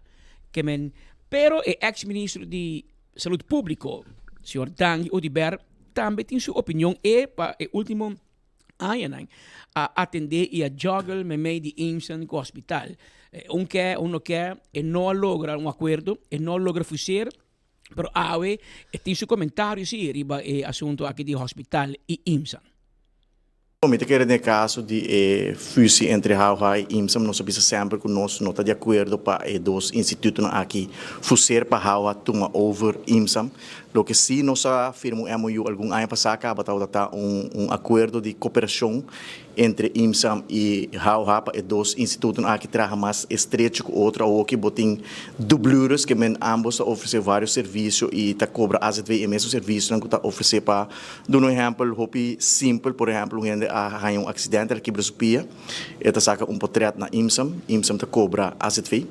Speaker 20: Ke men, pero e ex ministro di Salud Públiko, señor Dangui Oduber, tambe tin su opinion e pa e último añanan a atendé i a juggle meimei di IMSN ku hospital. Un ke, un no ke, e no a logra un akuerdo, e no a logra fuseer, pero awe e tin su komentario si riba e asunto aki di hospital i IMSN.
Speaker 7: Mi ta kere den e kaso di e fusie entre HOH i IMSAM nos a bisa semper ku nos no ta di akuerdo pa e dos institutonan aki fuser pa HOH tuma over IMSAM. Loke si nos a firma un MOU algun aña pasá kaba tabata ta un un akuerdo di koperashon entre IMSAM i HOH pa e dos institutonan aki traha mas estrecho ku otro. Awoki bo tin dublures ke men ambos ta ofresé varios servisio i ta kobra azv e mesun servisionan ku ta ofresé pa Duna un ehèmpel hopi simpel, por ehèmpel un hende a haña un aksidente, el a kibra su pia, e ta saka un potrèt na IMSAM, IMSAM ta kobra azv.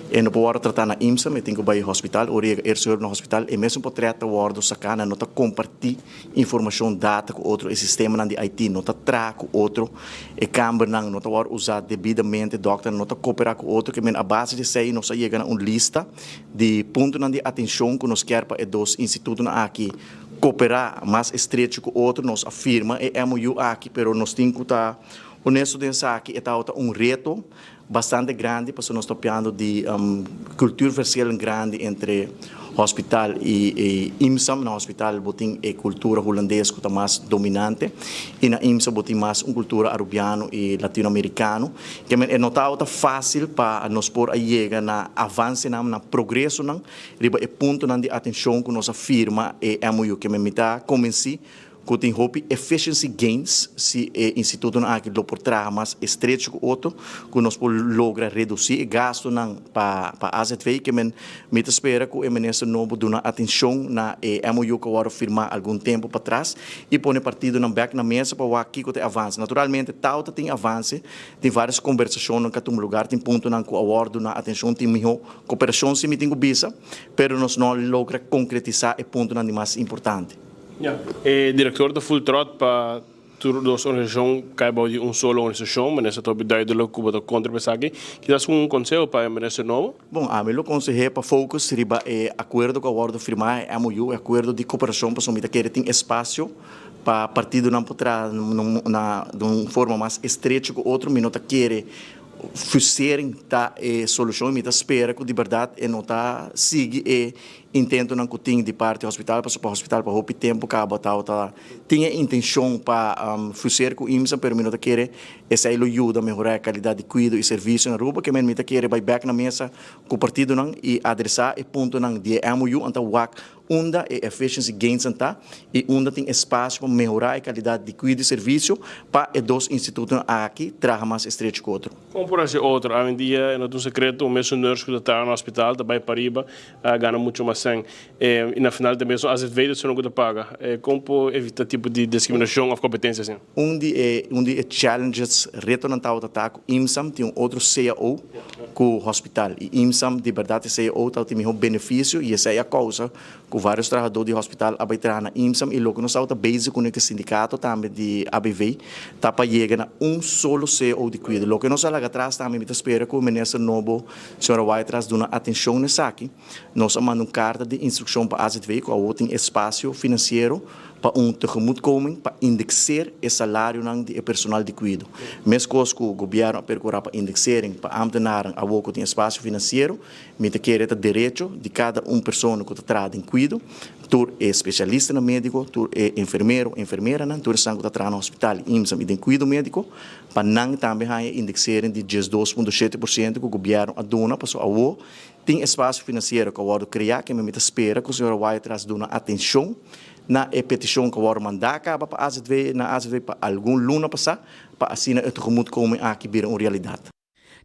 Speaker 7: E no por wòrdu tratá na IMSAM, e tin ku bai hòspital, ora yega eerste hulp na hòspital, e mesun potrèt ta wòrdu saká, nan no ta kompartí informashon, data ku otro, e sistemanan di IT no ta traha ku otro, e kambernan no ta wòrdu usá debidamente, dòkternan no ta koperá ku otro, ke men a base di esei nos a yega na un lista di puntonan di atenshon ku nos kier pa e dos institutonan aki Cooperá mas estrecho cu otro, nos a firma e MOU aki, pero nos tin cu ta honesto den esaki, e tabata un reto bastante grandi pasobra nos ta papiando di cultuurverschillen grandi entre hospital y IMSAM. Na hospital bo tin e cultura hulandes cu ta mas dominante y na IMSAM bo tin mas un cultura arubiano y latinoamericano. Kiermen e no tabata facil pa nos por a yega na avancenan, na progresonan Riba e puntonan di atencion cu nos a firma e MOU ke mi ta convenci cu tin hopi efficiency gains si e institutonan aki lo por traha mas estrecho cu otro cu nos por logra reduci e gastonan pa pa azv ke men mi ta spera cu e minister nobo duna atencion na e MOU cu a wordo firma algun tempo patras y pone partidonan bek na mesa pa wak kico ta e avance. Naturalmente tao ta tin avance tin varios conversacionnan cu a tuma lugar tin puntonan cu a wordo duna atencion tin miho Koperashon si mi tin ku bisa, pero nos no a logra konkretisá e puntonan di mas importante.
Speaker 21: Ya. E direktor ta full trot pa tur dos organisashon kai bou di un solo organisashon. Minister ta hopi duidelik ku bo ta kontra pa esaki. Kisas un konseho pa e minister nobo?
Speaker 7: Bon, ami lo konseh'é pa focus riba e akuerdo ku a wòrdu firmá, e MOU, e akuerdo di koperashon, pasobra mi ta kere tin espasio pa partidonan por traha na di un forma mas estrecho ku otro. Mi no ta kere Fusering ta e solushon i mi ta spera ku di bèrdat e no ta sigui e intentonan ku tin di parti hospital pasobra pa hospital pa hopi tempu kaba tabata tin e intenshon pa fuser ku IMSA pero mi no ta kere esei lo yuda mehorá e kalidat di kuido i servisio na Aruba ke men mi ta kere bai bèk na mesa ku partidonan i adresá e puntonan di e MOU anto wak unda e efficiency gainsnan ta i unda tin espasio pa mehorá e kalidat di kuido i servisio pa e dos institutonan aki traha mas estrecho ku otro.
Speaker 21: Kon por hasi otro? Awendia e no ta un sekreto, un mesun nurse ku ta traha na hospital ta bai pariba gana mucho mas. sèn i na final ta mesun azv ta esun ku ta paga. Kon por evita tipo di diskriminashon òf kompetensia asina?
Speaker 7: Un di e un di e challenges, retonan tabata ta ku IMSAM tin un otro cao ku hospital i IMSAM di bèrdat e cao tabatin mihó benefisio i esei a kousa ku vários trahadó di hospital a bai traha na IMSAM i loke nos tabata bezig kuné ku e sindikato tambe di ABV ta pa yega na un solo cao di kuido. Loke nos a laga atras tambe mi ta spera ku minister nobo señora Wyatt-Ras duna atenshon na esaki. Nos a manda un karta di instrukshon pa azv ku awor tin espasio finansiero pa un tegemoetkoming pa indekseer e salarionan di e personal di kuido. Meskos ku gobièrnu a perkurá pa indeksering pa ámtenaren awor ku tin espasio finansiero, Mi ta kere ta derecho di kada un persona ku ta traha den kuido, tur e spesialistanan médiko, tur e enfermero, enfermeranan, tur esnan ku ta traha na hospital, IMSAM i den kuido médiko, pa nan tambe haña e indeksering di 12.7% ku gobièrnu a duna, pasobra awor tin espasio finansiero ku a wòrdu kreá, kende mi ta spera ku señora Wyatt-Ras duna atenshon na e petishon ku a wòrdu mandá kaba pa azv na azv pa algun luna pasá, pa asina e tegemoetkoming aki bira un realidat.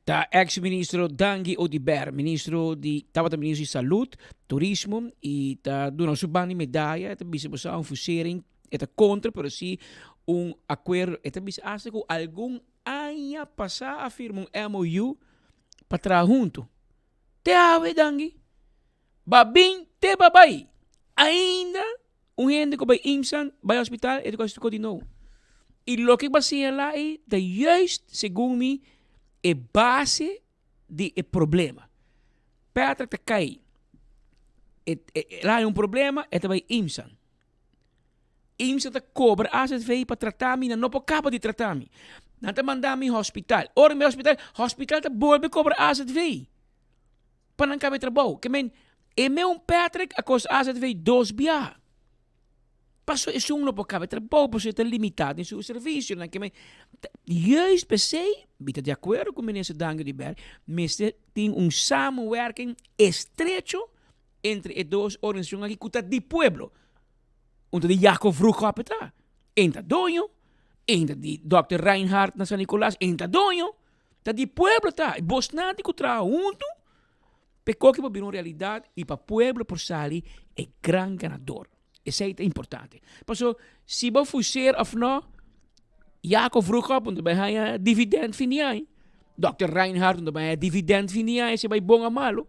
Speaker 20: Ta ex ministro Dangui Oduber, ministro di tabata ministro di Salud, Turismo y ta duna su banda di medaya, e ta bisa bo sa un fusering, e ta contra pero si un acuerdo, e ta bisa hasta cu algun aña pasa a firma un MOU pa traha hunto. Te awe Dangui, ba bin te ba bay, ainda Un hende ku bai IMSAN, bai hospital, e ta kos di nou. I loke bo a señalá ei ta juist, segun mi, e base di e problema. Patrick ta kai, e el a haña un problema, e ta bai IMSAN. IMSAN ta kobra azv pa trata mi, nan no por kaba di trata mi. Nan ta manda mi hospital. Ora mi bai hospital, hospital ta bolbe kobra azv. Pa nan kaba e trabou. Ke men, e meun Patrick a kos azv dos biaha. Paso esun no por kaba e trabou, paso e ta limitá den su servisionan. Ke men, juist p'esei, mi ta di akuerdo ku Minister Dangui Oduber, mester tin un samenwerking estrecho entre e dos organisashon aki ku ta di pueblo. Un ta di Jacob Vroegop e ta, ein ta doño, ein ta di Dòkter Reinhard na San Nicolas, ein ta doño. Ta di pueblo ta. Bosnan tin ku traha huntu pa e koki por bira un realidat i pa pueblo por sali e gran ganador. Esei ta importante. Paso si bo fuseer of no, Jaco Vroegop no ta bai haña dividend fin di aña. Dòkter Reinhard no ta bai haña dividend fin di aña si bai bon of malo.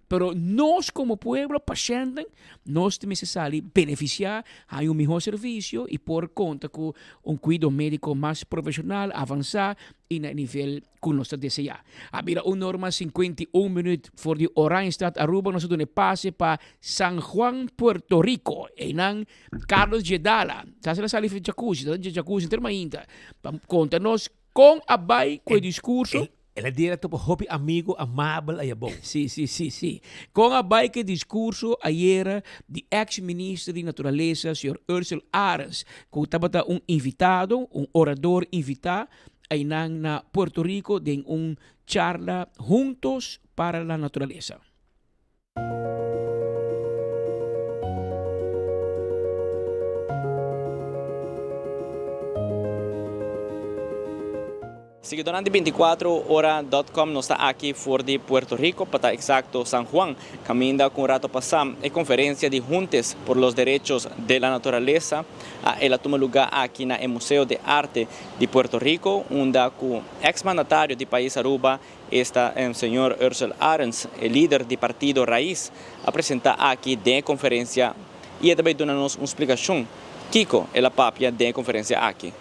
Speaker 20: Pero nos como pueblo, pashèntnan, nos ta mester sali benefisiá, haña un mihó servisio i por konta ku un kuido médiko mas profeshonal, avansá i na e nivel ku nos ta deseá. A bira un norma 51 minüt for di Oranjestad, Aruba, nos a duna e pase pa San Juan, Puerto Rico. Einan Carlos Jedala ta haci la sali for jacuzzi, ta den jacuzzi henter mainta, pa konta nos kon a bai ku e diskurso.
Speaker 19: El a dera topa hopi amigo amabel aya bou.
Speaker 20: Sí, sí, sí, sí. Kon a bai ku e diskurso ayera di ex minister di Naturalesa, señor Ursel Arends, ku tabata un invitado, un orador invitá einan na Puerto Rico den un charla Juntos para la Naturaleza.
Speaker 4: Siguidornan di 24 ora dot com nos ta aki for di Puerto Rico pa ta exacto San Juan caminda cu un rato pasa e conferencia di Juntes por los Derechos de la Naturaleza a el a tuma luga aki na e Museo de Arte di Puerto Rico unda cu ex mandatario di pais Aruba Esta señor Ursel Arends, e lider di partido Raiz, a presenta aki den e conferencia y e ta bay duna nos un splicacion kico el a papia den e conferencia aki.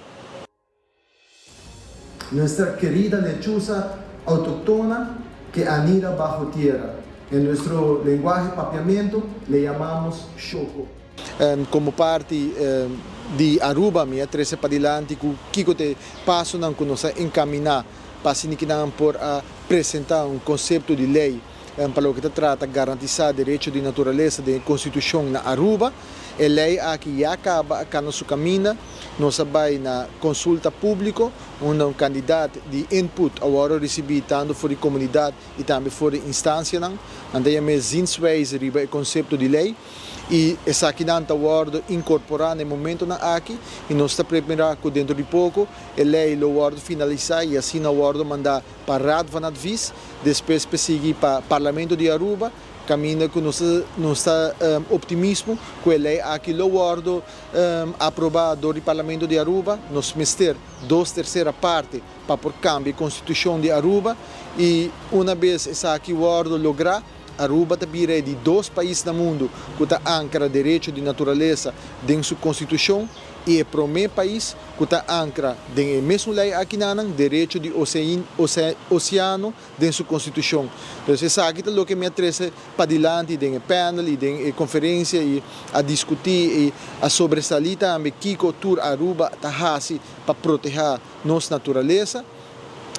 Speaker 9: Nuestra querida lechuza autoctona que anida bajo tierra. En nuestro lenguaje papiamento le llamamos shoco. Como parti di Aruba mi a trece padilanti cu kico ta e pasonan cu nos a encamina pa asina ki nan por a presenta un concepto di ley pa loke ta trata garantisa derecho di naturalesa den e constitucion na Aruba. E ley aki ya caba a cana su caminda. Nos a bay na consulta publico unda un cantidad di input a wordo ricibi tanto for di comunidad y tambe for di instancianan. Nan ta yam'e zienswijze riba e concepto di ley y esakinan ta wordo incorpora na e momentonan aki y nos ta prepera cu dentro di poco e ley lo wordo finalisa y asina wordo manda pa Raad van Advies, despues pe sigui pa Parlamento di Aruba. Caminda cu nos nos ta optimismo cu e ley aki lo wordo aproba door di Parlamento di Aruba. Nos mester dos tercera parte pa por cambia e Constitucion di Aruba y una bes esaki wordo logra, Aruba ta bira e di dos pais na mundo cu ta ancra derecho di naturalesa den su Constitucion y e prome pais cu ta ancra den e mesun ley akinanan derecho di oceano den su Constitucion. Entonces esaki ta loke mi a trece padilanti den e panel y den e conferencia y a discuti y a sobresali tambe kico tur Aruba ta haci pa proteha nos naturalesa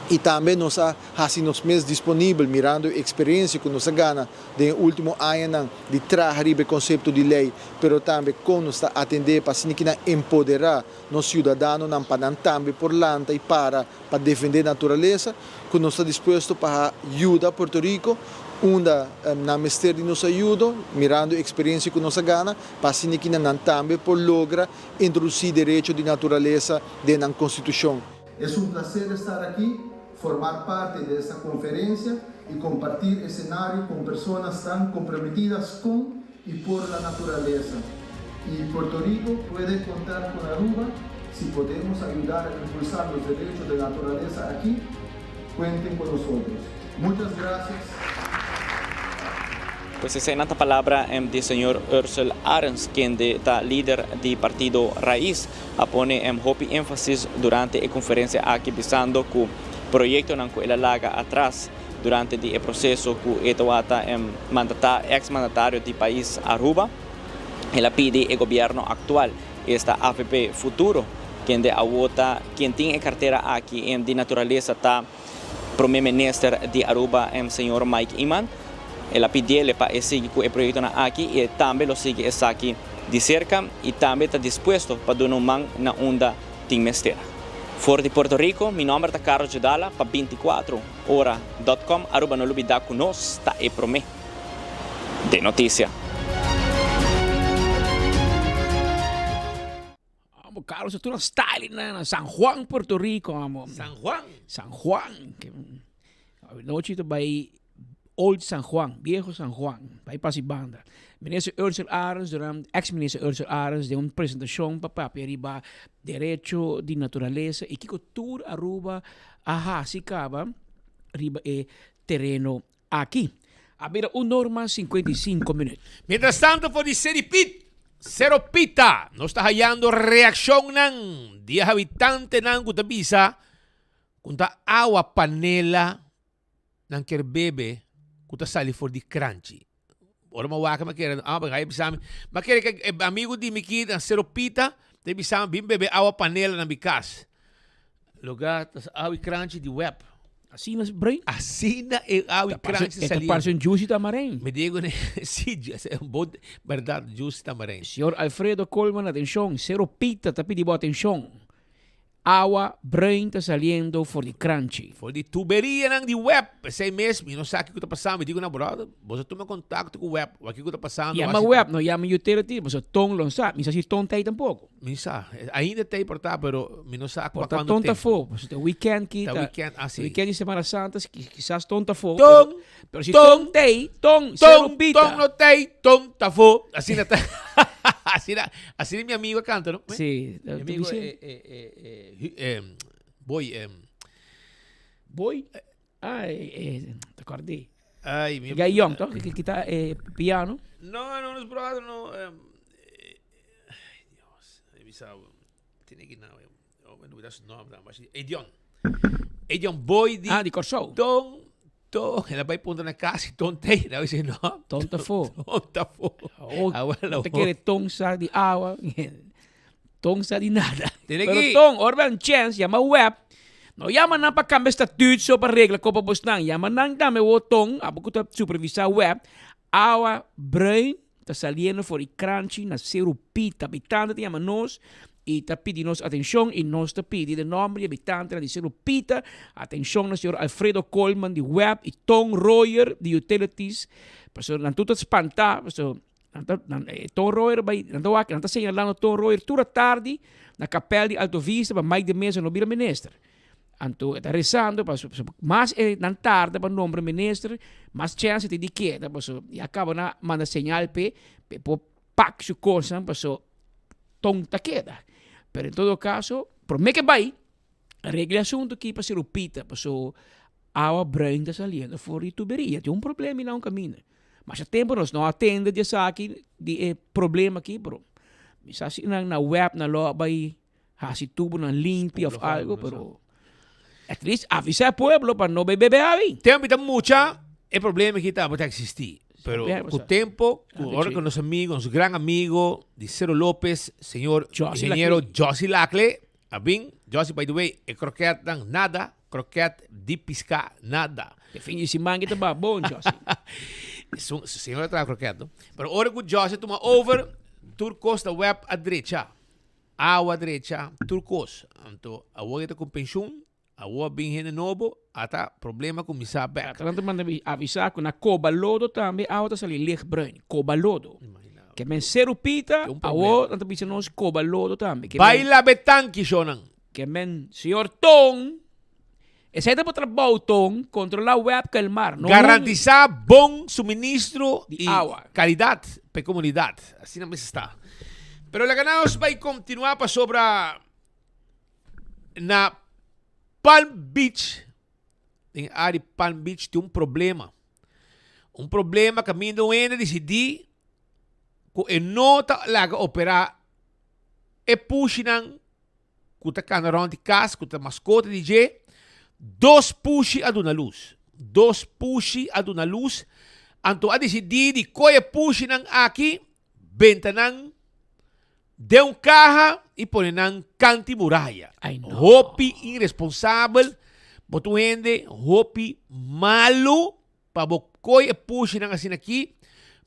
Speaker 9: y tambe nos a haci nos mes disponibel mirando e experiencia cu nos a gana den e ultimo añanan di traha riba e concepto di ley pero tambe con nos ta atende pa asina kinan empodera nos ciudadanonan pa nan tambe por lanta y para pa defende naturalesa, cu nos ta dispuesto pa yuda Puerto Rico unda nan mester di nos ayudo, mirando e experiencia cu nos a gana, pa asina ki nan tambe por logra introduci derecho di naturalesa den nan constitucion. Es un placer estar aquí, formar parte de esta conferencia y compartir escenario con personas tan comprometidas con y por la naturaleza. Y Puerto Rico puede contar con Aruba si podemos ayudar a impulsar los derechos de naturaleza aquí, cuenten con nosotros. Muchas gracias.
Speaker 4: Pues eseinan ta palabra di señor Ursell Arends, kende ta lider di partido Raiz, a pone hopi énfasis durante e konferensia aki bisando ku proyektonan ku el a laga atras Durante di e proceso cu e tawata mandata ex mandatario di pais Aruba, el a pidi e gobierno actual, esta avp Futuro, kende awo ta quien tin e cartera aki di naturalesa ta Prome Minister di Aruba señor Mike Eman, el a pidiele pa e sigui cu e proyectonan aki y e tambe lo sigui esaki di cerca y tambe ta dispuesto pa duna un man na unda tin mester. For di Puerto Rico, mi nomber ta Carlos Jedala pa 24 ora dot com Aruba no lubida cu nos ta e prome den noticia.
Speaker 20: Amo Carlos tur a style na San Juan Puerto Rico amo.
Speaker 19: San Juan.
Speaker 20: San Juan. Nochi ta bai Old San Juan, Viejo San Juan, bai pasi banda. Minister Ursel Arends, durante, ex-minister Ursel Arends, den un presentacion pa papia riba derecho di naturalesa y kiko tur Aruba a hasi caba riba e tereno aki. A bira un norma 55 minuut.
Speaker 19: Mientras tanto for di Seri Pit, Sero Pita, nos ta hayando reaccionnan di e habitantenan cu ta bisa cu ta awa panela nan kier bebe cu ta sali for di kranchi. Ora mi a wak mi a kere, ah, mi a bisa mi, mi a kere ke e amigo di mi ki na Sero Pita ta bisa mi bin bebe awa panela na mi kas. Loga ta awa kranchi di web.
Speaker 20: Asina es bruin?
Speaker 19: Asina e awa kranchi
Speaker 20: ta saliendo. E ta parse un juicy tamarijn.
Speaker 19: Mi digo ne, si, bo, berdad, juicy tamarijn.
Speaker 20: Señor Alfredo Colman, atencion, Sero Pita ta pidi bo atencion. Awa bruin ta saliendo for di kranchi.
Speaker 19: For di tuberianan di web. P'esei mes mi no sa kiko ta pasando. Mi di ku nan, brother, boso tuma kontakto ku web. Wak kiko ta pasando.
Speaker 20: Yama web, no yama utility, pasobra Ton lo no sa. Mi sa si Ton ta ei tampoko.
Speaker 19: Mi sa. Ainda ta ei por ta, pero mi no sa
Speaker 20: Por ta Ton ta afó. Pasobra ta weekend ki
Speaker 19: ta. Ta weekend, ah si.
Speaker 20: Weekend di Semana Santa, kisas Ton ta afó.
Speaker 19: Ton!
Speaker 20: Pero si Ton ta ei, Ton,
Speaker 19: Ton, Ton no ta ei, Ton ta afó. Asina ta. Asina, asina mi amigo a canta, no?
Speaker 20: Sí,
Speaker 19: Mi amigo, eh, eh, eh, eh, eh, Boy, eh.
Speaker 20: Boy? Ah, eh, eh, te acordé.
Speaker 19: Ay, mi
Speaker 20: Guy Young, toch? Que, que ta eh, piano.
Speaker 19: No, no, no, brother, no. Eh, ay, Dios. Bisa, tiene que nou, oh, me olvidé su nombre, maar Edion. Edion Boy
Speaker 20: di Ah, di Kòrsou.
Speaker 19: Ton Ton, el a bai puntra na kas si Ton t'ei. El a bisa no.
Speaker 20: Ton ta fo.
Speaker 19: Ton ta fo.
Speaker 20: Oh, no te kere Ton sa di awa. Ton sa di nada.
Speaker 19: Tiene
Speaker 20: Pero
Speaker 19: ki.
Speaker 20: Ton, ora bo un chance, yama web. No yama nan pa kambia statuut so pa regla kopa bosnan. Yama nan tambe wo Ton, abo ku ta supervisa web. Awa bruin ta saliendo for di kranchi na Seru Pita. Habitante ta yama nos y ta pidi nos atencion y nos ta pidi den nomber di habitantenan di Seru Pita atencion na señor Alfredo Colman di web y Ton Royer di Utilities pasobra nan tur ta spanta pasobra nan ta nan Ton Royer bay nan ta wak nan ta señalando Ton Royer tur atardi na kapel di Alto Vista pa Mike de Meza no bira minister. Anto e ta rezando paso mas e nan tarda pa nombra minister, mas chance tin di keda paso ya caba na manda señal p'e, p'e por pak su cosnan paso ton ta keda. Pero en todo caso, prome ke bay, regla e asunto aki pa Seru Pita paso awa bruin ta saliendo for di tuberia. Tin un problema na un caminda. Masha tempo nos no a tende di esaki, di e problema aki, pero mi sa si nan na web nan lo a bay Hasi tubonan limpi of algo, pero at least avisa e pueblo pa no bay bebe awi.
Speaker 19: Tempo mi ta mucha, e problema aki tabata existi. Pero cu tempo, cu ora cu nos amigo, nos gran amigo di Cero Lopez, señor ingeniero Jossy Lacle, a bin. Jossy, by the way, e kroketnan nada, kroket di pisca nada.
Speaker 20: E fin di siman ki ta ba bon, Jossy.
Speaker 19: Su señor a traha kroket, no? Pero ora cu Jossy a tuma over, tur cos ta web a drecha. Awa drecha, tur kos. Anto awor e ta ku penshun, awor a bin hende nobo, ata problema kuminsá bèk.
Speaker 20: Ata nan ta manda mi avisá ku na koba lodo tambe awa ta sali licht bruin. Koba lodo. Ke men seru pita, awor nan ta bisa nos koba lodo tambe.
Speaker 19: Bai laba e tanki, shownan.
Speaker 20: Ke men señor Ton, esei ta bo trabou Ton, kontrolá web ku el mar. No
Speaker 19: Garantisá bon suministro di awa kalidat pa e komunidat. Asina mester sta. Pero laga nos bai kontinuá pasobra na Palm Beach, den e área di Palm Beach tin un problema. Un problema kaminda un hende disidí ku e no ta laga operá e pushinan ku ta kana rònt di kas, ku ta maskota di dje, dos pushi a duna lus. Dos pushi a duna lus. Anto a disidí di kohe e pushinan aki, benta nan den un kaha i pone nan kanti muraya. Hopi iresponsabel, bo ta un hende hopi malu. Pa bo koe e pushinan asina aki,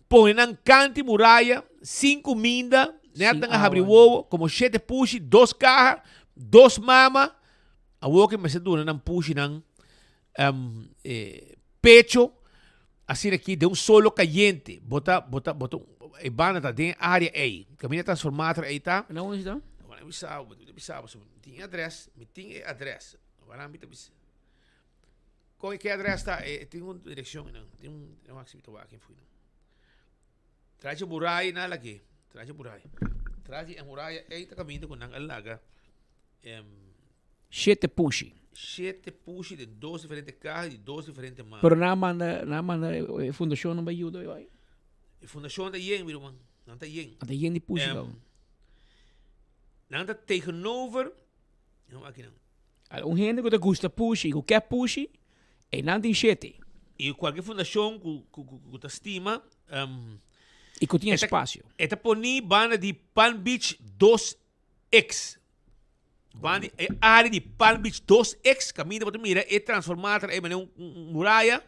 Speaker 19: pone nan kanti muraya, sin kuminda, nèt nan a habri wowo, komo shete pushi, dos kaha, dos mama, awor ke mester duna nan pushinan pecho, asina aki den un solo kayente, bo ta, bo ta, bo ta, e banda ta den e área ei, kaminda transformator ei ta.
Speaker 20: Na unda ta?
Speaker 19: Mi bisa bo, mi bisa bo, mi tin e adrès, mi tin e adrès, wara mi ta bisa. Kon ke adres ta? E tin un direkshon einan. Tin un, no wak si mi ta wak ken fui nan. Tras di muraya nan lag'é. Tras di muraya. Tras di e muraya ei ta kaminda ku nan a laga
Speaker 20: Shete pushi.
Speaker 19: Shete pushi den dos diferente kaha di dos diferente mama.
Speaker 20: Pero nan a manda, nan a manda e fundashon nan bai yuda bai?
Speaker 19: E fundashon ta yen mi ruman. Nan ta yen.
Speaker 20: Nan ta yen di pushi kaba.
Speaker 19: Nan ta tegenover, no aki nan.
Speaker 20: Un hende ku ta gusta pushi i ku ke pushi, einan tin shete.
Speaker 19: I kualke fundashon ku ta stima.
Speaker 20: I ku tin espasio.
Speaker 19: E ta poni banda di Palm Beach dos X. Banda di e área di Palm Beach dos X kaminda bo ta mira e transformator ei manera un muraya.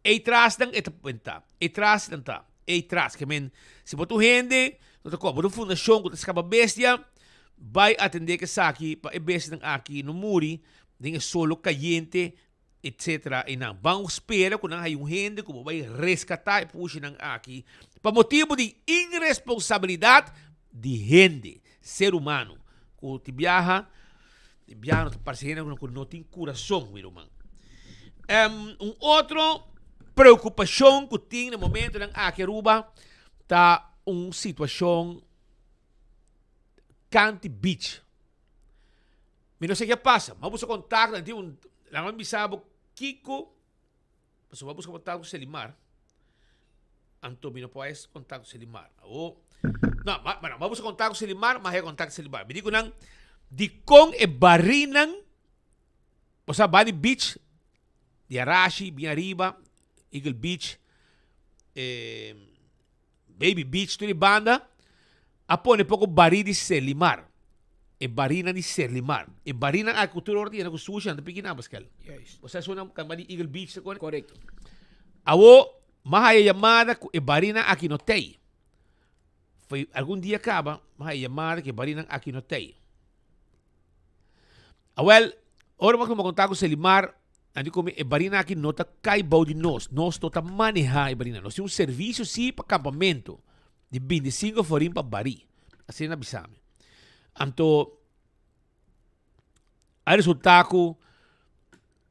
Speaker 19: Ei tras nan e ta benta. Ei tras nan ta. Ei tras. Ke men si bo ta un hende ku ta koba bo ta un fundashon ku ta skapa bestia. Bai atendé ku esaki pa e bestianan aki no muri den e solo kayente etcetera i nan ban spera ku nan haña un hende ku bo bai reskatá e pushinan aki pa motibu di inresponsabilidat di hende, ser humano ku tin biaha tin biaha no ta parse hende ku no tin kurason mi ruman. Un otro preokupashon ku tin na momentonan aki Aruba ta un situashon. Kanti Beach. Mi no sa ke a pasa. Mi a buska kontakto, nan tin un, nan a bisa bo kiko, pasobra mi a buska kontakto ku Selimar, anto mi no por haña kontakto ku Selimar. Awo, no, bueno, mi a buska kontakto ku Selimar, mi a haña kontakto ku Selimar. Mi di ku nan, dikon e barinan, bo sa Bali Beach, di Arashi, bin ariba, Eagle Beach, e. Baby Beach tur e banda a pone poko barí di Serlimar. E barínan di Serlimar. E barínan aki ku tur ora ta yena ku sushi nan ta piki nan baskel.
Speaker 20: Juist.
Speaker 19: Bo sa esun kamba di Eagle Beach ta kone?
Speaker 20: Korekto.
Speaker 19: Awo m'a haya yamada ku e barínan aki no tei. Foi algun dia kaba m'a haya yamada ku e barínan aki no tei. Awel, ora bo tuma kontak ku Selimar, nan di komi e barina aki no ta kai bou di nos. Nos no ta manehá e barina. Nos tin un servisio sí pa kampamentu di bintisinko forin pa barí. Asina nan a bisa mi. Anto, A resultá ku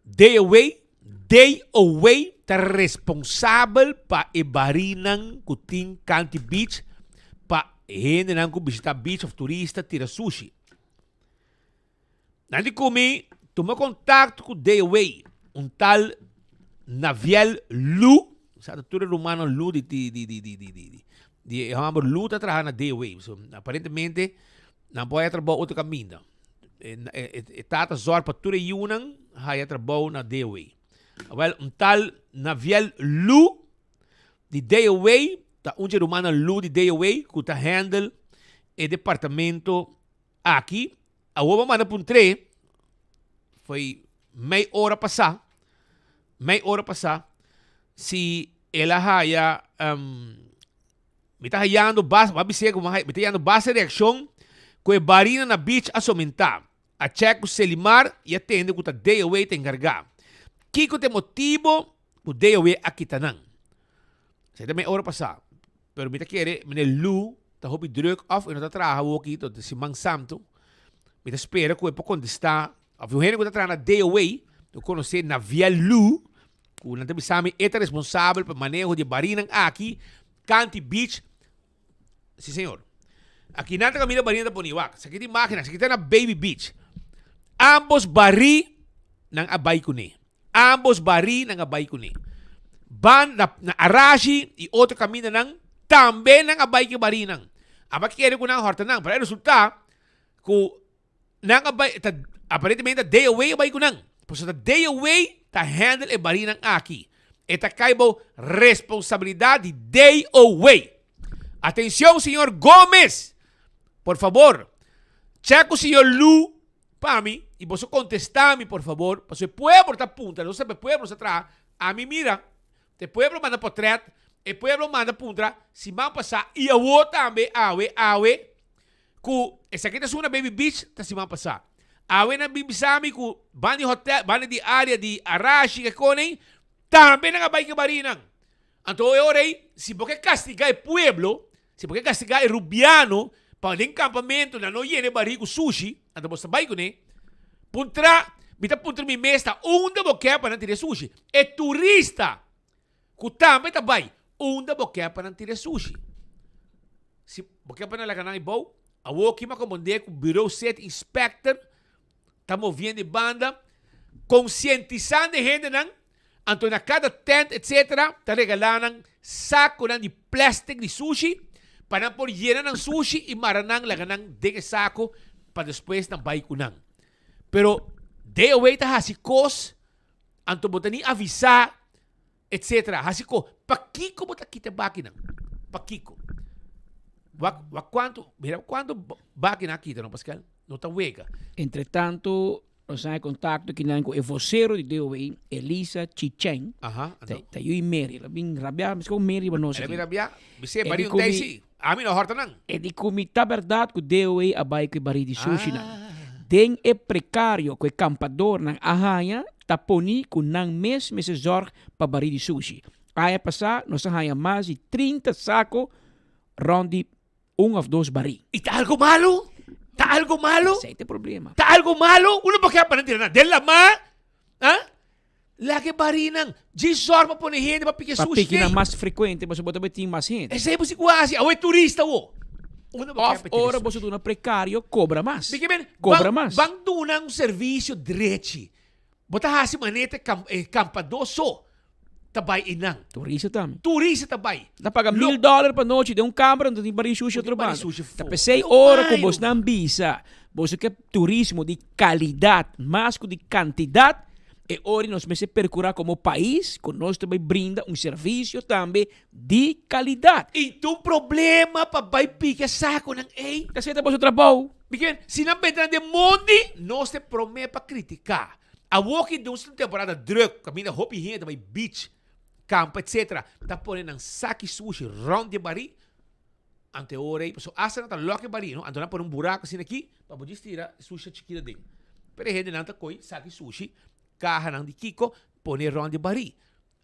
Speaker 19: DOW, DOW ta responsabel pa e barinan ku tin kanti beach pa hendenan ku bishita beach of turista tira sushi. Nan di ku mi tuma kontakto ku DOW, un tal Naviel Lu, sa ta tur e rumannan Lu di di di di di di di di e hòmber Lu ta traha na DOW. So aparentemente nan por haya trabou otro kaminda. E tata zorg pa tur e yunan haya trabou na DOW. Awel, un tal Naviel Lu di DOW ta un dje rumannan Lu di DOW ku ta handle e departamento aki. Awor bo manda puntr'é, foi mei ora pasá, mei ora pasá, si el a haya Mi ta hayando bas, bo a bis'é ku mi ta hayando basta reakshon ku e barina na beach a somentá. A chèk ku Selimar i a tende ku ta DOW ta enkargá. Kiko ta e motibo ku DOW a kita nan? Esei ta mei ora pasá. Pero mi ta kere meneer Lu ta hopi druk òf e no ta traha awoki tot e siman santu. Mi ta spera ku e por kontestá òf un hende ku ta traha na DOW, ku konosé Naviel Lu, Ku nan ta bisa mi e ta responsabel pa maneho di e barinan aki, Kanti Beach, si señor. Aki nan ta kaminda barinan ta poni wak. Esaki ta imagennan, esaki ta na Baby Beach. Ambos bari nan a bai kuné. Ambos bari nan a bai kuné. Ban na na Arashi i otro kamindanan tambe nan a bai ku e barinan. Aba kere ku nan hòrta nan, pero e resultá ku Nan a bai, ta, aparentemente ta DOW a bai ku nan. Pasobra ta DOW ta handle e barinan aki. E ta kai bou responsabilidat di DOW. Atencion señor Gomez! Por fabor, check ku señor Lu pa mi y boso contesta mi por fabor, pasobra e pueblo ta puntra, nos sabe e pueblo sa traha, ami mira, e pueblo manda potret, e pueblo manda puntra siman pasa y awor tambe awe, awe, Ku esaki ta suna Baby Beach ta siman pasá. Awe nan bin bisa mi ku ban di hotel, ban di área di Arashi ke konei, tambe nan a bai ke barinan. Anto e ora ei, si bo ke kastigá e pueblo, si bo ke kastigá e rubiano pa den kampamentu nan no yena e bari ku sushi, anto bo sta bai kuné. Puntra, mi ta puntra mi mes ta unda bo ke pa nan tira e sushi. E turista Ku tambe ta bai unda bo ke pa nan tira e sushi. Si bo ke pa nan laga nan ebou, awor ki mi a komprendé ku Bureau City Inspector ta moviendo e banda, konsientisando e hendenan, anto na kada tent etcetera ta regalá nan sakonan di plastic di sushi pa nan por yena nan sushi i mara nan laga nan den e sako pa despues nan bai ku nan. Pero DOW ta hasi kos Anto bo ta ni avisá, etcetera. Hasi ko, pakiko bo ta kita e bakinan? Pakiko? Wak, wak kuantu, mira kuantu bakinan a kita no, Pascal? No ta wega.
Speaker 20: Entre tanto, nos a haña kontakto kinan ku e vosero di DOW, Elisa Chicheng.
Speaker 19: Aha, anto?
Speaker 20: Ta, ta yu i Mary. El a bin rabiá, miskon Mary riba nos
Speaker 19: El a
Speaker 20: aki.
Speaker 19: bin rabiá? Bis'é,
Speaker 20: E di
Speaker 19: bari un
Speaker 20: ku mi,
Speaker 19: taxi. Ami no hòrta nan.
Speaker 20: E di ku mi ta bèrdat ku DOW a bai ku e barí di sushinan. Den e prekario ku e kampadornan a haña ta poní ku nan mes mester zòrg pa barí di sushi. Aña pasá nos a haña mas di 30 sako rònt di un òf dos barí.
Speaker 19: I ta algu malu? Ta algu malu?
Speaker 20: Esei ta e problema.
Speaker 19: Ta algu malu? Uno por keda pa nan tira nan den lamá? Ah? Laga e barinan. Djis zòrg pa pone hende pa piki e
Speaker 20: Pa
Speaker 19: sushi
Speaker 20: piki nan
Speaker 19: ei.
Speaker 20: mas frekuente pasobra bo ta bai tin mas hende.
Speaker 19: Esei bo si ku hasi. Awe turista wo. Unda bo
Speaker 20: Òf
Speaker 19: kèr pa tira
Speaker 20: ora boso
Speaker 19: sushi?
Speaker 20: duna prekario, kobra mas.
Speaker 19: Biki men,
Speaker 20: Kobra
Speaker 19: ban,
Speaker 20: mas.
Speaker 19: ban duna un servisio drechi. Bo ta hasi manera e kam, e kampadó so ta bai einan.
Speaker 20: Turista tambe.
Speaker 19: Turista ta bai.
Speaker 20: Ta paga
Speaker 19: Lo-
Speaker 20: mil dòler pa nochi den un kamber anto tin bari sushi
Speaker 19: Bo tin
Speaker 20: otro
Speaker 19: bari
Speaker 20: banda.
Speaker 19: sushi
Speaker 20: Ta
Speaker 19: for.
Speaker 20: p'esei
Speaker 19: No
Speaker 20: ora ku
Speaker 19: bai,
Speaker 20: bosnan bisa boso ke turismo di kalidat mas ku di kantidat, E ora nos mester percura como pais cu nos ta bay brinda un servicio tambe di calidad.
Speaker 19: I ta un problema pa bay piki e saconan ey.
Speaker 20: Ta seta boso trabou.
Speaker 19: Miken, si nan benta nan den mondi, nos ta e prome pa critica. Awor ki den un temporada druk, caminda hopi hende ta bay beach, campa etc. Ta pone nan saki sushi rond di e bari, Anto e ora ei, pasobra asta nan ta lòk e barí, no? Anto nan pone un buraku asina aki pa bo djis tira e sushi chikito aden. Pero e hendenan ta koi saki sushi, kahanan di kiko, pone rònt di e barí.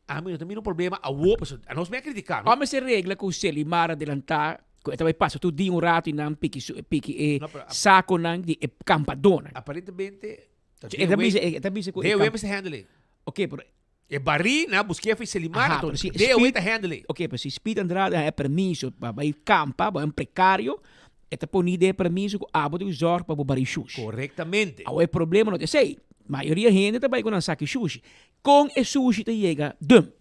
Speaker 19: Ami no ta mira un problema awor, pasobra anos mi a kritiká, no?
Speaker 20: Ò mester regla ku Selimar a delantá ku e ta bai pasa tur dia un ratu i nan piki su piki e
Speaker 19: No, pero
Speaker 20: sakonan di e kampadónan.
Speaker 19: Aparentemente.
Speaker 20: E ta bisa, e ta bisa ku
Speaker 19: DOW mester handle e.
Speaker 20: Ok, pero
Speaker 19: E barí na busk'é fi Selimar,
Speaker 20: Aha,
Speaker 19: anto
Speaker 20: pero si
Speaker 19: DOW
Speaker 20: Speed
Speaker 19: ta handle e.
Speaker 20: Ok, pero si Speed Andrade haña permiso pa bai kampa, bo un prekario, e ta poni den e permiso ku abo tin ku zòrg pa bo barí shushi.
Speaker 19: Korektamente.
Speaker 20: Awor e problema no ta esei. Mayoria hende ta bai ku nan saki shushi. Kon e sushi ta yega dum?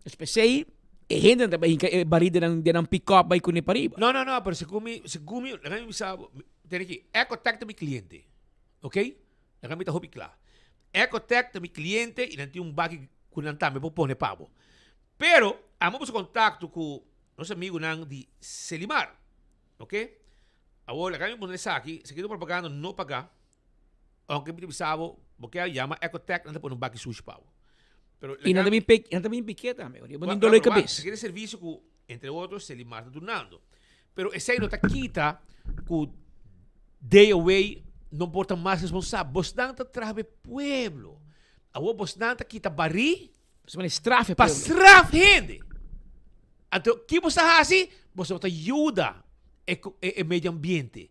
Speaker 20: Dus p'esei e hendenan ta bai hinka e barí den nan den nan pikòp bai kuné pariba.
Speaker 19: No, no, no, pero segun mi, segun mi, laga mi bisa bo, tene aki, Ecotec ta mi kliente, ok? Laga mi ta hopi kla. Ecotec ta mi kliente i nan tin un baki ku nan tambe por pone pa bo. Pero, amo buska kontakto ku nos amigunan di Selimar, ok? Awor, laga mi pone esaki, esaki ta un propaganda no pagá. Aunke mi ta bisa bo, bo ke a yama Ecotec, nan ta pone un baki sushi pa bo. Pero
Speaker 20: I nan ta bin pik, nan ta bin piké tambe, ora bo tin dolor di kabes.
Speaker 19: Esaki ta e servicio ku, entre otro, Selimar ta dunando. Pero esei no ta kita ku day away no por ta mas responsabel. Bosnan ta traha pa e pueblo. Awor bosnan ta kita barí
Speaker 20: pa
Speaker 19: straf hende. Anto, ki bo ta hasi? Bo ta yuda e medio ambiente.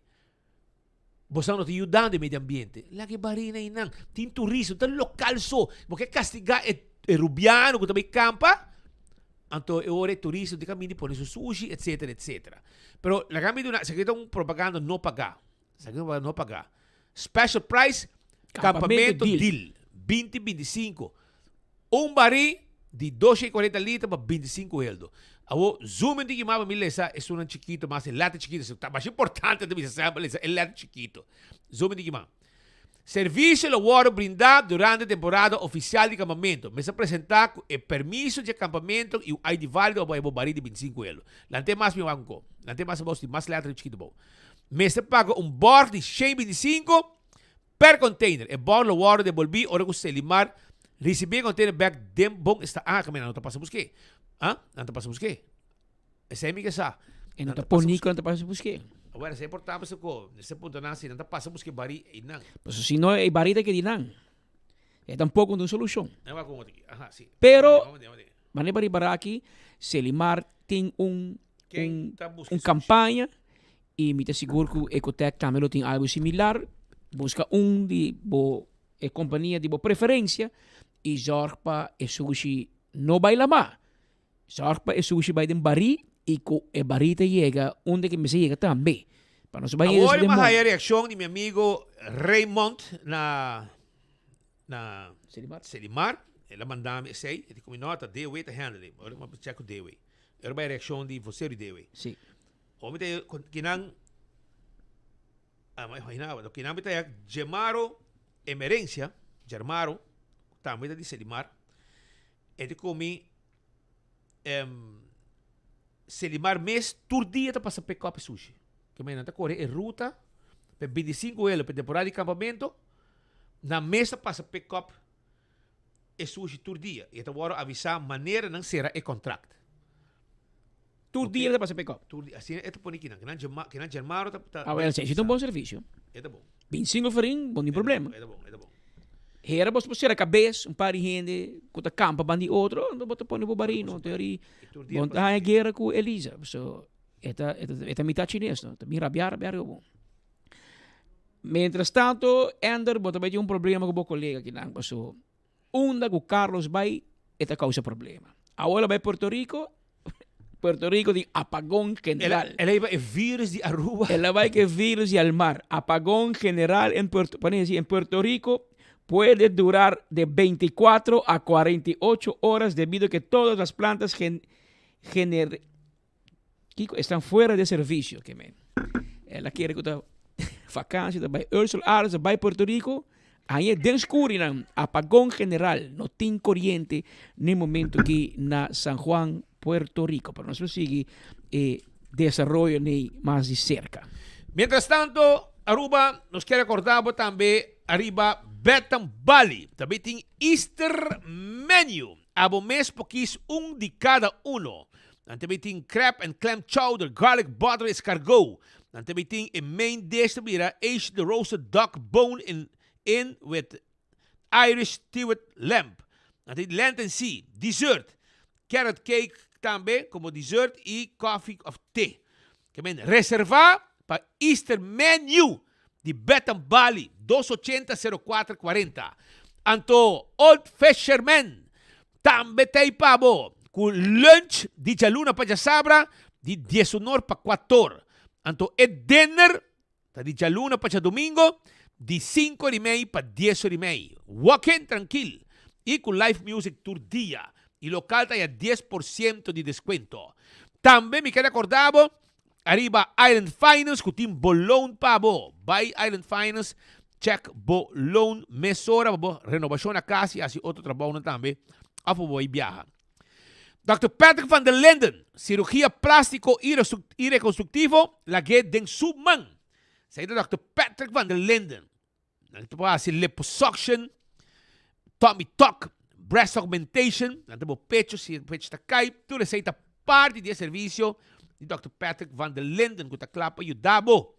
Speaker 19: Boso no ta yudando e medio ambiente. Laga e barina einan. Tin turista, no ta lokal so. Bo ke kastigá e e rubiano ku ta bai kampa, anto e ora e turista no tin kaminda di pone su sushi, etsetera, etsetera. Pero laga mi duna, esaki ta un propaganda no pagá. Esaki ta un propaganda no pagá. Special price,
Speaker 20: Kampamento
Speaker 19: kampamento deal, 20 25. Un barí di 240 liter pa 25 heldo. Awor, zoom in tiki mas pa mi lesa esunnan chikito mas, e letter chikito. Ta masha importante ta bisa semper lesa e letter chikito. Zoom in tiki mas. Servicio lo wòrdu brindá durante temporada ofisial di kampamento. Mester presentá ku e permiso dje kampamento i un ID válido pa bo e barí di 25 heldo. Lant'é mas mi wak un ko. Lant'é mas abou si tin mas letter chikito abou. Mester paga un bòrg di 125. Per container, e bòr lo wòrdu debolbí ora ku Selimar risibí e container bèk den bon esta. Ah, kaminda nan no ta pasa busk'é. Ah, nan ta pasa busk'é. Esei mi ke sa.
Speaker 20: E no ta poní ku nan ta pasa busk'é.
Speaker 19: Awor, esei por ta pasobra ku mester puntra nan si nan ta pasa busk'é barí einan.
Speaker 20: Pasobra si no, e barí ta keda einan. E tampoko no ta un solushon.
Speaker 19: Nan wak un otro aki. Aha, si.
Speaker 20: Pero, manera pa ripará aki, Selimar tin un
Speaker 19: Ken ta buska
Speaker 20: un
Speaker 19: e solushon?
Speaker 20: kampaña I mi ta sigur ku Ecotec tambe lo tin algu similar. Buska un di bo e kompania di bo preferensia i zòrg pa e sushi no bai lamá. Zòrg pa e sushi bai den barí i ku e barí ta yega unda ke mester yega tambe. Pa nos bai
Speaker 19: Awor
Speaker 20: den
Speaker 19: mi a
Speaker 20: mondi.
Speaker 19: haya reakshon di mi amigo Raymond na na
Speaker 20: Selimar.
Speaker 19: Selimar. El a manda mi esei. E di ku mi no ta DW ta handle. Ora mi a check ku DW. Ora bai reakshon di vocero di DW.
Speaker 20: Si.
Speaker 19: Hopi ta e kinan ah ma imagina bo kinan mi ta e Gemaro Emerencia Germaro tambe ta di Selimar e ta komi Selimar mes tur dia ta pasa pick up e sushi ke men nan ta kore e ruta pa e 25 elo pa e temporada di kampamento nan mes ta pasa pick up e sushi tur dia i e ta wòrdu avisá manera nan sera e kontrakt.
Speaker 20: Tur dia ta pasa pick up.
Speaker 19: Tur dia, asina e ta pone kinan, kinan Germa, kinan Germaro ta ta.
Speaker 20: Awel, si ta un bon servisio.
Speaker 19: E ta bon.
Speaker 20: 25 florin, bo no tin problema.
Speaker 19: E ta bon, e ta bon.
Speaker 20: Hera bo por sera kabes, un par di hende ku ta kampa ban di otro, anto bo ta pone bo barino, anto eri bo no ta haña guera ku Elisa. So, e ta, e ta mitad chines, no? Ta bin rabia, rabia riba bo. Mientras tanto, Ender, bo ta bai tin un problema ku bo kolega kinan, paso unda ku Carlos bai, e ta kousa problema. Awor el a bai Puerto Rico, Puerto Rico tin apagon general.
Speaker 19: El a hiba e virus di Aruba.
Speaker 20: El a bai ku e virus di al mar. Apagon general en Puerto, pone así, en Puerto Rico puede durar de 24 a 48 horas debido a que todas las plantas gen, gener, Kiko esnan fuera de servicio ke men. El a kere ku ta vakantie ta bai Ursel Arends a bai Puerto Rico hañ'é den skurinan apagon general no tin koriente n'e momento aki na San Juan Puerto Rico pero nos lo sigui e desaroyo n'ei mas di serka.
Speaker 19: Mientras tanto Aruba nos kier recorda bo tambe ariba Bed and Bali tambe tin Easter menu abo mes por kies un di cada uno Nan ta bay tin crab and clam chowder, garlic butter escargot. Nan ta bay tin e main dish ta bira aged roasted duck bone in in with Irish stewed lamb. Nan tin Lenten Sea, dessert, carrot cake tambe como dessert y coffee of te. Ke men reserva pa Easter menu. di Betham Bali, 280 04 40. Anto Old Fisherman tambe ta ei pa bo ku lunch di djaluna pa djasabra di diesunor pa kuator. Anto e dinner Ta di djaluna pa djadumingo, di sinku ora i mei pa dies ora i mei. Walk in trankil i ku live music tur dia i lokal ta haya 10% di deskuento. Tambe mi kere akorda bo ariba Island Finance ku tin bo loan pa bo. Bai Island Finance check bo loan mesora pa bo renobashon na kas i hasi otro trabounan tambe òf pa bo bai biaha. Dòkter Patrick van der Linden, Sirugia plástiko i rekonstruktivo lag'é den su man. Esei ta Dòkter Patrick van der Linden. Nan ta por hasi liposuction, tummy tuck, breast augmentation, nan ta bo pecho si e pecho ta kai, tur esei ta parti di e servisio di Dòkter Patrick van der Linden ku ta kla pa yuda bo.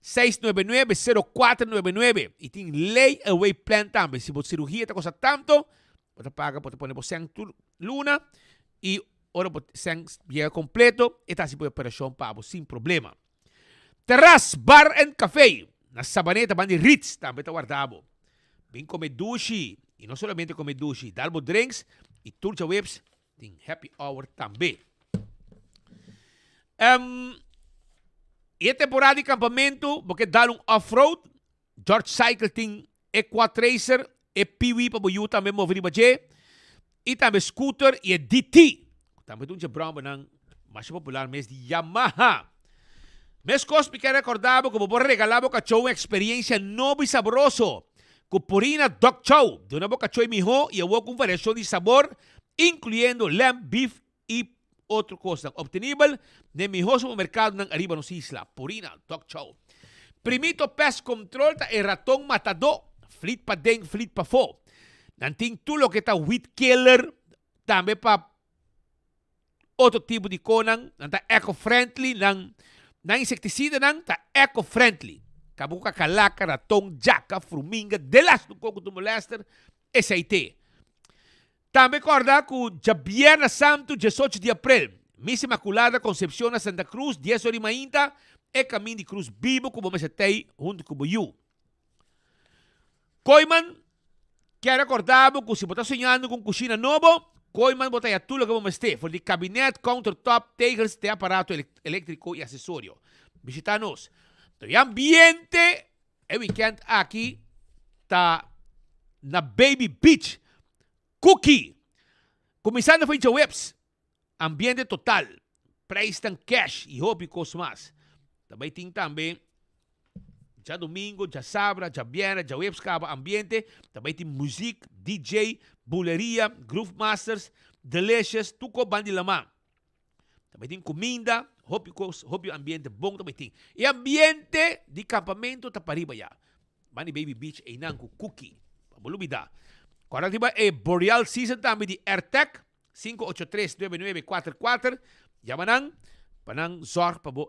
Speaker 19: 699-0499 y tin lay away plan tambe. Si bo cirugía ta kosta tanto, bo ta paga, bo ta pone bo cen tur luna y ora bo cen yega completo, e ta haci bo operacion pa bo sin problema. Terras Bar and Café na Sabaneta banda di Ritz tambe ta warda bo. Bin come dushi y no solamente come dushi, dal bo drinks y tur djaweps Tin happy hour tambe. Um, e temporada di campamento, bo ke dal un off-road, George Cycle tin e quad racer, e Peewee pa bo yu tambe move riba dje, y tambe scooter y e DT. Tambe ta un dje brommernan masha popular mes di Yamaha. Meskos mi ke recorda bo ku bo por regala bo kachou un experiencia nobo y sabroso ku Purina Dog Chow. Duna bo kachou e miho y awor ku un variacion di sabor incluyendo lamb, beef y otro cosnan obtenibel den miho supermercadonan ariba nos isla. Purina Dog Chow. Primito Pest Control ta e raton matadó, flit paden, flit pafó. Nan tin tur loke ta weed killer, tambe pa otro tipo di konan, nan ta eco-friendly, nan nan insecticidanan ta eco-friendly. Kaba ku kakalaka, raton, djaka, fruminga, delastu koko tu molester, esei te. Tambe kòrda ku djabièrnè santu diesocho di aprel, Misa Inmaculada Concepcion na Santa Cruz, dies ora di mainta, e kamin di Cruz Bibu ku bo mester tei huntu ku bo yu. Kooiman kier rekorda bo ku si bo ta soñando ku un kushina nobo, Kooiman bo ta haya tur loke bo mester, for di kabinet, countertop, tegels te aparato eléktriko i asesorio. Bishita nos. E ambiente e wikènt aki ta na Baby Beach, Cookie! Kuminsando for djaweps, ambiente total, prijsnan cash i hopi kos mas. Ta bai tin tambe djadomingo, djasabra, djabièrnè, djaweps kaba ambiente, ta bai tin muzik, DJ, buleria, groove masters, delicious, tur kos ban di laman. Ta bai tin kuminda, hopi kos, hopi ambiente bon ta bai tin. E ambiente di kampamentu ta pariba ya. Ban di Baby Beach einan ku Cookie. Pa bo lubida. Kòrda riba e Boreal Season tambe di Airtec, 583 9944. Yama nan pa nan zòrg pa bo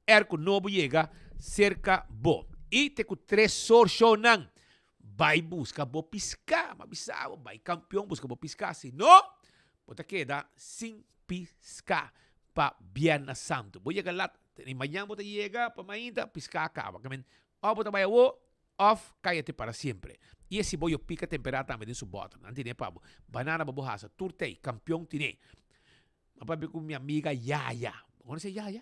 Speaker 19: Airco nobo yega serka bo. I te ku tres sorshonnan. Bai buska bo piská. M'a bisa bo, bai kampion buska bo piská. Si no, bo ta keda sin piská pa Bierna Santu. Bo yega lat, i mañan bo ta yega pa mainta, piská a kaba. Ke men, òf bo ta bai awo, òf kayate para siempre. I e siboyo pika temperá tambe den su bòter. Nan tine pa bo. Banana pa bo hasa. Tur tei. Kampion tine. M'a papia ku mi amiga Yaya. Bo konosé Yaya?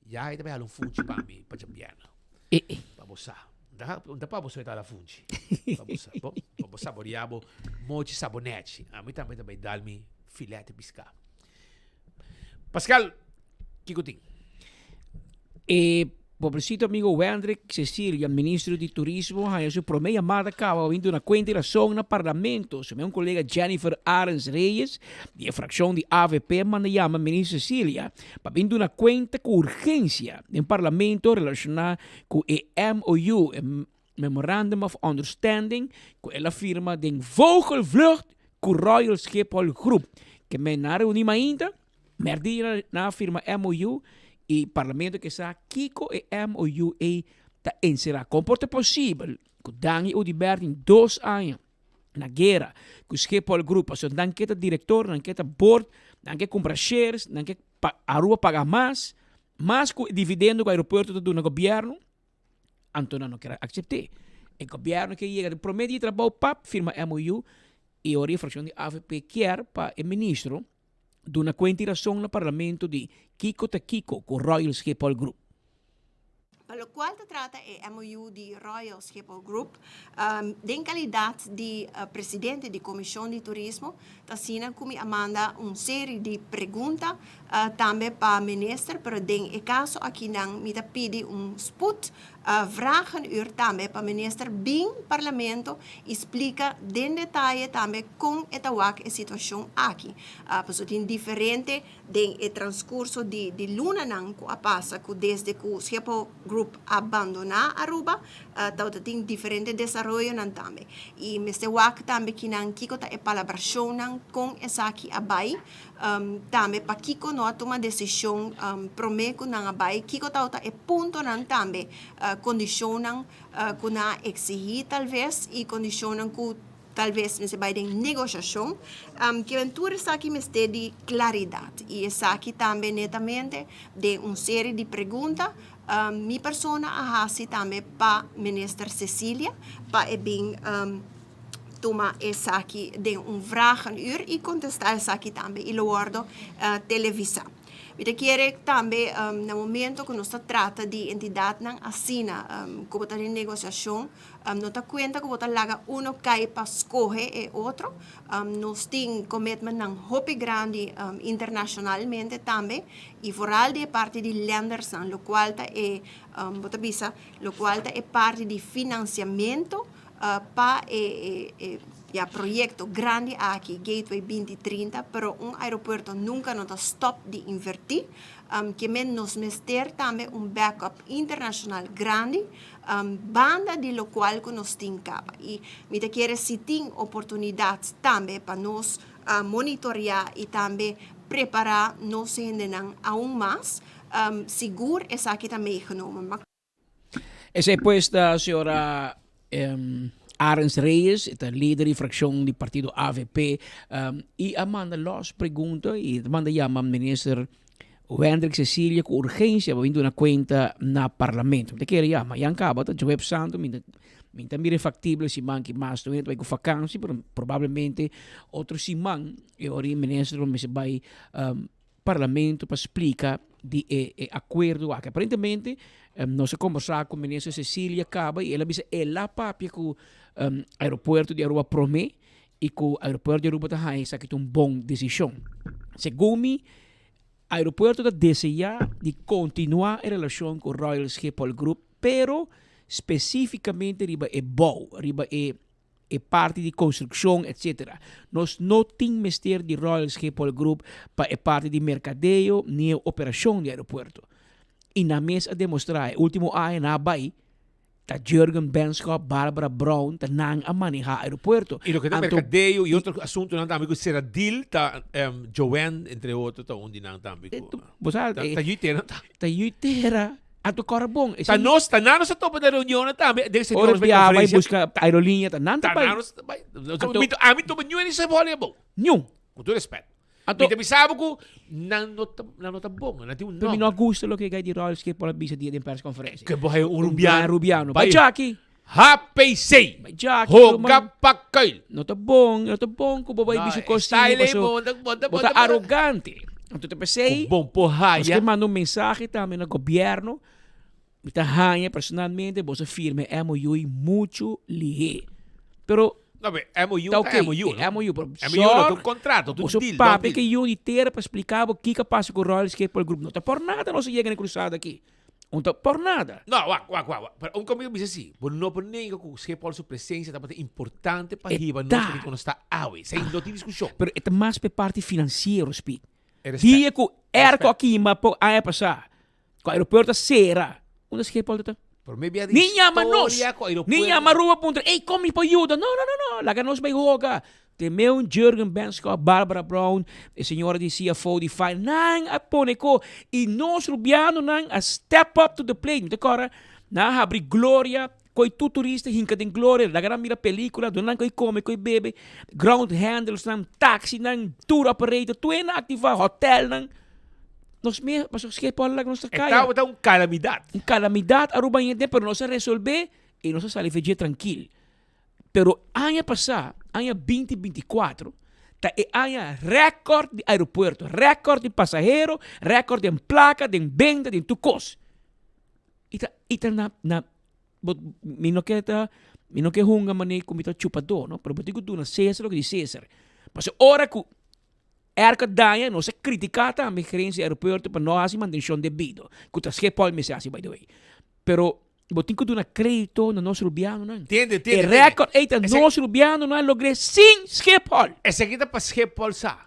Speaker 19: Yaya ta bai hala un funchi pa mi pa djabièrnè. Pa bo sa. N ta pa bo so e ta hala funchi. Pa bo sa. Bo, pa bo saboreá bo mochi sabonèchi. Ami tambe ta bai dal mi filèt di piská. Pascal, kiko tin?
Speaker 20: E pobrecito amigo Wendrick Cecilia, ministro di Turismo, haña su prome yamada caba pa bin duna cuenta y razon na Parlamento. Su meun colega Jennifer Arends Reyes, di e fraccion di avp, manda yama ministro Cecilia pa bin duna cuenta cu urgencia den Parlamento relaciona cu e MOU, e Memorandum of Understanding, cu el a firma den vogelvlucht cu Royal Schiphol Group. Ke men na reuni mainta. Merdia nan a firma MOU y Parlamento ke sa kico e MOU ey ta encera. Con por ta posibel cu Dangui Oduber tin dos aña na guera cu Schiphol Group pasobra nan ke ta director, nan ke ta board, nan ke cumpra shares, nan ke pa Aruba paga mas, mas cu e dividendo cu aeropuerto ta duna gobierno. Anto nan no kier a aksept'é. E gobièrnu ke yega den promé dia di trabou pap firma MOU i ora e frakshon di avp kier pa e ministro duna kuenta i rason na parlamento di kiko ta kiko ku Royal Schiphol Group.
Speaker 10: Pa lokual ta trata e MOU di Royal Schiphol Group, den kalidat di presidente di Komishon di Turismo, ta asina ku mi a manda un seri di pregunta tambe pa minister, pero den e kaso akinan mi ta pidi un spoed vragenuur tambe pa minister bin Parlamento y splica den detaye tambe con e ta wak e situacion aki. Pasobra tin diferente den e transcurso di di lunanan cu a pasa cu desde cu Schiphol Group a bandona Aruba tabata tin diferente desaroyonan tambe. Y mester wak tambe kinan kico ta e palabracionnan con esaki a bay Tambe pakiko no a tuma desishon promé ku nan a bai? Kiko tabata e puntonan tambe, kondishonnan ku nan a eksihí talves i kondishonnan ku talves mester bai den negoshashon? Kiben tur esaki mester di klaridat i esaki tambe netamente den un seri di pregunta mi persona a hasi tambe pa Minister Cecilia pa e bin tuma esaki den un vragenuur y contesta esaki tambe y lo wordo televisa. Mi ta kere tambe na momento cu nos ta trata di entidadnan asina cu bo ta den negociacion no ta cuenta cu bo ta laga uno cay pa scoge e otro. Nos tin commitmentnan hopi grandi internacionalmente tambe y vooral di e parti di lendersnan locual ta e bo ta bisa locual ta e parti di financiamento pa e e ya proyecto grandi aki Gateway 2030 pero un aeropuerto nunca no ta stop di inverti ke men nos mester tambe un backup internacional grandi banda di locual cu nos tin caba y mi ta kere si tin oportunidad tambe pa nos monitorea y tambe prepara nos hendenan aun mas sigur esaki ta meegenomen.
Speaker 20: Esei pues ta señora Arends Reyes, e ta lider di fraccion di partido avp y a manda los pregunta y ta manda yama minister Wendrick Cecilia cu urgencia pa bin duna cuenta na parlamento. Mi ta kere yama, ya caba ta jueves santo, mi ta mi ta mira factible siman ki mas ta bai cu vakantie, pero probablemente otro siman e ora e minister lo mester bai Parlamento pa splica di e e acuerdo aki. Aparentemente nos a conversa cu Minister Cecilia caba y el a bisa el a papia cu Aeropuerto di Aruba prome y cu Aeropuerto di Aruba ta haña esaki ta un bon decision. Segun mi Aeropuerto ta desea di continua e relacion cu Royal Schiphol Group pero specificamente riba e bou, riba e e parti di construccion etc. Nos no tin mester di Royal Schiphol Group pa e parti di mercadeo ni e operacion di aeropuerto. Y nan mes a demostra e ultimo aña nan a bay ta Jurgen Benschop, Barbara Brown ta nan a maneha aeropuerto.
Speaker 19: Y loke ta mercadeo y otro asuntonan tambe cu sera deal ta Joanne entre otro ta un di nan tambe cu ta yui tera.
Speaker 20: Ta yui tera. Anto kòrda bon.
Speaker 19: Ta nos, ta nan nos a topa den reunionnan tambe, den
Speaker 20: Ora
Speaker 19: señores
Speaker 20: bia bai
Speaker 19: conferencia.
Speaker 20: buska aerolínea, ta nan ta
Speaker 19: Ta
Speaker 20: bai.
Speaker 19: nan nos ta bai.
Speaker 20: Anto-
Speaker 19: Mi to- ami topa niun ese boli abou.
Speaker 20: Niun.
Speaker 19: Ku tur respet.
Speaker 20: Anto-
Speaker 19: Mi ta bisa bo ku nan no ta, nan no ta bon, nan tin un
Speaker 20: Pero mi no a
Speaker 19: nòmber.
Speaker 20: gusta loke e guy di Royal Schiphol a bisa dia den persconferencia.
Speaker 19: Ke bo haya un
Speaker 20: Un
Speaker 19: rubiano.
Speaker 20: rubiano. Bai
Speaker 19: Bai.
Speaker 20: djaki.
Speaker 19: HPC.
Speaker 20: Bai djaki,
Speaker 19: Hoga
Speaker 20: ruman.
Speaker 19: pa kuil.
Speaker 20: No ta bon, no ta bon ku bo bai
Speaker 19: No,
Speaker 20: bisa
Speaker 19: e
Speaker 20: kos
Speaker 19: style
Speaker 20: asina,
Speaker 19: ei
Speaker 20: paso
Speaker 19: bo ta- bo ta-
Speaker 20: bo
Speaker 19: bo
Speaker 20: ta
Speaker 19: ta-
Speaker 20: arogante. Anto ta p'esei,
Speaker 19: Ku bon por
Speaker 20: nos
Speaker 19: haya.
Speaker 20: ke manda un mensahe tambe na gobièrnu. Mi ta haña personalmente boso firma e MOU muchu lihé. Pero
Speaker 19: No, pero MOU
Speaker 20: ta
Speaker 19: ta
Speaker 20: ok,
Speaker 19: MOU,
Speaker 20: e
Speaker 19: no?
Speaker 20: MOU, pero
Speaker 19: MOU no ta un
Speaker 20: zorg
Speaker 19: contrato, ta un
Speaker 20: boso
Speaker 19: deal,
Speaker 20: papia
Speaker 19: done
Speaker 20: ke
Speaker 19: deal.
Speaker 20: yu di tera pa splika bo kiko a pasa ku Royal Schiphol Group. No ta por nada nos a yega na e cruzada aki. Un ta por nada.
Speaker 19: No, wak, wak, wak, wak. Pero un komigo bisa si, bo no por nenga ku Schiphol su presencia tabata importante pa
Speaker 20: E
Speaker 19: hiba nos
Speaker 20: ta.
Speaker 19: kaminda ku nos ta awe. Esei no tin diskushon.
Speaker 20: Pero e ta mas pa e parti finansiero, Speed.
Speaker 19: E respet.
Speaker 20: Dia ku airco
Speaker 19: Respet.
Speaker 20: a kima po aña pasá, ku aeropuerto a sera, unda Schiphol ta ta?
Speaker 19: Pero mi bia di
Speaker 20: Ni yama nos,
Speaker 19: historia ku
Speaker 20: ni
Speaker 19: aeropuerto.
Speaker 20: yama Aruba puntra, ey kon mi por yuda? No, no, no, no, laga nos bai hoga. Te meu Jurgen Benschop, Barbara Brown, e señora di CFO di Fine, nan a pone ko y nos Rubianonan a step up to the plate. Mi ta kòrda, nan a habri Gloria, koe tur turista hinka den Gloria, laga nan mira pelicula, duna nan koe come, koe bebe, ground handlers nan, taxi nan, tour operator, tur hende a activa, hotelnan. Nos mes, pasobra Schiphol laga nos ta
Speaker 19: E
Speaker 20: kaya.
Speaker 19: tabata un kalamidat.
Speaker 20: Un kalamidat Aruba a yende, pero nos a resolbe i nos a sali fe dje trankil. Pero aña pasá, aña binti 24, ta e aña rèkòrt di aeropuerto, rèkòrt di pasahero, rèkòrt den plaka, den benta, den tur kos. I ta, i ta na, na, bo, mi no ke ta, mi no ke hunga manera ku mi ta chupadó, no, pero bo tin ku duna Cesar loke di Cesar. Pasobra ora ku Erka daña, nos a kritiká tambe gerensia di aeropuerto pa no hasi mantenshon debido, ku ta Schiphol mester hasi by the way. Pero bo tin ku duna kredito na nos rubianonan.
Speaker 19: Tende, tende,
Speaker 20: E
Speaker 19: tende.
Speaker 20: rèkòrt ei ta
Speaker 19: Esaki-
Speaker 20: nos rubianonan a logr'é sin Schiphol.
Speaker 19: Esaki ta pa Schiphol sa.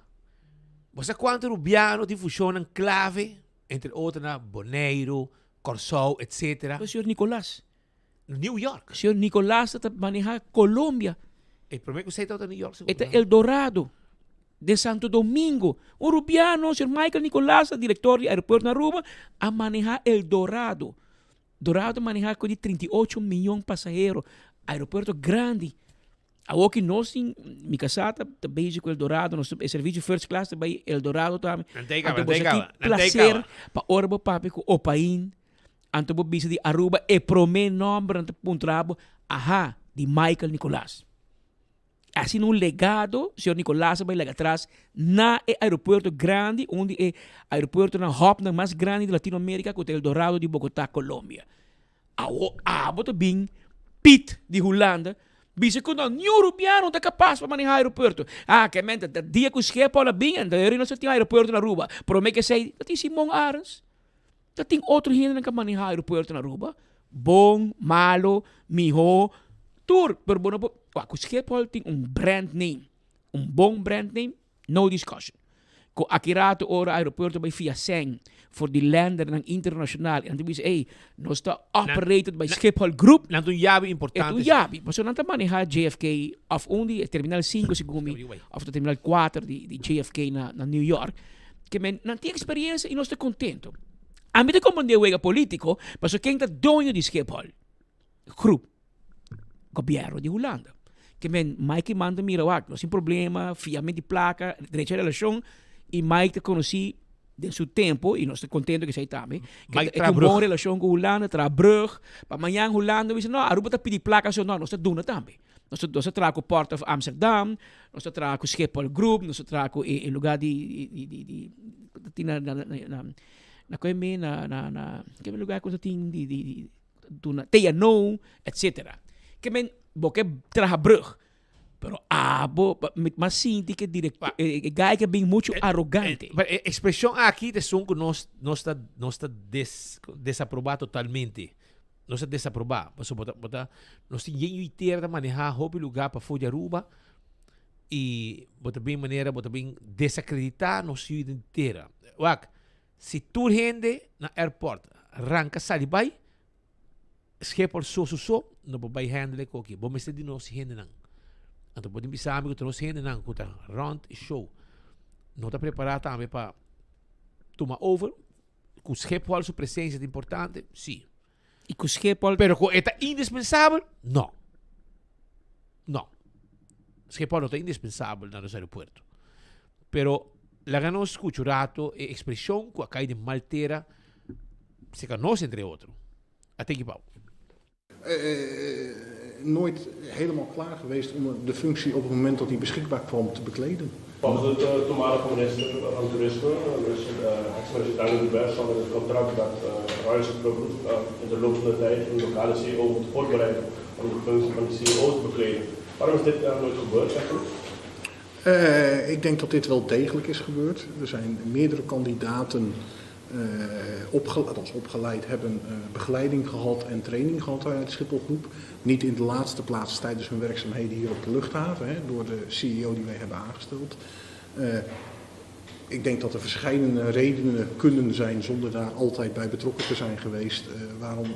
Speaker 19: Bo sa kuantu rubiano tin funshonnan klave, entre otro na Boneiru, Kòrsou, etcetera.
Speaker 20: Señor Nicolas.
Speaker 19: New York.
Speaker 20: Señor Nicolas ta maneha Colombia.
Speaker 19: E prome cu esey tabata New York
Speaker 20: E ta El Dorado, den Santo Domingo. Un rubiano, señor Michael Nicolas, director di aeropuerto na Aruba, a maneha El Dorado. Dorado ta maneha cu di 38 miyon pasahero. Aeropuerto grandi. Awor ki nos tin, mi casá ta ta bezig cu El Dorado, nos e servicio first class ta bay El Dorado tambe.
Speaker 19: Nan ta e caba,
Speaker 20: Anto
Speaker 19: nan ta e
Speaker 20: bo sa ki
Speaker 19: caba, nan ta e
Speaker 20: placer
Speaker 19: caba.
Speaker 20: pa ora bo papia cu Opain, anto bo bisa di Aruba e prome nomber nan ta puntra bo, aha, di Michael Nicolaas. Asina un legado señor Nicolaas a bay laga atras na e aeropuerto grandi, un di e aeropuertonan hubnan mas grandi di Latinoamerica cu ta El Dorado di Bogota, Colombia. Awo abo ta bin Piet di Hulanda bisa ku no niun rubiano ta kapas pa maneha aeropuerto. Ah, ke men ta dia ku Schiphol a bin anto eri nos ta tin aeropuerto na Aruba. Prome ke esei ta tin Simon Arends. Ta tin otro hendenan ka maneha aeropuerto na Aruba. Bon, malo, miho, tur. Pero bo no por, wak ku Schiphol tin un brand name, un bon brand name. No discussion. Cu aki rato ora aeropuerto bay fia seng for di lendernan internacional y nan ta bisa ey nos ta operated by Schiphol Group.
Speaker 19: Nan ta un yabi importante.
Speaker 20: E ta un yabi. Pasobra nan ta maneha JFK of un di e terminal cinco segun mi of ta terminal cuater di JFK na New York. Ke men nan tin experiencia y nos ta contento. Ami ta comprende wega politico pasobra ken ta doño di Schiphol Group? Gobierno di Hulanda. Ke men Mike y Man ta mira wak, no sin problema, fiamento di placa, drecha relacion y Mike ta conoci den su tempo y nos ta contento cu esey tambe. Ke
Speaker 19: Mike
Speaker 20: ta
Speaker 19: traha
Speaker 20: un bon
Speaker 19: brug.
Speaker 20: relacion cu Hulanda, traha brug, pa mañan Hulanda bisa no, Aruba ta pidi placa so, no, nos ta duna tambe. Nos ta nos ta traha cu Port of Amsterdam, nos ta traha cu Schiphol Group, nos ta traha cu e e lugar di di di di ta tin na na na na na na na na ke lugar cu ta tin di di di duna TNO, etc. Ke men, bo ke traha brug, pero abo, mi mas sinti ke director, e guy ke bin mucho arrogante.
Speaker 19: Pero e expresion aki ta esun ku nos, nos ta, nos ta des, desaproba totalmente. Nos ta desaproba, pasobra bo ta, bo ta, nos tin yen yu tera ta maneha hopi lugar pafó di Aruba i bo ta bin manera bo ta bin desacredita nos yu den tera. Wak, Si tur hende na airport ranka sali bai, Schiphol so so so no por bai handle e koki. Bo mester di nos hendenan. Anto bo tin bisa mi ku ta nos hendenan ku ta rond e show no ta prepara tambe pa tuma over. Ku Schiphol su presencia ta importante, si.
Speaker 20: I ku Schiphol.
Speaker 19: Pero ku e ta indispensabel? No. No. Schiphol no ta indispensabel na nos aeropuerto. Pero laga nos skucha un rato e ekspreshon ku a kai den mal tera serka nos entre otro. A teki pau.
Speaker 11: Nooit helemaal klaar geweest om de functie op het moment dat die beschikbaar kwam te bekleden.
Speaker 21: Volgens de toenmalige minister van Toerisme, minister ex-minister Dangui Oduber, stond in het contract dat Royal Schiphol Group in de loop van de tijd een lokale CEO moet voorbereiden om de functie van de CEO te bekleden. Waarom is dit nooit gebeurd, zegt u?
Speaker 11: Ik denk dat dit wel degelijk is gebeurd. Er zijn meerdere kandidaten opgeleid hebben begeleiding gehad en training gehad uit de Schipholgroep. Niet in de laatste plaats tijdens hun werkzaamheden hier op de luchthaven, hè, door de CEO die wij hebben aangesteld. Ik denk dat er verschillende redenen kunnen zijn, zonder daar altijd bij betrokken te zijn geweest, waarom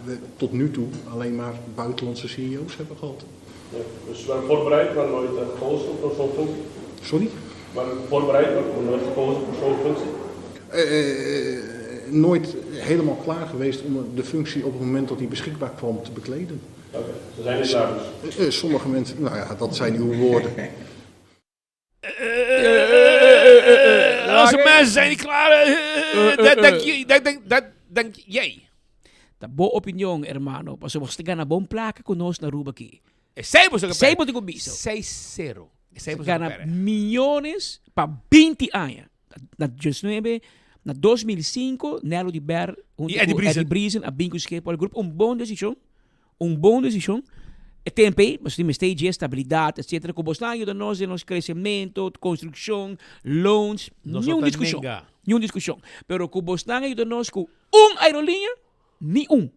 Speaker 11: we tot nu toe alleen maar buitenlandse CEO's hebben gehad.
Speaker 21: Ja, dus ze waren voorbereid, maar nooit gekozen voor zo'n functie?
Speaker 11: Sorry?
Speaker 21: Waren voorbereid, maar nooit gekozen voor zo'n functie?
Speaker 11: Nooit helemaal klaar geweest om de functie op het moment dat die beschikbaar kwam te bekleden.
Speaker 21: Oké, okay, ze zijn niet klaar dus?
Speaker 11: Sommige mensen, nou ja, dat zijn uw woorden.
Speaker 19: Nederlandse mensen zijn niet klaar. Dat denk je, dat denk, dat denk jij.
Speaker 20: Ta bo opinion, hermano. Pasobra bo ta gana bon placa cu nos na Aruba aki.
Speaker 19: Esey bo sa
Speaker 20: Esey bo tin cu bisa.
Speaker 19: 6-0. Esey bo sa
Speaker 20: Gana millones pa 20 aña. Na diesnuebe, na 2005, Nelo di Ber hunto
Speaker 19: Y Eddie
Speaker 20: cu
Speaker 19: Briesen.
Speaker 20: Eddie Briesen a bin cu Schiphol Group. Un bon decision. Un bon decision. E tempo ey, pasobra tin mester dje estabilidad, etcetera, cu bosnan a yuda nos den nos crecemento, construccion, loans,
Speaker 19: Nos
Speaker 20: ni
Speaker 19: no
Speaker 20: un
Speaker 19: ta
Speaker 20: discusion.
Speaker 19: nenga.
Speaker 20: Ni un discusion. Pero cu bosnan a yuda nos cu un aerolinea, ni un.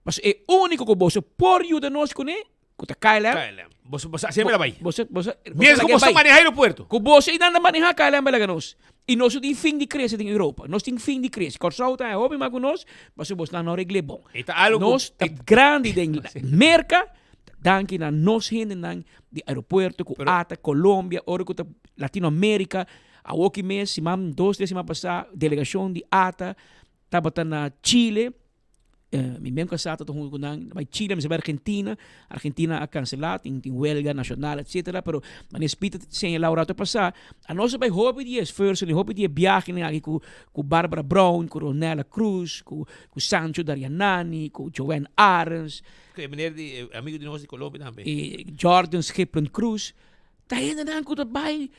Speaker 20: Pasobra e unico cu boso por yuda nos cune, cu ta KLM.
Speaker 19: KLM. Boso, boso asina mira bay.
Speaker 20: Boso, boso, boso
Speaker 19: Mientras cu
Speaker 20: laga
Speaker 19: boso
Speaker 20: bay.
Speaker 19: maneha aeropuerto.
Speaker 20: Cu boso y nan ta maneha KLM bay laga nos. Y nos no tin fin di crece den Europa. Nos tin fin di crece. Corsou ta hopi mas cu nos, pasobra bosnan no regle bon.
Speaker 19: E ta algo cu
Speaker 20: Nos ta grandi den Merca, danki na nos hendenan di aeropuerto cu ata Colombia, ora cu ta Latinoamerica. Awoki mes, siman, dos, tres siman pasa, delegacion di ata tabata na Chile. Mi mes kasá ta huntu ku nan bai Chile, mi sa bai Argentina, Argentina a kanselá, tin tin huelga nashonal etsetera, pero manera Speed ta señalá un rato pasá, anos a bai hopi di e esfuersonan, hopi di e biahenan aki ku ku Barbara Brown, ku Ronella Cruz, ku ku Sancho Darianani, ku Joanne Arends.
Speaker 19: Ku e meneer di e amigo di nos di Colombia tambe.
Speaker 20: E Jordan Schiplen Cruz, ta hendenan ku ta bai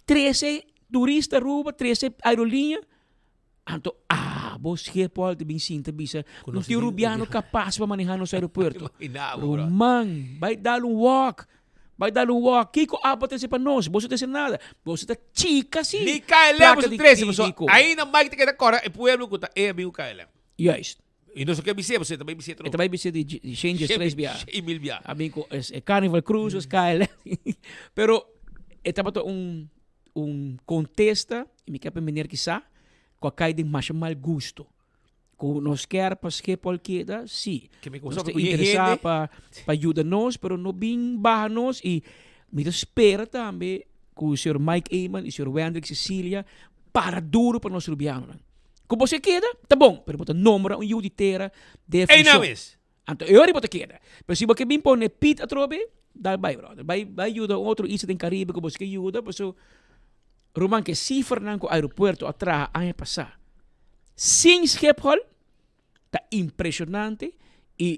Speaker 20: trese turista Aruba, trese aerolínea. Anto abo Schiphol ta bin sinta bisa, no tin Rubiano kapas pa maneha nos aeropuerto. Ruman, bai dal un walk. Bai dal un walk. Kiko abo ta hasi pa nos? Boso ta hasi nada. Boso ta chika si.
Speaker 19: Ni KLM boso trese, pasobra ainda Mike ta keda kora e pueblo ku ta e amigu KLM.
Speaker 20: Juist.
Speaker 19: I nos no ke bis'é, pasobra e ta bai bis'é
Speaker 20: E ta bai bis'é di shen djes tres bia.
Speaker 19: Shen mil bia.
Speaker 20: A bin ku e Carnival Cruises, KLM. Pero e tabata un un kontesta, i mi ke pa meneer kisa, ku a kai den masha mal gusto. Ku nos kier pa Schiphol keda, si. Nos ta interesá pa pa yuda nos, pero no bin baha nos i mi ta spera tambe ku señor Mike Eman i señor Wendrick Cecilia para duro pa nos rubianonan. Ku bo se keda, ta bon, pero bo ta nombra un yu di tera den e
Speaker 19: Ei nan
Speaker 20: funshon.
Speaker 19: mes.
Speaker 20: Anto e ora bo ta keda. Pero si bo ke bin pone Piet atrobe, dal bai brother. Bai bai yuda un otro isla den Caribe ku bo ke yuda, paso ruman ke sifranan ku aeropuerto a traha aña pasá sin Schiphol ta impreshonante i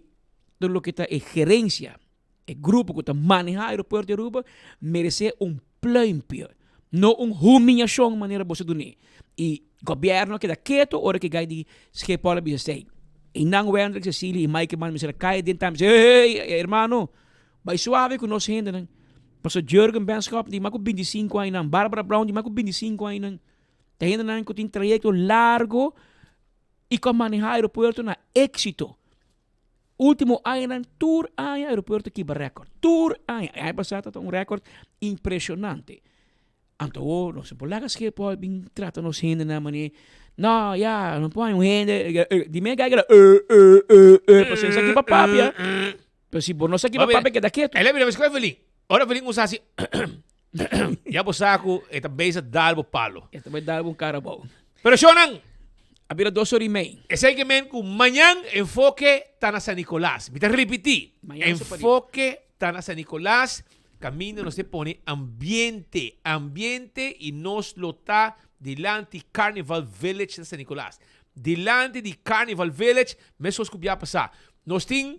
Speaker 20: tur loke ta e gerensia E grupo ku ta manehá aeropuerto di Aruba meresé un pluimpje, no un humiashon manera boso dun'é. I gobièrnu a keda ketu ora ku e gai di Schiphol a bisa esei. Einan Wendrick Cecilia i Mike Eman mester a kai den tambe bisa, Hey, hey, hermano, bai suave ku nos hendenan. Pasobra Jurgen Benschop tin mas ku bintisinku añanan, Barbara Brown tin mas ku bintisinku añanan. Ta hendenan ku tin trayekto largo i ku a manehá aeropuerto na éksito. Ultimo añanan tur aña aeropuerto kiba record. Tur aña. E aña pasá tabata un record impresionante. Anto awor nos no por laga Schiphol bin trata nos hendenan manera, no ya, no por haña un hende, di mi a gai keda eh eh eh eh pasobra esaki pa papia. Pero si bo no sa kiba papia keda ketu.
Speaker 19: El a bira meskos Evelyn. Ora Evelyn usa hasi ya bo sa ku e ta bezig dal bo palo.
Speaker 20: E ta bai dal bo un kara abou.
Speaker 19: Pero shownan.
Speaker 20: A bira dos ora i mei.
Speaker 19: Esei ke men ku mañan enfoke ta na San Nicolas. Mi ta ripití, enfoke ta na San Nicolas, kaminda nos te pone ambiente, ambiente i nos lo ta dilanti Carnival Village na San Nicolas. Dilanti di Carnival Village, meskos ku bia pasá. Nos tin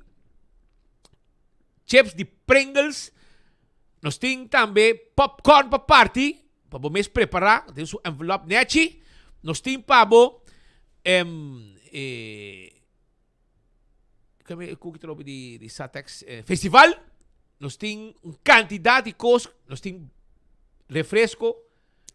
Speaker 19: chips di Pringles, nos tin tambe popcorn pa parti. Pa bo mes prepará den su envelop nechi. Nos tin pa bo em, eh, kame cookie trobe di, di Satex eh, festival. Nos tin un cantidad di cos. Nos tin refresco.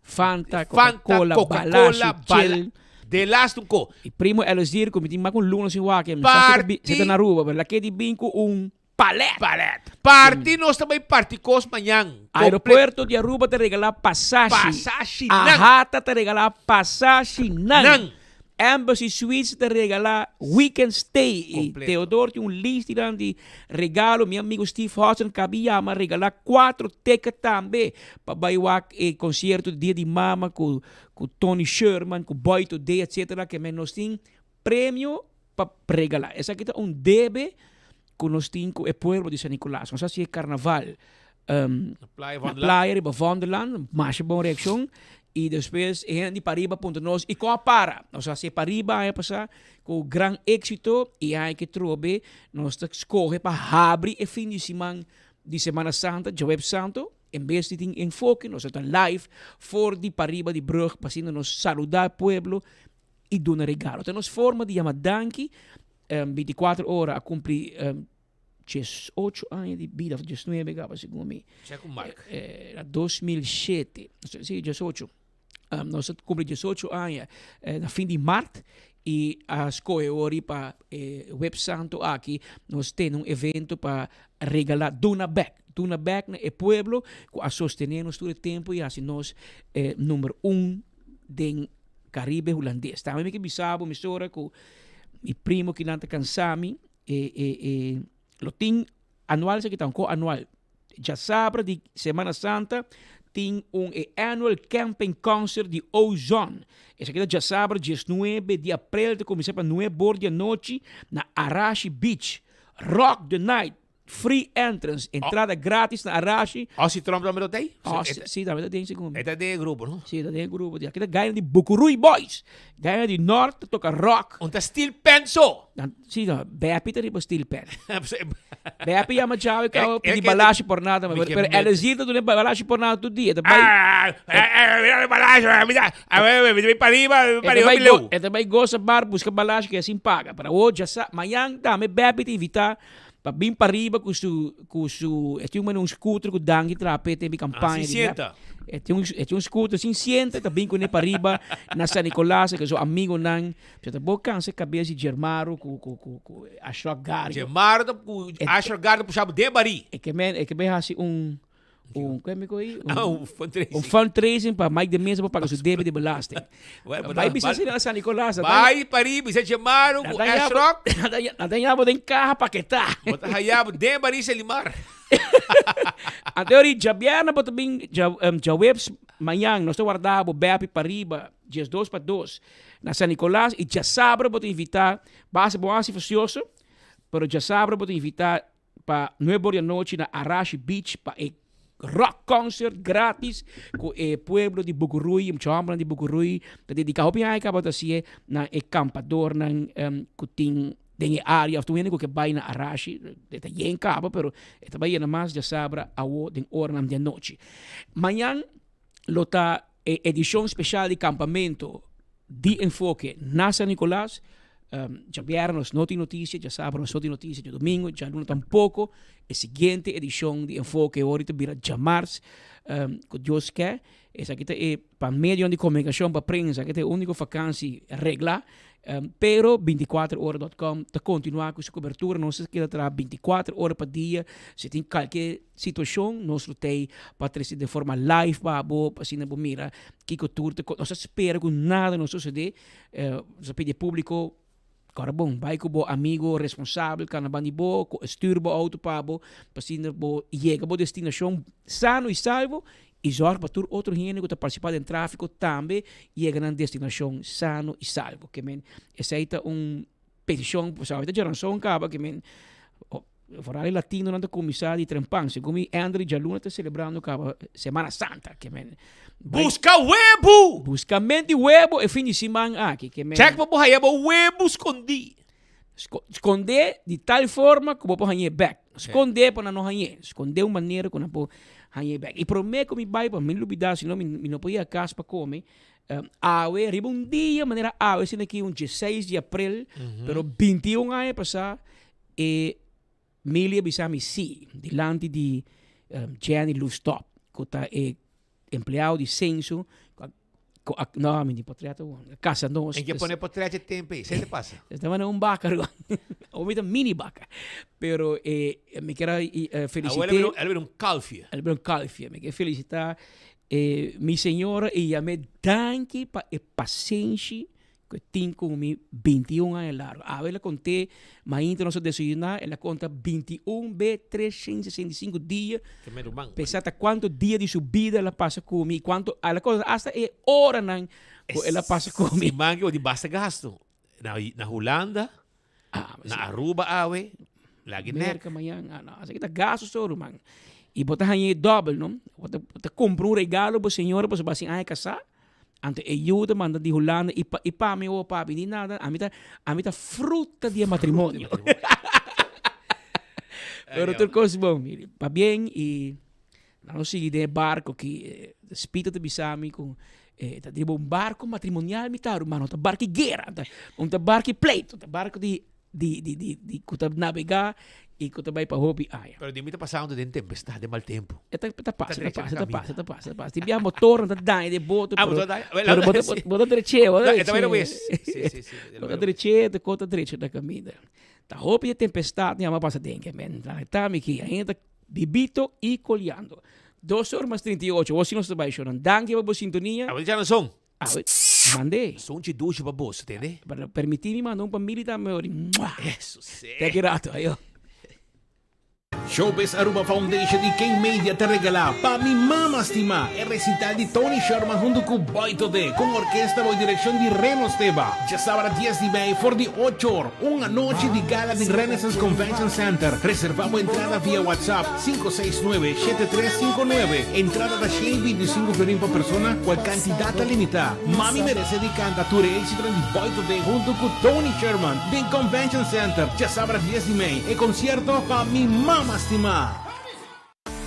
Speaker 20: Fanta,
Speaker 19: Fanta,
Speaker 20: Coca-Cola,
Speaker 19: Coca-Cola,
Speaker 20: Balashi,
Speaker 19: Bala-
Speaker 20: Chill.
Speaker 19: De laatste un ko.
Speaker 20: E primo Elosir, ku mi tin mas ku un luna sin wak, mi sa si ta bi- si ta na Aruba, pero la ke di bin ku un Palet.
Speaker 19: Palet. Parti nos ta bay parti cos mañan.
Speaker 20: Aeropuerto di Aruba ta regala pasashi.
Speaker 19: Pasashi nan.
Speaker 20: Ahata ta regala pasashi nan.
Speaker 19: Nan.
Speaker 20: Embassy Suites ta regala weekend stay. Y
Speaker 19: Completo.
Speaker 20: Theodor tin un list dinan di regalo. Mi amigo Steve Hodgson cabi yama regala cuatro ticket tambe pa bay wak e concierto di Dia di Mama cu cu Tony Sherman, cu Boy Today etcetera. Ke men nos tin premio pa regala. Esaki ta un debe ku nos tin ku e pueblo di San Nicolas. Nos a hasi e karnaval na playa riba Vondelland, masha bon reakshon. I despues e hende di pariba puntra nos, i kon a para? Nos a hasi pariba aña pasá ku gran éksito i aña ke trobe nos ta skohe pa habri e fin di siman di Semana Santa, Djaweps Santo, en bes di tin enfoke nos ta live for di pariba di brug pa asina nos saludá e pueblo i duna regalo. Ta nos forma di yama danki, bintikuater ora a kumpli 18 aña di bida of 19 kaba segun mi.
Speaker 19: Check un mark.
Speaker 20: Eh, na 2007, sí, 18. Um, nos a cumpli 18 aña eh, na fin di maart y a scoge ori pa eh, web santo aki nos tene un evento pa regala duna back duna back na e pueblo cu a sostene nos tur e tempo y haci nos eh, number un den Caribe Hulandes. Tambe mi ke bisa bo misora cu mi primo kinan ta cansa mi E e e lo tin anual esaki ta un ko anual. Djasabra di Semana Santa tin un e annual camping concert di Ozone. Esaki ta djasabra diesnuebe di aprel ta kuminsá pa nuebe or di anochi na Arashi Beach. Rock the night! Free entrance, entrada gratis na Arashi.
Speaker 19: Ossie Tromp tambe lo ta ei?
Speaker 20: Ossie, si, tambe ta den segun mi.
Speaker 19: E ta den e grupo, no?
Speaker 20: Si, ta den e grupo. Aki ta gaina di Bucurui Boys. Gaina di Nort ta toca rock.
Speaker 19: Un ta steel pan so.
Speaker 20: Dan, si, no, Beppie ta riba steel pan. Beppie yama Chavo cabo pidi balashi por nada, pero Elezir ta duna balashi por nada tur dia. E ta bai.
Speaker 19: Ah, mira mi balashi, mira, mi pariba, mi pariba mi leu.
Speaker 20: E ta bai goza bar busca balashi cu e sin paga. Pero awor djasa, mañan tambe Beppie ta invita Pa bin pariba ku su ku su e tin un un scooter ku danki traha p'e tempi kampaña
Speaker 19: Ah, sin
Speaker 20: di mep.
Speaker 19: sienta.
Speaker 20: E tin un e tin un scooter sin sienta ta bin kuné pariba na San Nicolas ku su amigonan. P'esei ta bo kansa e kabes di Djermaro ku ku ku ku Ashraf Gari.
Speaker 19: Djermaro ta ku Ashraf Gari ta pusha bo den barí.
Speaker 20: E ke men e ke ben hasi un Un, kue mi koi?
Speaker 19: Un, ah, un fundraising.
Speaker 20: Un fundraising pa Mike de Meza pa paga su debe de belasting.
Speaker 19: Bueno,
Speaker 20: Bai bisa asina na San Nicolas.
Speaker 19: Bai Paris, bisa Chemaro, ku Ash Rock.
Speaker 20: Nan ta yabo den caja paketá.
Speaker 19: Bo ta hayabo den Baris Elimar.
Speaker 20: Ante ori djabièrnè bo ta bin djaweps mañan nos ta warda bo bèpi pariba diesdos pa dos na San Nicolas i djasabra bo ta invitá base bo hasi fasioso pero djasabra bo ta invitá Pa nuebe or di anochi na Arashi Beach pa e rock concert gratis ku e pueblo di Bucurui, mucha hombernan di Bucurui ta dedica hopi aña kaba ta haci'e na e campadornan ku tin den e area of tur hende ku ke bai na Arashi, e ta yen kaba pero e ta bai yena mas djasabra awo den oranan di anochi. Mañan lo ta e edicion special di campamento di Enfoke na San Nicolas. Djabièrnè nos no tin noticia, djasabra nos no tin noticia, djadomingo, djaluna tampoco. E siguiente edicion di Enfoke ora ta bira djamars, cu Dios ke. Esaki ta e pa medionan di comunicacion, pa prensa, esaki ta e unico vakantie regla. Pero binticuater ora dot com ta continua cu su cobertura, nos ta keda traha binticuater ora pa dia. Si tin cualkier situacion nos lo tei pa trece den forma live pa bo, pa asina bo mira kico tur ta, nos ta spera cu nada no sucede, nos ta pidi e publico ora bon bay cu bo amigo responsabel cana banda di bo, cu stuur bo auto pa bo, pa asina bo yega bo destinacion sano y salvo y zorg pa tur otro hende cu ta participa den trafico tambe yega nan destinacion sano y salvo. Ke men esey ta un peticion, pasobra ta djaranson caba ke men Vooral e latinonan ta kuminsá di trempan. Segun mi Andry djaluna ta selebrando kaba Semana Santa. Ke men
Speaker 19: bai. Buska webu!
Speaker 20: Buska menti webu e fin di siman aki. Ke men.
Speaker 19: Check pa bo haya bo webu skondí.
Speaker 20: Skondé di tal forma ku bo por hañ'é bèk. Skondé pa nan no hañ'é. Skondé un manera ku nan por hañ'é bèk. I promé ku mi bai pa mi lubidá si no mi no por yega kas pa kome. Awe riba un dia manera awe asina aki un dieseis di aprel pero bintiun aña pasá E Milly a bisa mi sí, dilanti di Jenny Loefstop, ku ta e empleado di censo, ku a, no, mi di potret awor, a kasa nos.
Speaker 19: En ke pone potret e tempo ei, sey te pasa.
Speaker 20: Esta manda un baka ruman, awor mi ta mini baka, pero e mi kier a felicite.
Speaker 19: Awor el a bira un kalfie.
Speaker 20: El a bira un kalfie, mi kier felicita e mi señora y yam'e danki pa e pasenshi Ku e tin ku mi bintiun aña largu. Awe el a kont'é, mainta nos a desayuná, el a konta bintiun be 365 dia.
Speaker 19: Ke mi ruman.
Speaker 20: Pensa ta kuantu dia di su bida el a pasa ku mi i kuantu, el a konta asta e oranan ku el a pasa ku mi.
Speaker 19: Siman ke bo di basta gastu. Na na Hulanda, na Aruba awe, lagi nek.
Speaker 20: Merka mañan, ah no, esaki ta gastu so ruman. I bo ta hañ'é dòbel no. Bo ta bo ta kumpra un regalo bo señora pasobra bo a sin aña kasá. Anto e yu ta manda di Hulanda i pa i pa mi oh papi ni nada ami ta ami ta fruta di e matrimonio. Pero tur kos bon mire pabien i nan lo sigui den e barko ki Spito ta bisa mi ku e ta riba un barko matrimonial mi ta ruman no ta barko di guera no ta barko di pleito ta barko di di di di di ku ta nabegá i ku ta bai pa hopi aña.
Speaker 19: Pero di mi ta pasando den tempestad, den mal tempu.
Speaker 20: E ta e ta pasa, e ta pasa, e ta pasa, e ta pasa, e ta pasa. Tin biaha motornan ta daña den boto,
Speaker 19: Ah,
Speaker 20: pero
Speaker 19: motor daña. Wel,
Speaker 20: pero bo ta
Speaker 19: sí.
Speaker 20: bo ta drech'é, bo ta
Speaker 19: No, e ta bai
Speaker 20: drech'é.
Speaker 19: robes. Sí, sí, sí, e ta
Speaker 20: Bo
Speaker 19: bai
Speaker 20: ta
Speaker 19: robes.
Speaker 20: drech'é, te kos ta drecha na kaminda. Ta hopi e tempestad mi a pasa den ke men. La neta mi ki ainda ta bibito i koliando. Dos or mas 38, awor si nos ta bai shownan. Danki pa bo sintonia.
Speaker 19: Awor di djanason.
Speaker 20: Awe, mand'é.
Speaker 19: Sunchi dushi pa boso, tende?
Speaker 20: Pero permití mi manda un pa Mili tambe ori. Mua!
Speaker 19: Eso sí.
Speaker 20: Te aki rato, ayo.
Speaker 18: Showbiz Aruba Foundation y King Media ta regala Pa Mi Mama Stima e recital di Tony Sherman hunto cu Boy Todé cu un orkesta bao direccion di Reno Steba. Djasabra dies di mei for di ocho or, un anochi di gala den Renaissance Convention Center. Reserva bo entrada via WhatsApp 569 7359. Entrada ta 125 florin pa persona, cual cantidad ta limita. Mami merece di canta tur e exitonan di Boy Today hunto cu Tony Sherman den Convention Center, djasabra 10 di mei. E concierto pa mi mama stima.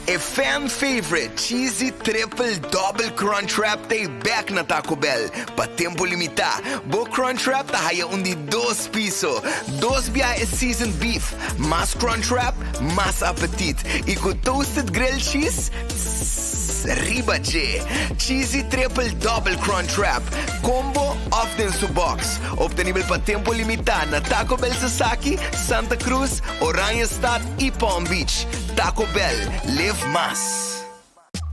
Speaker 12: E fan favorite Cheesy Triple Double Crunch Wrap ta e bek na Taco Bell. Pa tempo limitá, bo Crunch Wrap ta haya un di dos piso. Dos biaha e seasoned beef, mas Crunch Wrap, mas apetit. I ku toasted grilled cheese, tss, riba dje. Cheesy Triple Double Crunch Wrap, combo òf den su box. Obtenibel pa tempo limitá na Taco Bell Sasaki, Santa Cruz, Oranjestad i Palm Beach. Taco Bell, live mas!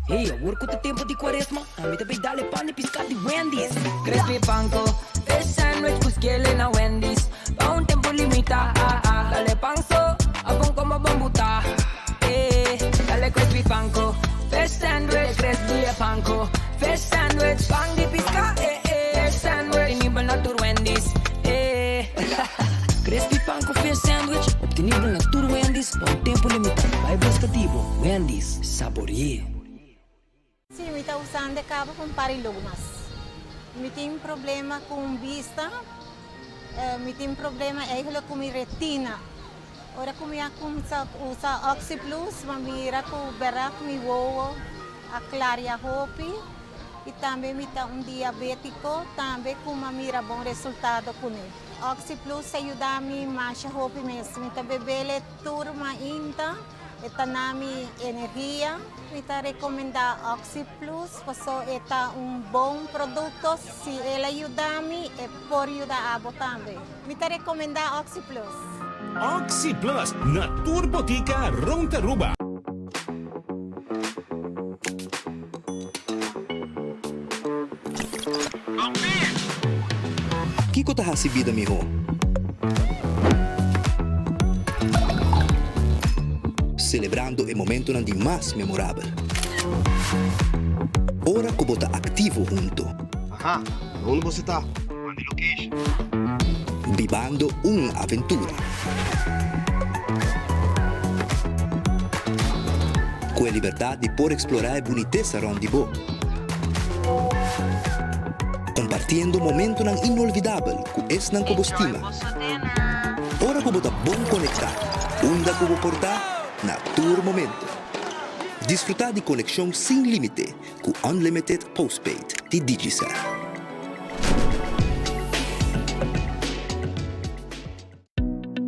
Speaker 13: Hey, awor ku ta tempu di kuaresma, ami ta bay dal e pan di piská di Wendy's. Crispy panko, fish sandwich ku skele na Wendy's. Pa un tempu limitá, ah, ah. Dal e pan so, abon komo bon butá. Eh, dal e crispy panko, fish sandwich, crispy e panko, fish sandwich, pan di piská, eh, eh. Fish sandwich, obtenibel na tur Wendy's, eh. Crispy panko, fish sandwich, obtenibel na tur Wendy's pa un tempu limitá. Bai buska di bo, Wendy's. Sabore'é.
Speaker 23: Sí, mi ta usando e caba pa un par di lugmas. Mi tin problema cu un bista, mi tin problema eigenlijk cu mi retina. Ora cu mi a cuminsa usa OxyPlus, mi a mira cu berdad mi wowo a claria hopi y tambe mi ta un diabetico tambe cu mi a mira bon resultado cune. OxyPlus a yuda mi masha hopi mes. Mi ta bebele tur mainta. E ta na mi energia. Mi ta recomenda OxyPlus paso e ta un bon producto. Si el a yuda mi, e por yuda abo tambe. Mi ta recomenda OxyPlus.
Speaker 18: OxyPlus na tur botica rond Aruba.
Speaker 14: Kiko ta hasi bida mihó? Selebrando e momentonan di mas memorabel. Ora ku bo ta aktivo hunto.
Speaker 24: Aha, unda boso ta? Manda e location.
Speaker 14: Bibando un aventura. Ku e libertat di por eksplorá e bunitesa rònt di bo. Kompartiendo momentonan inolvidabel ku esnan ku bo stima. Ora ku bo ta bon konektá, unda ku bo por ta, na tur momento. Disfrutá di konekshon sin límite ku Unlimited Postpaid di Digicel.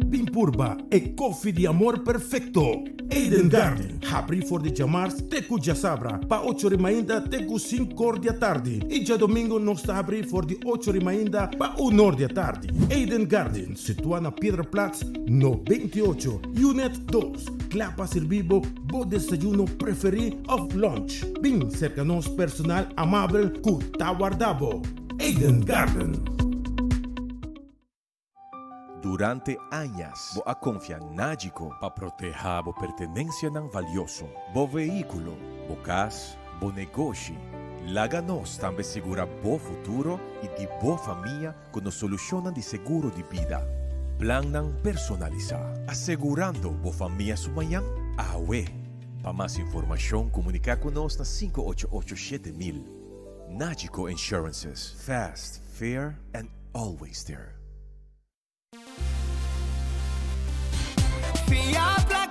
Speaker 25: Bin purba e koffie di amor perfecto! Eden Garden, habri for di djamars te ku djasabra pa ocho ri mainta te ku sinkor di atardi i djadomingo nos ta habri for di ocho ri mainta pa unor di atardi. Eden Garden, situa na Piedraplaats no 28, Unit dos, kla pa sirbi bo bo desayuno preferi of lunch. Bin serka nos personal amabel ku ta warda bo. Eden Garden.
Speaker 26: Durante añas bo a konfia Nagico pa protehá bo pertenensianan valioso, bo vehíkulo, bo kas, bo negoshi. Laga nos tambe sigurá bo futuro i di bo famia ku nos solushonnan di seguro di bida. Plannan personalisá, asegurando bo famia su mañan awe. Pa mas informashon komuniká ku nos na 588 7000. Nagico Insurances, fast, fair and always there.
Speaker 13: Fia.